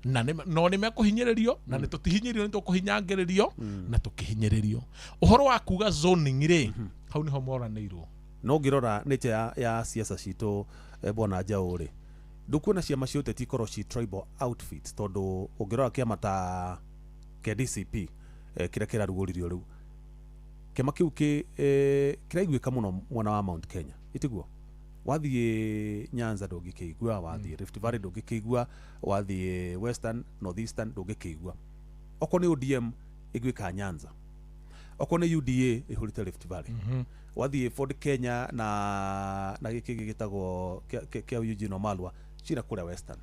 na no nĩ mekũhinyĩrĩrio, na nĩ tũtihinyĩrĩrio, nĩ tũkũhinyangĩrĩrio na tũkĩhinyĩrĩrio. Ũhoro wa kuga zoning rĩ, hau nĩho moranĩirwo. No ngĩrora nature ya siasa citũ, bwana Njaũ rĩ, ndũkuona ciama cia ũteti ikorwo ci tribal outfits? Tondũ ũngĩrora kĩama ta kĩa DCP, kĩrĩa kĩrarugũririo rĩu, kĩama kĩu kĩraiguĩka mũno mwena wa Mount Kenya, itiguo? Wathiĩ Nyanza ndũngĩkĩigua, wathiĩ Rift Valley ndũngĩkĩigua, wathiĩ Western, North Eastern ndũngĩkĩigua. Okorwo nĩ ODM ĩguĩkaga Nyanza, okorwo nĩ UDA ĩhũrĩte Rift Valley, wathiĩ Ford Kenya na gĩkĩ gĩtagwo kĩa Eugene Wamalwa cira kũrĩa Western.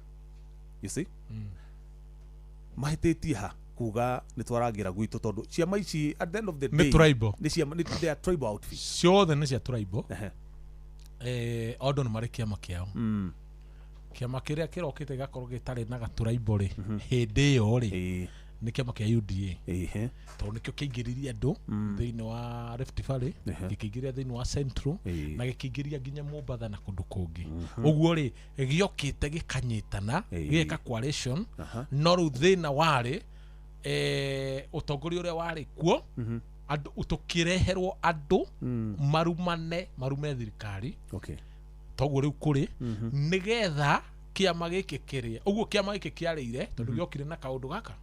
You see, mahĩtĩtie ha kuga nĩ twarangĩra gwitũ? Tondũ ciama ici, at the end of the Nĩ day, tribal. Nĩ ciama, they are tribal outfits. Ciothe nĩ cia tribal. O andũ nĩ marĩ kĩama kĩao. Kĩama kĩrĩa kĩrokĩte gĩgakorwo gĩtarĩ na gatũraibũ rĩ, hĩndĩ ĩyo rĩ, nĩ kĩama kĩa UDA, tondũ nĩkĩo kĩaingĩririe andũ thĩinĩ wa Rift Valley, gĩkĩingĩria thĩinĩ wa Central, na gĩkĩingĩria nginya Mombatha na kũndũ kũngĩ. Ũguo rĩ, gĩokĩte gĩkanyitana, gĩgeka coalition. No rĩu thĩna warĩ ũtongoria ũrĩa warĩ kuo, andũ tũkĩreherwo andũ marumane, marume thirikari. Toguo rĩu kũrĩ nĩgetha kĩama gĩkĩ kĩrĩe ũguo kĩama gĩkĩ kĩarĩire, tondũ gĩokire na kaũndũ gaka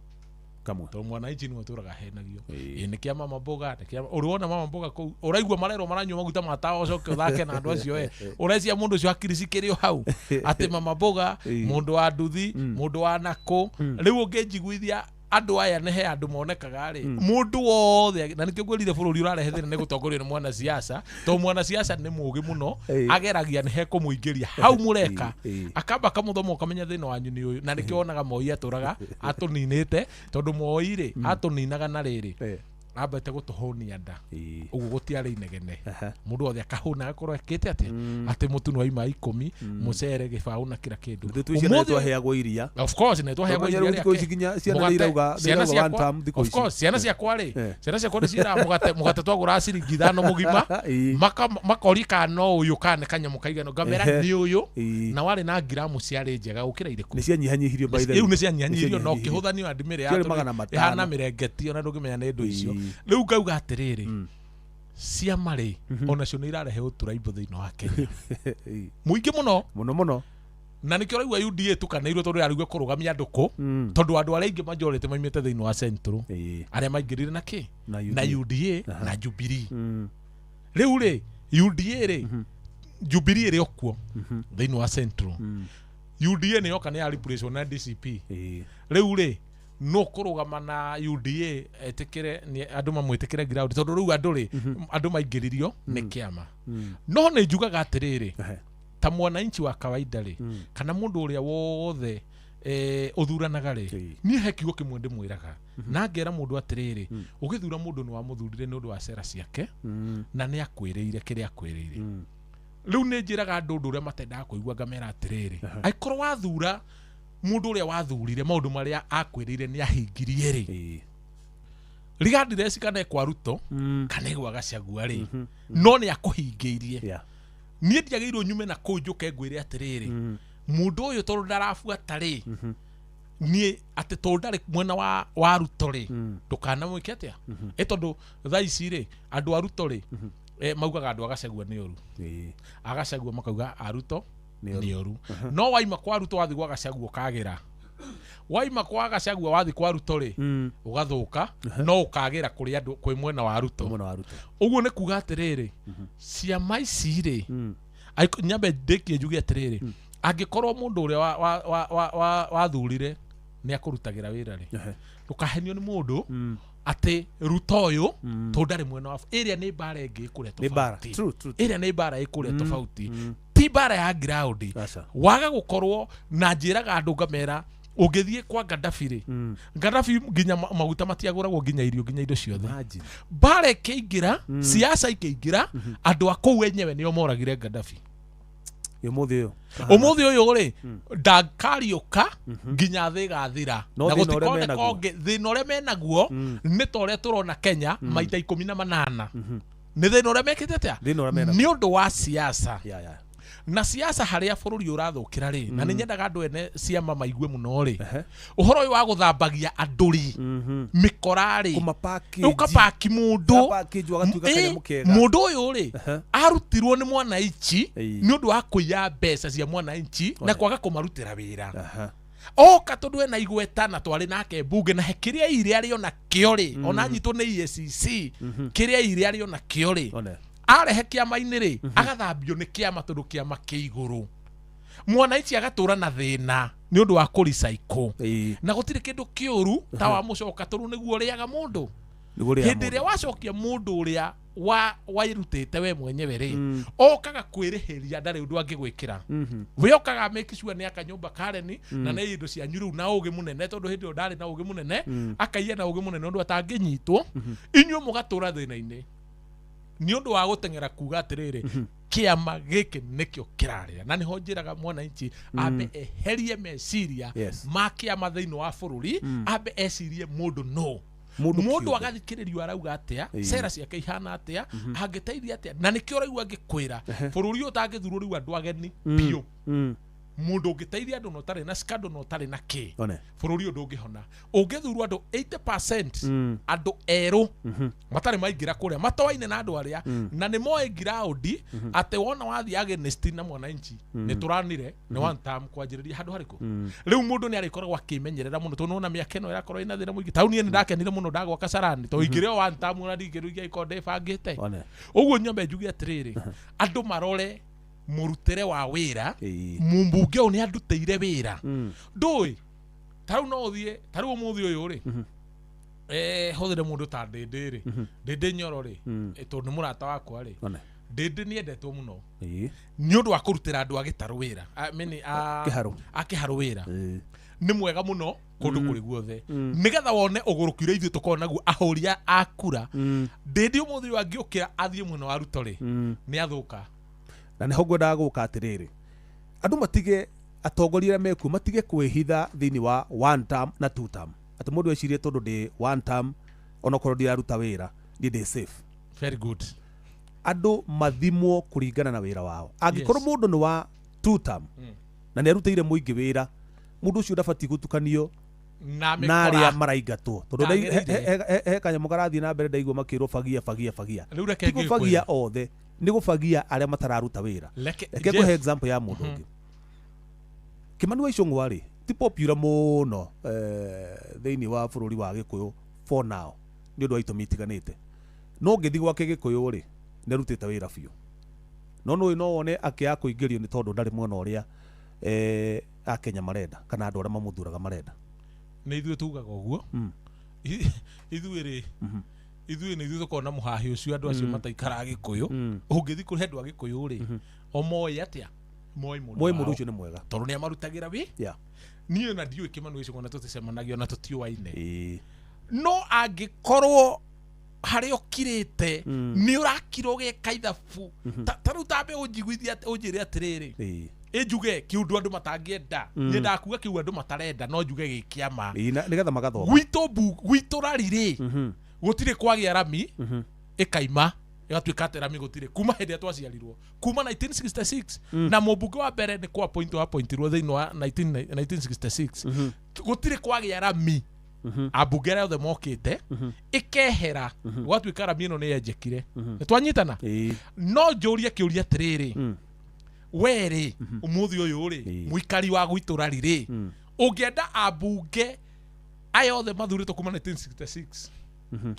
kamwe. Tondũ mwananchi nĩwe ũtũraga henagio. Ĩ nĩ kĩa mama mboga, nĩ kĩa ũrĩ wona mama mboga kũu ũraigua marerwo maranyua maguta ma tawa, ũcoke ũthake na andũ acio. E ũrecia mũndũ ũcio hakiri cikĩrĩ o hau atĩ mama mboga, mũndũ wa nduthi, mũndũ wa nakũ. Rĩu ũngĩnjiguithia andũ aya nĩ he andũ monekaga rĩ, mũndũ wothe. Na nĩkĩo ngwĩrire bũrũri ũrarehe thĩna nĩ gũtongorio nĩ mwanasiasa, tondũ mwanasiasa nĩ mũũgĩ mũno. Ageragia nĩ hekũmũingĩria hau mũreka, akamba akamũthoma, ũkamenya thĩna wanyu nĩ ũyũ. Na nĩkĩo wonaga Moi atũraga atũninĩte, tondũ Moi rĩ, atũninaga na rĩrĩ ambete gũtũhũnia nda ũguo gũtiarĩ inegene. Mũndũ wothe akahũna, agakorwo ekĩte atĩa, atĩ mũtu nĩ waima 10, mũcere gĩbaũ na kĩra kĩndũ. Ithuĩ twĩ ciana nĩtwaheagwo iria. Of course, nĩ twaheagwo Tondũ iria rĩu thikũ ici rĩake. nginya ciana nĩ Mũgate, irauga ciana one ciakwa term thikũ of ici. course, ciana ciakwa rĩ, ciana ciakwa nĩ ciĩraga mũgate, mũgate twagũraga ciringi 5 mũgima. Makoria kana no ũyũ kana nĩ kanyamũ kaigana, ngamera nĩ ũyũ, na warĩ na ngiramu ciarĩ njega gũkĩra irĩkũ. Nĩ cianyihanyihirio, by the way. Rĩu nĩ cianyihanyihirio na Nĩcianyihanyihirio. ũkĩhũthanio na ndimĩrĩ Ciarĩ 500. ĩhana mĩrengeti, ona ndũngĩmenya nĩ indo icio. Rĩu ngauga atĩrĩrĩ, ciama rĩ, onacio nĩ irarehe ũturaibũ thĩinĩ wa Kenya mũingĩ mũno. Mũno mũno. Na nĩkĩo ũraigua UDA tukanĩirwo, tondũ yarigwo kũrũgamia andũ kũ, tondũ andũ arĩa aingĩ majority maimĩte thĩinĩ wa Central, arĩa maingĩrire na kĩ? Na Na UDA. UDA na Jubilee. Rĩu rĩ, UDA rĩ, Jubilee ĩrĩ o kuo thĩinĩ wa Central, UDA nĩ yoka nĩ ya replace na DCP. Rĩu rĩ, no kũrũgama na UDA etĩkĩre andũ mamwĩtĩkĩre ground, tondũ rĩu andũ rĩ, andũ maingĩririo nĩ kĩama. No nĩ njugaga atĩrĩrĩ, ta mwananchi wa kawaida rĩ, kana mũndũ ũrĩa wothe ũthuranaga rĩ, niĩ he kiugo kĩmwe ndĩmwĩraga na ngera mũndũ atĩrĩrĩ, ũgĩthura mũndũ nĩ wamũthurire nĩ ũndũ wa cera ciake, na nĩ akwĩrĩire kĩrĩa akwĩrĩire. Rĩu nĩ njĩraga andũ ũndũ ũrĩa matendaga kũigua, ngamera atĩrĩrĩ, angĩkorwo wathura mũndũ ũrĩa wathurire, maũndũ marĩa akwĩrĩire nĩ ahingirie rĩ, regardless kana ekwa Ruto kana egwa Gachagua rĩ, no nĩ akũhingĩirie. Niĩ ndiagĩrĩirwo nyume na kũu njũke ngwĩre atĩrĩrĩ, Mũndũ ũyũ tondũ ndarabuata rĩ, niĩ atĩ tondũ ndarĩ mwena wa Ruto rĩ, ndũkanamwĩke atĩa. Ĩ tondũ thaa ici rĩ, andũ a Ruto rĩ, maugaga andũ a Gachagua nĩ oru. A Gachagua makauga a Ruto nĩ oru. No waima kwa Ruto wathiĩ gwa Gachagua ũkagĩra. Waima kwa Gachagua wathiĩ kwa Ruto rĩ, ũgathũka, no ũkagĩra kũrĩ andũ kwĩ mwena wa Ruto. Ũguo nĩ kuga atĩrĩrĩ, ciama ici rĩ, nyambe ndĩkie njuge atĩrĩrĩ, angĩkorwo mũndũ ũrĩa wathurire nĩ akũrutagĩra wĩra rĩ, ndũkahenio nĩ mũndũ atĩ Ruto ũyũ tondũ ndarĩ mwena wa ĩrĩa nĩ mbara ĩngĩ ĩkũrĩa tofauti. Ĩrĩa nĩ mbara ĩkũrĩa tofauti, ti mbara ya ground. Waga gũkorwo na njĩraga andũ ngamera ũngĩthiĩ kwa Gaddafi rĩ, Gaddafi nginya maguta matiagũragwo, nginya irio, nginya indo ciothe. Mbara ĩkĩingĩra, siasa ikĩingĩra, andũ a kũu enyewe nĩo moragire Gaddafi. Ũmũthĩ ũyũ rĩ, ndakariũka nginya thĩ ĩgathira. Na gũtikoneka ũngĩ. Thĩna ũrĩa menaguo nĩ ta ũrĩa tũrona Kenya maita 18. Nĩ thĩna ũrĩa mekĩte atĩa? Nĩ ũndũ wa siasa. Na siasa harĩa bũrũri ũrathũkĩra rĩ, na nĩ nyendaga andũ ene ciama maigue mũno rĩ, ũhoro ũyũ wa gũthambagia andũ rĩ, mĩkora rĩ, ũkapaki mũndũ, mũndũ ũyũ rĩ, arutirwo nĩ mwananchi nĩ ũndũ wa kũiya mbeca cia mwananchi na kwaga kũmarutĩra wĩra. Oka tondũ ena igweta na twarĩ nake mbunge na he kĩrĩa ire arĩ ona kĩo rĩ, ona anyitwo nĩ EACC, kĩrĩa ire arĩ ona kĩo rĩ, arehe kĩama-inĩ rĩ, agathambio nĩ kĩama tondũ kĩama kĩ igũrũ. Mwananchi agatũra na thĩna nĩ ũndũ wa kũrecycle. Na gũtirĩ kĩndũ kĩũru ta wa mũcoka tondũ nĩguo ũrĩaga mũndũ. Hĩndĩ ĩrĩa wacokia mũndũ ũrĩa wairutĩte we mwenyewe rĩ, okaga kwĩrĩhĩria ndarĩ ũndũ angĩgwĩkĩra. We okaga make sure nĩ aka nyũmba Karen na nĩ indo cianyu rĩu na ũgĩ mũnene, tondũ hĩndĩ ĩyo ndarĩ na ũgĩ mũnene, akaiya na ũgĩ mũnene ũndũ atangĩnyitwo. Inyuĩ mũgatũra thĩna-inĩ nĩ ũndũ wa gũteng'era kuga atĩrĩrĩ, kĩama gĩkĩ nĩkĩo kĩrarĩa. Na nĩho njĩraga mwananchi ambe eherie meciria ma kĩama thĩinĩ wa bũrũri, ambe ecirie mũndũ no mũndũ agathikĩrĩrio arauga atĩa, cera ciake ihana atĩa, angĩteithia atĩa. Na nĩkĩo ũraigua ngĩkwĩra bũrũri ũyũ ũtangĩthurwo rĩu andũ ageni biũ. Mũndũ ũngĩteithia andũ na ũtarĩ na scandal na ũtarĩ na kĩ, bũrũri ũyũ ndũngĩhona. Ũngĩthurwo andũ 80% andũ erũ matarĩ maingĩra kũrĩa, matoaine na andũ arĩa na nĩ moĩ ground atĩ wona wathiĩ against na mwananchi nĩ tũranire nĩ one term kwanjĩrĩria handũ harĩkũ. Rĩu mũndũ nĩ arĩkoragwo akĩmenyerera mũno tondũ nĩwona mĩaka ĩno ĩrakorwo ĩna thĩna mũingĩ. Ta rĩu niĩ nĩ ndakenire mũno ndagwa Kasarani tondũ ingĩrĩ o one term ona ndingĩrĩ ingĩkorwo ndĩbangĩte. Ũguo nyambe njuge atĩrĩrĩ, andũ marore mũrutĩre wa wĩra. Mũmbunge ũyũ nĩ andutĩire wĩra. Ndũĩ ta rĩu no ũthiĩ, ta rĩu ũmũthĩ ũyũ rĩ, hũthĩre mũndũ ta Ndĩndĩ rĩ, Ndĩndĩ Nyoro rĩ, tondũ nĩ mũrata wakwa rĩ, Ndĩndĩ nĩ endetwo mũno nĩ ũndũ wa kũrutĩra andũ a gĩtarũ wĩra, a kĩharũ wĩra. Nĩ mwega mũno kũndũ kũrĩ guothe, nĩgetha wone ũgũrũki ũrĩa ithuĩ tũkoragwo naguo ahũri a kura. Ndĩndĩ ũmũthĩ ũyũ angĩũkĩra athiĩ mwena wa Ruto rĩ, nĩ athũka. Na nĩho ngwendaga gũka atĩrĩrĩ, andũ matige, atongoria arĩa mekuo matige kwĩhitha thĩinĩ wa one term na two term, atĩ mũndũ ecirie tondũ ndĩ one term onokorwo ndiraruta wĩra niĩ ndĩ safe. Very good. Andũ mathimwo kũringana na wĩra wao. Angĩkorwo mũndũ nĩ wa two term na nĩ arutĩire mũingĩ wĩra, mũndũ ũcio ndabatiĩ gũtukanio na arĩa maraingatwo, tondũ he kanyamũ karathiĩ na mbere ndaigua makĩrwo bagia bagia bagia. Ti gũbagia othe, nĩ gũbagia arĩa matararuta wĩra. Reke ngũhe example ya mũndũ ũngĩ. Kimani wa Ichung'wa rĩ, ti popular mũno thĩinĩ wa bũrũri wa Gĩkũyũ for now nĩ ũndũ wa itũmi itiganĩte. No ũngĩthiĩ gwake Gĩkũyũ rĩ, nĩ arutĩte wĩra biũ. No nũĩ no wone akĩaga kũingĩrio nĩ tondũ ndarĩ mwena ũrĩa Akenya marenda kana andũ arĩa mamũthuraga marenda. Nĩ ithuĩ tugaga ũguo. Ithuĩ rĩ, ithuĩ nĩ ithuĩ tũkoragwo na mũhahĩ ũcio andũ acio mataikaraga Gĩkũyũ. Ũngĩthiĩ kũrĩ andũ a Gĩkũyũ rĩ, o moĩ atĩa? Moĩ mũndũ ũcio nĩ mwega tondũ nĩ amarutagĩra wĩ. Niĩ ona ndiũĩ Kimani wa Ichung'wa na tũticemanagia ona tũtiũaine. No angĩkorwo harĩa ũkirĩte nĩ ũrakira ũgeka ithabu, ta rĩu tambe ũnjiguithie ũnjĩre atĩrĩrĩ, ĩnjuge kĩũndũ andũ matangĩenda, nyendaga kuga kĩu andũ matarenda no njuge gĩ kĩama nĩgetha magathoma. Gwitũ rari rĩ, gũtirĩ kwagĩa rami ĩkaima. Ĩgatuĩka atĩ rami gũtirĩ kuma hĩndĩ ĩrĩa twaciarirwo kuma 1966 na mũmbunge wa mbere nĩ kwa point wa pointirwo thĩinĩ wa 1966 gũtirĩ kwagĩa rami ambunge arĩa othe mokĩte ĩkehera gwatuĩka rami ĩno nĩ yenjekire nĩ twanyitana no njũrie kĩũria atĩrĩrĩ we rĩ ũmũthĩ ũyũ rĩ mũikari wa gwitũ rari rĩ ũngĩenda ambunge aya othe mathurĩtwo kuma 1966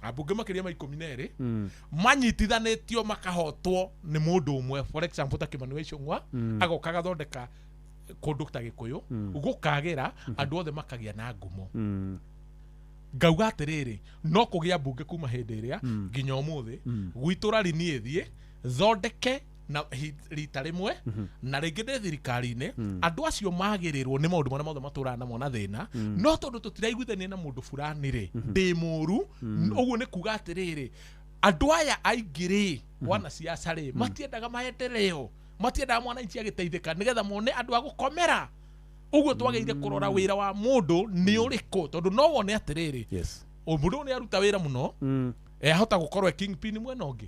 ambunge makĩria ma 12 manyitithanĩtio makahotwo nĩ mũndũ ũmwe for example ta Kimani wa Ichung'wa agoka agathondeka kũndũ ta Gĩkũyũ gũkagĩra andũ othe makagĩa na ngumo ngauga atĩrĩrĩ no kũgĩa mbunge kuma hĩndĩ ĩrĩa nginya ũmũthĩ gwitũ rari niĩ thiĩ thondeke na rita rĩmwe na rĩngĩ ndĩ thirikari-inĩ andũ acio magĩrĩrwo nĩ maũndũ marĩa mothe matũraga namo na thĩna no tondũ tũtiraiguithania na mũndũ fulani rĩ ndĩ mũru ũguo nĩ kuga atĩrĩrĩ andũ aya aingĩ rĩ wanasiasa rĩ matiendaga maendeleo matiendaga mwananchi agĩteithĩka nĩgetha mone andũ a gũkomera ũguo twagĩrĩire kũrora wĩra wa mũndũ nĩ ũrĩkũ tondũ no wone atĩrĩrĩ mũndũ nĩ aruta wĩra mũno ahota gũkorwo e kingpin mwena ũngĩ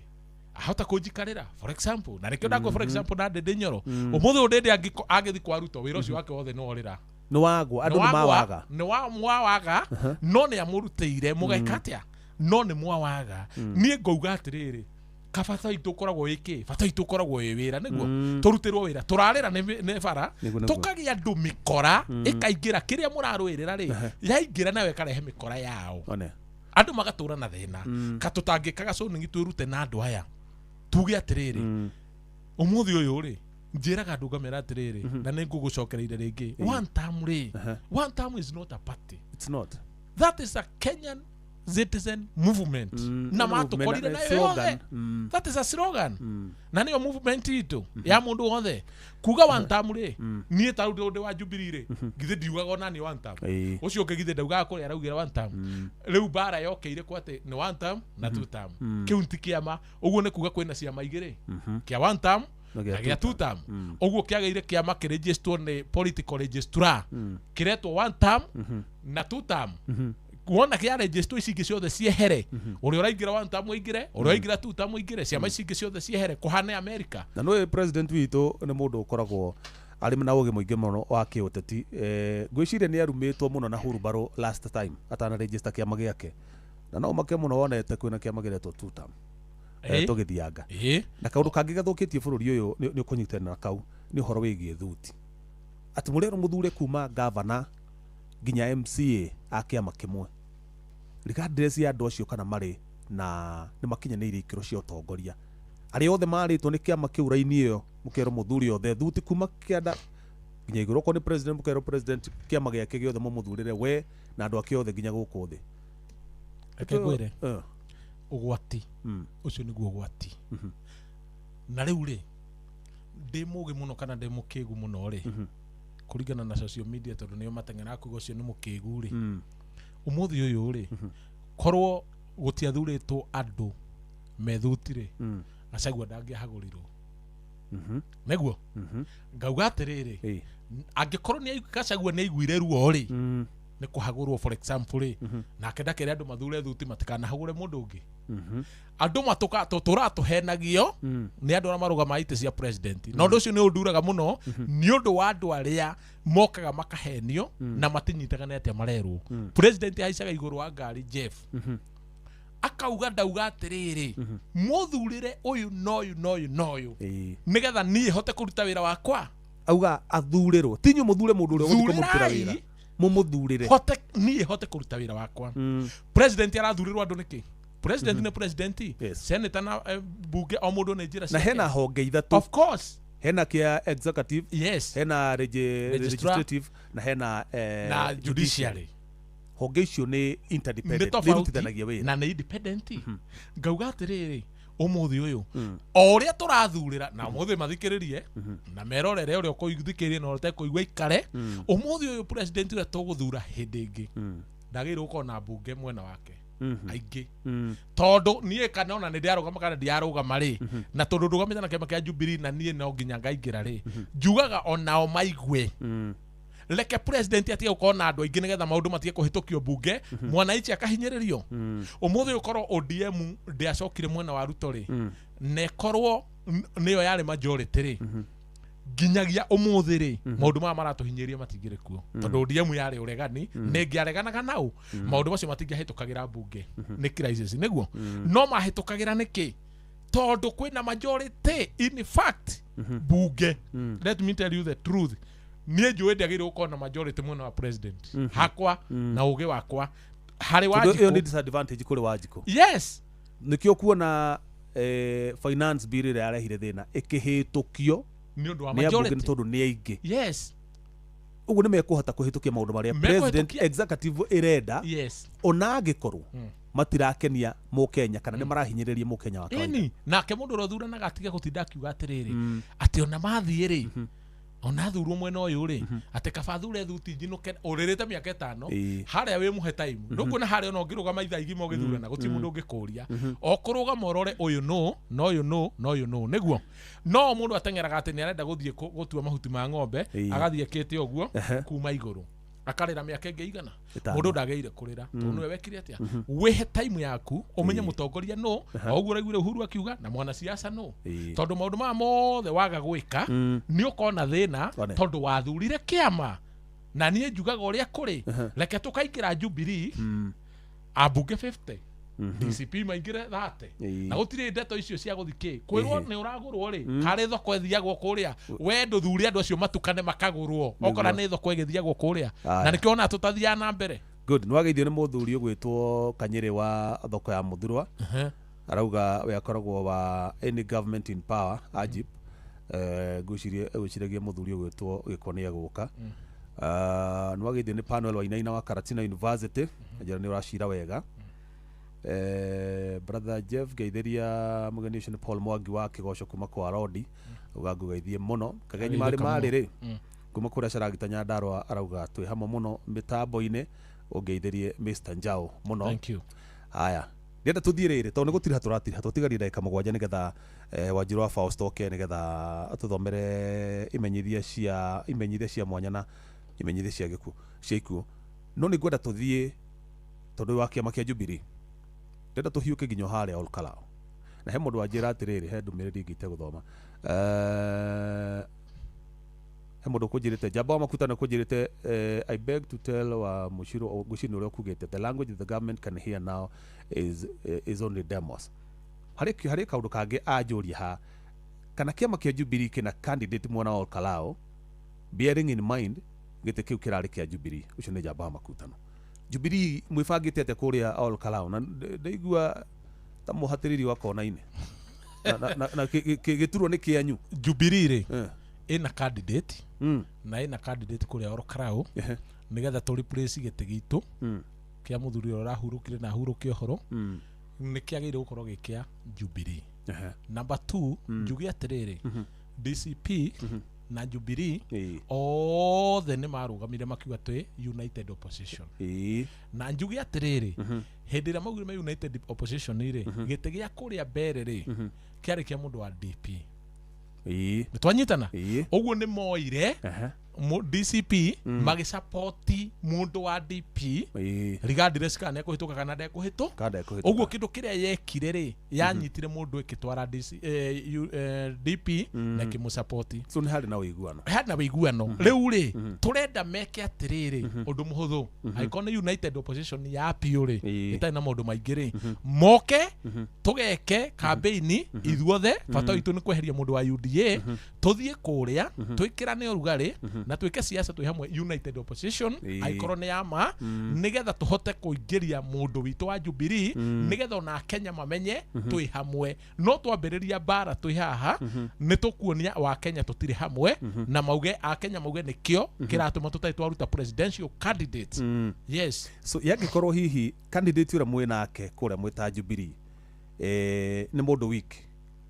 ahota kũnjikarĩra for example na nĩkĩo ndakwa for example na Ndĩndĩ Nyoro ũmũthĩ ũyũ Ndĩndĩ angĩthiĩ kwa Ruto wĩra ũcio wake wothe nĩ worĩra nĩ wagwa andũ nĩ mawaga nĩ mwawaga no nĩ amũrutĩire mũgeka atĩa no nĩ mwawaga niĩ ngauga atĩrĩrĩ kabata itũ ũkoragwo wĩ bata itũ ũkoragwo wĩ wĩra nĩguo tũrutĩrwo wĩra tũrarĩra nĩ bara tũkagĩa andũ mĩkora ĩkaingĩra kĩrĩa mũrarũĩrĩra rĩ yaingĩra nayo ĩkarehe mĩkora yao andũ magatũra na thĩna ka tũtangĩkaga cũnĩng'i twĩrute na andũ aya tuge atĩrĩrĩ ũmũthĩ ũyũ rĩ njĩraga andũ ngamera atĩrĩrĩ na nĩ ngũgũcokereire rĩngĩ one term rĩ one term is not a party. It's not. That is a Kenyan citizen movement na matũkorire nayo yothe that is a slogan na nĩyo movement itũ ya mũndũ wothe kuga one term rĩ niĩ ta rĩu ndĩ wa Jubilee rĩ githĩ ndiugaga ona niĩ one term ũcio ũngĩ githĩ ndaugaga kũrĩa araugĩra one term rĩu mbara yokĩire kwa atĩ nĩ one term na two term kĩu ti kĩama ũguo nĩ kuga kwĩna ciama igĩrĩ kĩa one term na gĩa two term ũguo kĩagĩire kĩama kĩrĩgistwo nĩ political registrar kĩretwo one term na two term kuona kĩa register ici ingĩ ciothe ciehere ũrĩa ũraingĩra one term ũingĩre ũrĩa ũraingĩra two term ũingĩre ciama ici ingĩ ciothe ciehere kũhane America na nĩwe president witũ nĩ mũndũ ũkoragwo arĩ na ũgĩ mũingĩ mũno wa kĩũteti ngwĩciria nĩ arumĩtwo mũno na hurubaro last time atana register kĩama gĩake na no make mũno wonete kwĩna kĩama gĩretwo two term tũgĩthianga na kaũndũ kangĩ gathũkĩtie bũrũri ũyũ nĩ ũkũnyitana kau nĩ ũhoro wĩgiĩ thuti atĩ mũrerwo mũthure kuma gavana nginya MCA a kĩama kĩmwe regardless ya andũ acio kana marĩ na nĩ makinyanĩirie ikĩro cia ũtongoria arĩa othe marĩtwo nĩ kĩama kĩu raini ĩyo mũkerwo mũthure othe thuti kuma kĩanda nginya igũrũ okorwo nĩ president mũkerwo president kĩama gĩake gĩothe mũmũthurĩre we na andũ ake othe nginya gũkũ thĩ reke ngwĩre ũgwati ũcio nĩguo ũgwati na rĩu rĩ ndĩ mũgĩ mũno kana ndĩ mũkĩgu mũno rĩ kũringana na social media tondũ nĩo mateng'eraga kuga ũcio nĩ mũkĩgu rĩ ũmũthĩ ũyũ rĩ korwo gũtiathurĩtwo andũ methuti rĩ Gachagua ndangĩahagũrirwo nĩguo ngauga atĩrĩrĩ angĩkorwo nĩ Gachagua nĩ aiguire ruo rĩ nĩ kũhagũrwo for example rĩ nake ndakere andũ mathure thuti matikanahagũre mũndũ ũngĩ andũ tũratũhenagio nĩ andũ arĩa marũgamaga itĩ cia president na ũndũ ũcio nĩ ũnduraga mũno nĩ ũndũ wa andũ arĩa mokaga makahenio na matinyitaga nĩ atĩa marerwo president ahaicaga igũrũ wa ngari Jeff akauga ndauga atĩrĩrĩ mũthurĩre ũyũ na ũyũ na ũyũ na ũyũ nĩgetha niĩ hote kũruta wĩra wakwa auga athurĩrwo ti inyuĩ mũthure mũndũ ũrĩa ũgũthiĩ kũmũrutĩra wĩra mũmũthurĩre hote niĩ hote kũruta wĩra wakwa president arathurirwo andũ nĩkĩ president nĩ president senator na bunge o mũndũ nĩ njĩra na hena honge ithatũ of course hena kia executive yes hena legislative na hena na judiciary honge icio nĩ interdependent nĩ irutithanagia wĩra na nĩ independent ngauga atĩrĩrĩ ũmũthĩ ũyũ o ũrĩa tũrathurĩra na ũmũthĩ mathikĩrĩrie na merorere ũrĩa ũkũthikĩrĩria na ũrĩa ũtekũigua ikare ũmũthĩ ũyũ president ũrĩa tũgũthura hĩndĩ ĩngĩ ndagĩrĩirwo gũkorwo na mbunge mwena wake aingĩ tondũ niĩ kana ona nĩ ndĩarũgama kana ndiarũgama rĩ na tondũ ndũgamĩte na kĩama kĩa Jubilee na niĩ no nginya ngaingĩra rĩ njugaga onao maigue Reke president atige gũkorwo na andũ aingĩ nĩgetha maũndũ matige kũhĩtũkio bunge, mwananchi akahinyĩrĩrio. Ũmũthĩ ũkorwo ODM ndĩacokire mwena wa Ruto rĩ, na ĩkorwo nĩyo yarĩ majority rĩ, nginyagia ũmũthĩ rĩ, maũndũ maya maratũhinyĩrĩria matingĩrĩ kuo, tondũ ODM yarĩ ũregani, na ĩngĩareganaga nao maũndũ macio matingĩahĩtũkagĩra bunge nĩ crisis nĩguo. No mahĩtũkagĩra nĩkĩ? Tondũ kwĩna majority. In fact, bunge, let me tell you the truth, niĩ njũĩ ndĩagĩrĩirwo gũkorwo na majority mwena wa president hakwa na ũgĩ wakwa harĩ Tondũ ĩyo nĩ Wanjikũ. Disadvantage kũrĩ Wanjikũ. Yes. Nĩkĩo kuona finance bill ĩrĩa yarehire thĩna ĩkĩhĩtũkio nĩ ũndũ wa nĩ ambunge, nĩ majority. tondũ nĩ aingĩ. Ũguo nĩ mekũhota kũhĩtũkia maũndũ marĩa president Mekũhĩtũkia. executive ĩrenda, ona angĩkorwo matirakenia mũkenya kana nĩ marahinyĩrĩria mũkenya wa kawaida. Ĩni nake mũndũ ũrĩa ũthuranaga atige gũtinda akiuga atĩrĩrĩ, atĩ ona mathiĩ rĩ, ona thurwo mwena ũyũ rĩ, atĩ kaba thure thuti njinũke ũrĩrĩte mĩaka 5 harĩa wĩ mũhe time. Ndũkuona harĩa ona ũngĩrũgama ithaa igima ũgĩthurana, gũtirĩ mũndũ ũngĩkũria. O kũrũgama ũrore ũyũ nũ na ũyũ nũ na ũyũ nũ nĩguo. No mũndũ ateng'eraga atĩ nĩ arenda gũthiĩ gũtua mahuti ma ng'ombe, agathiĩ akĩte ũguo kuma igũrũ, akarĩra mĩaka ĩngĩ igana. 5. Mũndũ ndagĩrĩire kũrĩra tondũ nĩwe wekire atĩa. Wĩhe time yaku ũmenye mũtongoria nũ, o ũguo ũraiguire Uhuru akiuga na mwanasiasa nũ, tondũ maũndũ maya mothe waga gwĩka nĩ ũkona thĩna. One. Tondũ wathurire kĩama, na niĩ njugaga ũrĩa kũrĩ, reke tũkaingĩra Jubilee ambunge 50, DCP maingĩre 30, na gũtirĩ ndeto icio cia gũthi kĩ kwĩrwo nĩ ũragũrwo rĩ, harĩ thoko ĩthiagwo kũrĩa, we ndũthure andũ acio matukane makagũrwo okora nĩ thoko ĩgĩthiagwo kũrĩa. Na nĩkĩo ona tũtathiaga na mbere. Good. Nĩ wageithio nĩ mũthuri ũgwĩtwo Kanyĩrĩ wa thoko ya Mũthurwa. Arauga we akoragwo wa any government in power ajip. Ngwĩciria mũthuri ũgwĩtwo Gĩko nĩ egũka. Nĩ wageithio nĩ Panuel Wainaina wa Karatina University, njĩra nĩ ũracira wega. Brother Jeff, ngeithĩria mũgeni ũcio nĩ Paul Mwangi wa Kĩgoco kuma kwa Rodi, uga ngũgeithie mũno. Kagenyi marĩ Ageithĩka marĩ mũno. rĩ kuma kũrĩa Caragita Nyandarua, arauga twĩ hamwe mũno mĩtambo-inĩ, ũngeithĩrie Mr Njau mũno. Thank you. Haya, ndĩrenda tũthiĩ rĩrĩ tondũ nĩ gũtiriha tũratiriha, tũtigarie ndagĩka 7 nĩgetha Wanjiru wa Fausto oke nĩgetha atũthomere imenyithia cia mwanya na imenyithia cia gĩkuũ cia ikuũ. No nĩ ngwenda tũthiĩ, tondũ wa kĩama kĩa Jubilee, ndĩrenda tũhiũke nginya harĩa Olkalou, na he mũndũ wanjĩra atĩrĩrĩ, he ndũmĩrĩri ĩngĩ itegũthoma. He mũndũ ũkũnjĩrĩte Jamba wa Makuta nĩ ũkũnjĩrĩte, "I beg to tell wa Mushiro," ngwĩciria nĩ ũrĩa ũkugĩte, "the language the government can hear now is only demos." Harĩ kaũndũ kangĩ anjũria ha kana kĩama kĩa Jubilee kĩna candidate mwena wa Olkalou, bearing in mind gĩtĩ kĩu kĩrarĩ kĩa Jubilee. Ũcio nĩ Jamba wa Makutano. Jubilee mwĩbangĩte atĩa kũrĩa Olkalou? Na ndaigua ta mũhatĩrĩri wa kona-inĩ na gĩturwa nĩ kĩanyu. Jubilee rĩ, ĩna candidate na ĩna candidate kũrĩa Olkalou nĩgetha tũ replace gĩtĩ gitũ kĩa mũthuri ũrĩa ũrahurũkire na ahurũke ũhoro, nĩ kĩagĩrĩire gũkorwo gĩ kĩa Jubilee. Number 2, njuge atĩrĩrĩ, DCP na Jubilee othe nĩ marũgamire makiuga twĩ united opposition. Na njuge atĩrĩrĩ, hĩndĩ ĩrĩa maugire me united opposition rĩ, gĩtĩ gĩa kũrĩa mbere rĩ, kĩarĩ kĩa mũndũ wa DP. Nĩ twanyitana ũguo? Nĩ moire DCP magĩcapoti mũndũ wa DP regardless kana nĩekũhĩtũka kana ndekũhĩtũ. Kana ndekũhĩtũka. Ũguo kĩndũ kĩrĩa yekire rĩ, yanyitire mũndũ ĩkĩtwara DC, DP na ĩkĩmũcapoti. So nĩ harĩ na ũiguano. Harĩ na ũiguano. Rĩu rĩ, tũrenda meke atĩrĩrĩ, ũndũ mũhũthũ, angĩkorwo nĩ united opposition ya biũ rĩ, ĩtarĩ na maũndũ maingĩ rĩ, moke tũgeke campaign ithuothe. Bata witũ nĩ kweheria mũndũ wa UDA, tũthiĩ kũrĩa twĩkĩrane ũrugarĩ na twĩke siasa twĩ hamwe, united opposition, angĩkorwo nĩ ya ma, nĩgetha tũhote kũingĩria mũndũ witũ wa Jubilee, nĩgetha ona Kenya mamenye twĩ hamwe. No twambĩrĩria mbara twĩ haha, nĩ tũkuonia wa Kenya tũtirĩ hamwe, na mauge a Kenya mauge nĩkĩo kĩratũma tũtarĩ twaruta presidential candidate. Yes. So yangĩkorwo hihi candidate ũrĩa mwĩ nake kũrĩa mwĩta Jubilee nĩ mũndũ weak,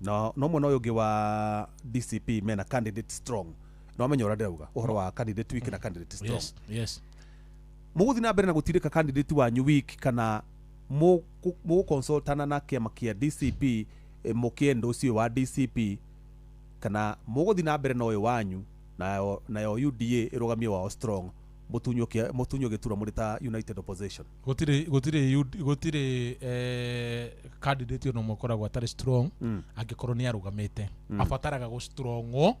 na no mwena ũyũ ũngĩ wa DCP mena candidate strong, no amenya ũrĩa ndĩrauga ũhoro wa candidate weak na candidate strong. Yes. Mũgũthiĩ na mbere na gũtirĩka candidate wanyu weak, kana mũgũconsultana na kĩama kĩa DCP, mũkĩenda ũcio wa DCP, kana mũgũthiĩ na mbere na ũyũ wanyu? Nayo UDA ĩrũgamie wao strong, mũtunywo mũtunywo gĩturwa mũrĩ ta United Opposition. Gũtirĩ candidate ona ũmwe ũkoragwo atarĩ strong. Angĩkorwo nĩ arũgamĩte, abataraga gũstrongwo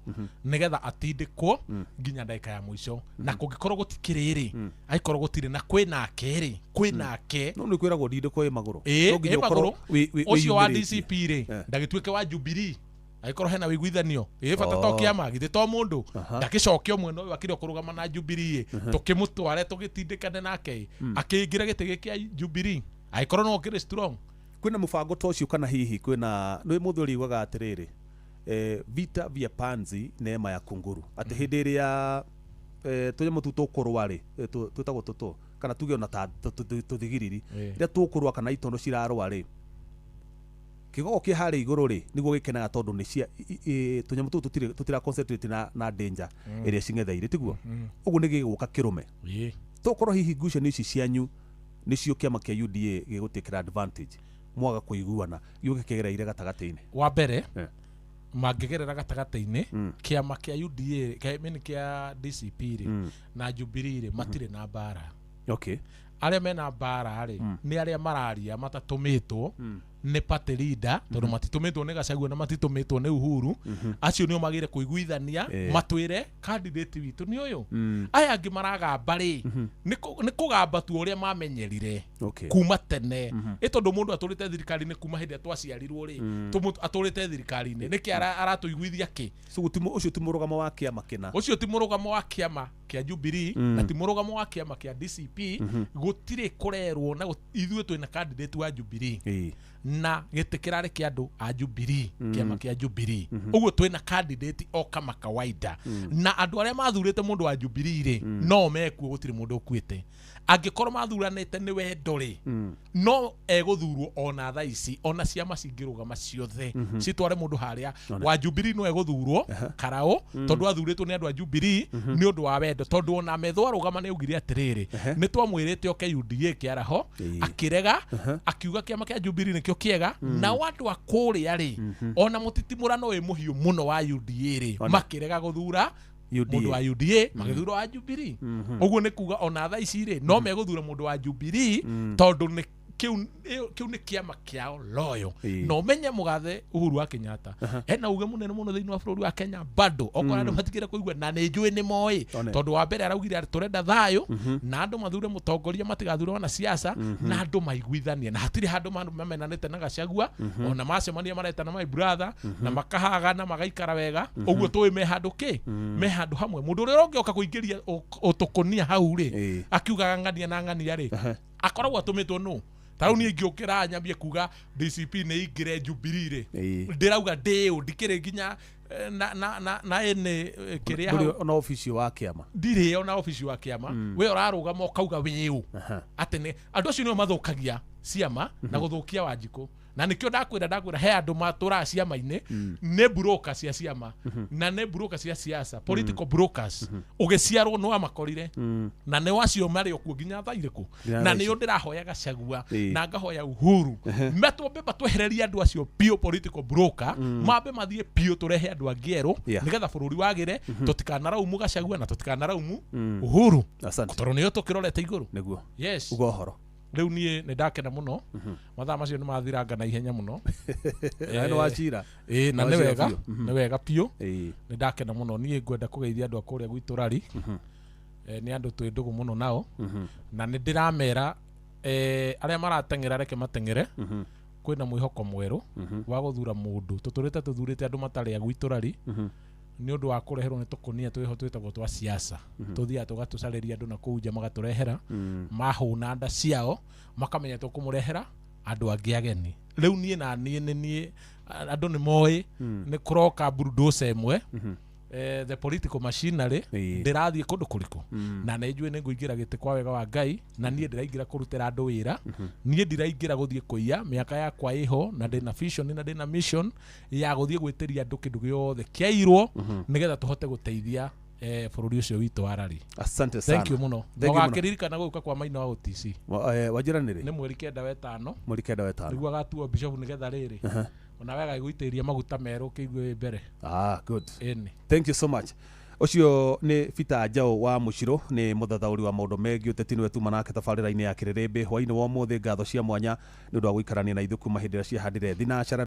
nĩgetha atindĩkwo nginya ndagĩka ya mũico. Na kũngĩkorwo gũtikĩrĩ rĩ, angĩkorwo gũtirĩ na kwĩnake rĩ, kwĩnake. No nĩ kwĩragwo ndindĩko ĩ magũrũ. Ĩ No nginya ĩ ũkorwo magũrũ. wĩ Ũcio wa wĩyumĩrĩtie. DCP rĩ, ndagĩtuĩke wa Jubilee angĩkorwo hena wĩiguithanio. Ĩ bata to Oh. kĩama, githĩ to mũndũ ndagĩcoke mwena ũyũ akĩrĩ kũrũgama na Jubilee ĩ, tũkĩmũtware tũgĩtindĩkane nake ĩ, akĩingĩra gĩtĩ gĩkĩ kĩa Jubilee angĩkorwo no ũkĩrĩ strong. Kwĩna mũbango ta ũcio, kana hihi kwĩna nĩ mũthĩ ũrĩugaga atĩrĩrĩ, vita vya panzi neema ya kunguru, atĩ hĩndĩ ĩrĩa tũnyamũ tũu tũkũrũa rĩ, twĩtagwo tũtũ, kana tuge ona ta tũthigiriri, rĩrĩa tũkũrũa kana itondo cirarũa rĩ, kĩgogo kĩ harĩa igũrũ rĩ nĩguo gĩkenaga, tondũ nĩ cia tũnyamũ tũu tũtira concentrate na danger ĩrĩa cing'etheire, tiguo? Ũguo nĩ gĩgũka kĩrũme. Tokorwo hihi ngucanio ici cianyu nĩcio kĩama kĩa UDA gĩgũtĩkĩra advantage, mwaga kũiguana gĩũke kĩgereire gatagatĩ-inĩ. Wa mbere, mangĩgerera gatagatĩ-inĩ, kĩama kĩa UDA kĩa, I mean kĩa DCP rĩ, na Jubilee rĩ, matirĩ na mbara. Arĩa mena mbara rĩ, nĩ arĩa mararia matatũmĩtwo nĩ party leader, tondũ matitũmĩtwo nĩ Gachagua na matitũmĩtwo nĩ Uhuru. Acio nĩo magĩrĩire kũiguithania, matwĩre candidate witũ nĩ ũyũ. Aya angĩ maragamba rĩ, nĩ kũgamba tu ũrĩa mamenyerire kuma tene. Ĩ tondũ mũndũ atũrĩte thirikari-inĩ kuma hĩndĩ ĩrĩa twaciarirwo rĩ, atũrĩte thirikari-inĩ nĩkĩ aratũiguithia kĩ? So ũcio ti mũrũgamo wa kĩama kĩna. Ũcio ti mũrũgamo wa kĩama kĩa Jubilee na ti mũrũgamo wa kĩama kĩa DCP. Gũtirĩ kũrerwo na ithuĩ twĩna candidate wa Jubilee na gĩtĩ kĩrarĩ kĩa andũ a Jubilee, kĩama kĩa Jubilee. Ũguo twĩna candidate o kama kawaida, na andũ arĩa mathurĩte mũndũ wa Jubilee rĩ, no mekuo, gũtirĩ mũndũ ũkuĩte. Angĩkorwo mathuranĩte nĩ wendo rĩ, no egũthurwo ona thaa ici, ona ciama cingĩrũgama ciothe citware mũndũ harĩa wa Jubilee, no egũthurwo karaũ, tondũ athurĩtwo nĩ andũ a Jubilee nĩ ũndũ wa wendo. Tondũ ona metho arũgama nĩ augire atĩrĩrĩ, nĩ twamwĩrĩte oke UDA kĩaraho, akĩrega, akiuga kĩama kĩa Jubilee nĩkĩo kĩega. Nao andũ a kũrĩa rĩ, ona mũtitimũrano wĩ mũhiũ mũno wa UDA rĩ, Ona. makĩrega gũthura UDA. mũndũ wa UDA, magĩthura wa Jubilee. Ũguo nĩ kuga ona thaa ici rĩ, no megũthura mũndũ wa Jubilee, tondũ nĩ kĩu nĩ kĩama kĩao loyo. Na ũmenye mũgathe Uhuru wa Kenyatta hena uge mũnene mũno thĩinĩ wa bũrũri wa Kenya bado okorwo andũ matikĩre kũigua, na nĩ njũĩ nĩ moĩ. One. Tondũ wa mbere araugire atĩ tũrenda thayũ na andũ mathure mũtongoria, matigathure wanasiasa, na andũ maiguithanie, na hatirĩ handũ mamenanĩte na Gachagua. Ona macemania maretana my brother, na makahagana magaikara wega. Ũguo tũĩ me handũ kĩ, me handũ hamwe. Mũndũ ũrĩa ũngĩoka kũingĩria ũtũkũnia hau rĩ, akiugaga ng'ania na ng'ania rĩ, akoragwo atũmĩtwo nũ. Ta rĩu niĩ ingĩũkĩra nyambie kuga DCP nĩ ingĩre Jubilee rĩ, ndĩrauga ndĩũ ndikĩrĩ nginya na ĩnĩ kĩrĩa Ndũrĩ hau. ona obici wa kĩama. Ndirĩ ona obici wa kĩama. We ũrarũgama ũkauga wĩũ atĩ nĩ andũ acio nĩo mathũkagia ciama na gũthũkia Wanjikũ, na nĩkĩo ndakwĩra he andũ matũraga ciama-inĩ, nĩ broker cia ciama na nĩ broker cia siasa, political brokers. Ũgĩciarwo nĩ wamakorire, na nĩ wacio marĩ o kuo nginya thaa irĩkũ. Nginya Na thaa ici. nĩo ndĩrahoya Gachagua na ngahoya Uhuru matwambe matwehererie andũ acio biũ, political broker, mambe mathiĩ biũ, tũrehe andũ angĩ erũ, nĩgetha bũrũri wagĩre. Tũtikanaraumu Gachagua na tũtikanaraumu Uhuru. Asante. Tondũ nĩo tũkĩrorete igũrũ. Nĩguo. Yes. Uga ũhoro. Rĩu niĩ nĩ ndakena mũno, mathaa macio nĩ mathiranga na ihenya mũno. Na nĩ wacira. Ĩĩ, na Nĩ nĩ wacira wega. biũ. Nĩ wega biũ, nĩ ndakena mũno. Niĩ ngwenda kũgeithia andũ a kũrĩa gwitũ rari. Nĩ andũ twĩ ndũgũ mũno nao, na nĩ ndĩramera arĩa marateng'era reke mateng'ere. Kwĩna mwĩhoko mwerũ wa gũthura mũndũ. Tũtũrĩte tũthurĩte andũ matarĩ a gwitũ rari nĩ ũndũ wa kũreherwo nĩ tũkũnia twĩho twĩtagwo twa siasa. Tũthiaga tũgatũcarĩria andũ na kũu nja, magatũrehera, mahũna nda ciao, makamenya tũkũmũrehera andũ angĩ ageni. Rĩu niĩ na niĩ nĩ niĩ andũ nĩ moĩ nĩ kũroka bulldozer ĩmwe, the political machinery. Ndĩrathiĩ kũndũ kũrĩkũ, na nĩ njũĩ nĩ ngũingĩra gĩtĩ kwa wega wa Ngai, na niĩ ndĩraingĩra kũrutĩra andũ wĩra. Niĩ ndiraingĩra gũthiĩ kũiya. Mĩaka yakwa ĩho, na ndĩna vision na ndĩna mission ya gũthiĩ gwĩtĩria andũ kĩndũ gĩothe kĩairwo, nĩgetha tũhote gũteithia bũrũri ũcio witũ wa rari. Asante sana. Thank you mũno. Thank you mũno. Ũgakĩririkana gũka kwa Maina wa OTC. Wanjĩra nĩ rĩ? Nĩ mweri 9 wa 5. Mweri 9 wa 5. Nĩguo agatuo bishop, nĩgetha rĩrĩ ona wega gũitĩrĩria maguta merũ kĩigue wĩ mbere. Ah, good. Ĩni. Thank you so much. Ũcio nĩ Peter Njau wa Mũcirũ, nĩ mũthathaũri wa maũndũ megiĩ ũteti, nĩwe tuma nake tabarĩra-inĩ ya Kĩrĩrĩmbĩ hwaĩ-inĩ wa ũmũthĩ. Ngatho cia mwanya nĩ ũndũ wa gũikarania na ithuĩ kuma hĩndĩ ĩrĩa ciahandire thinacara.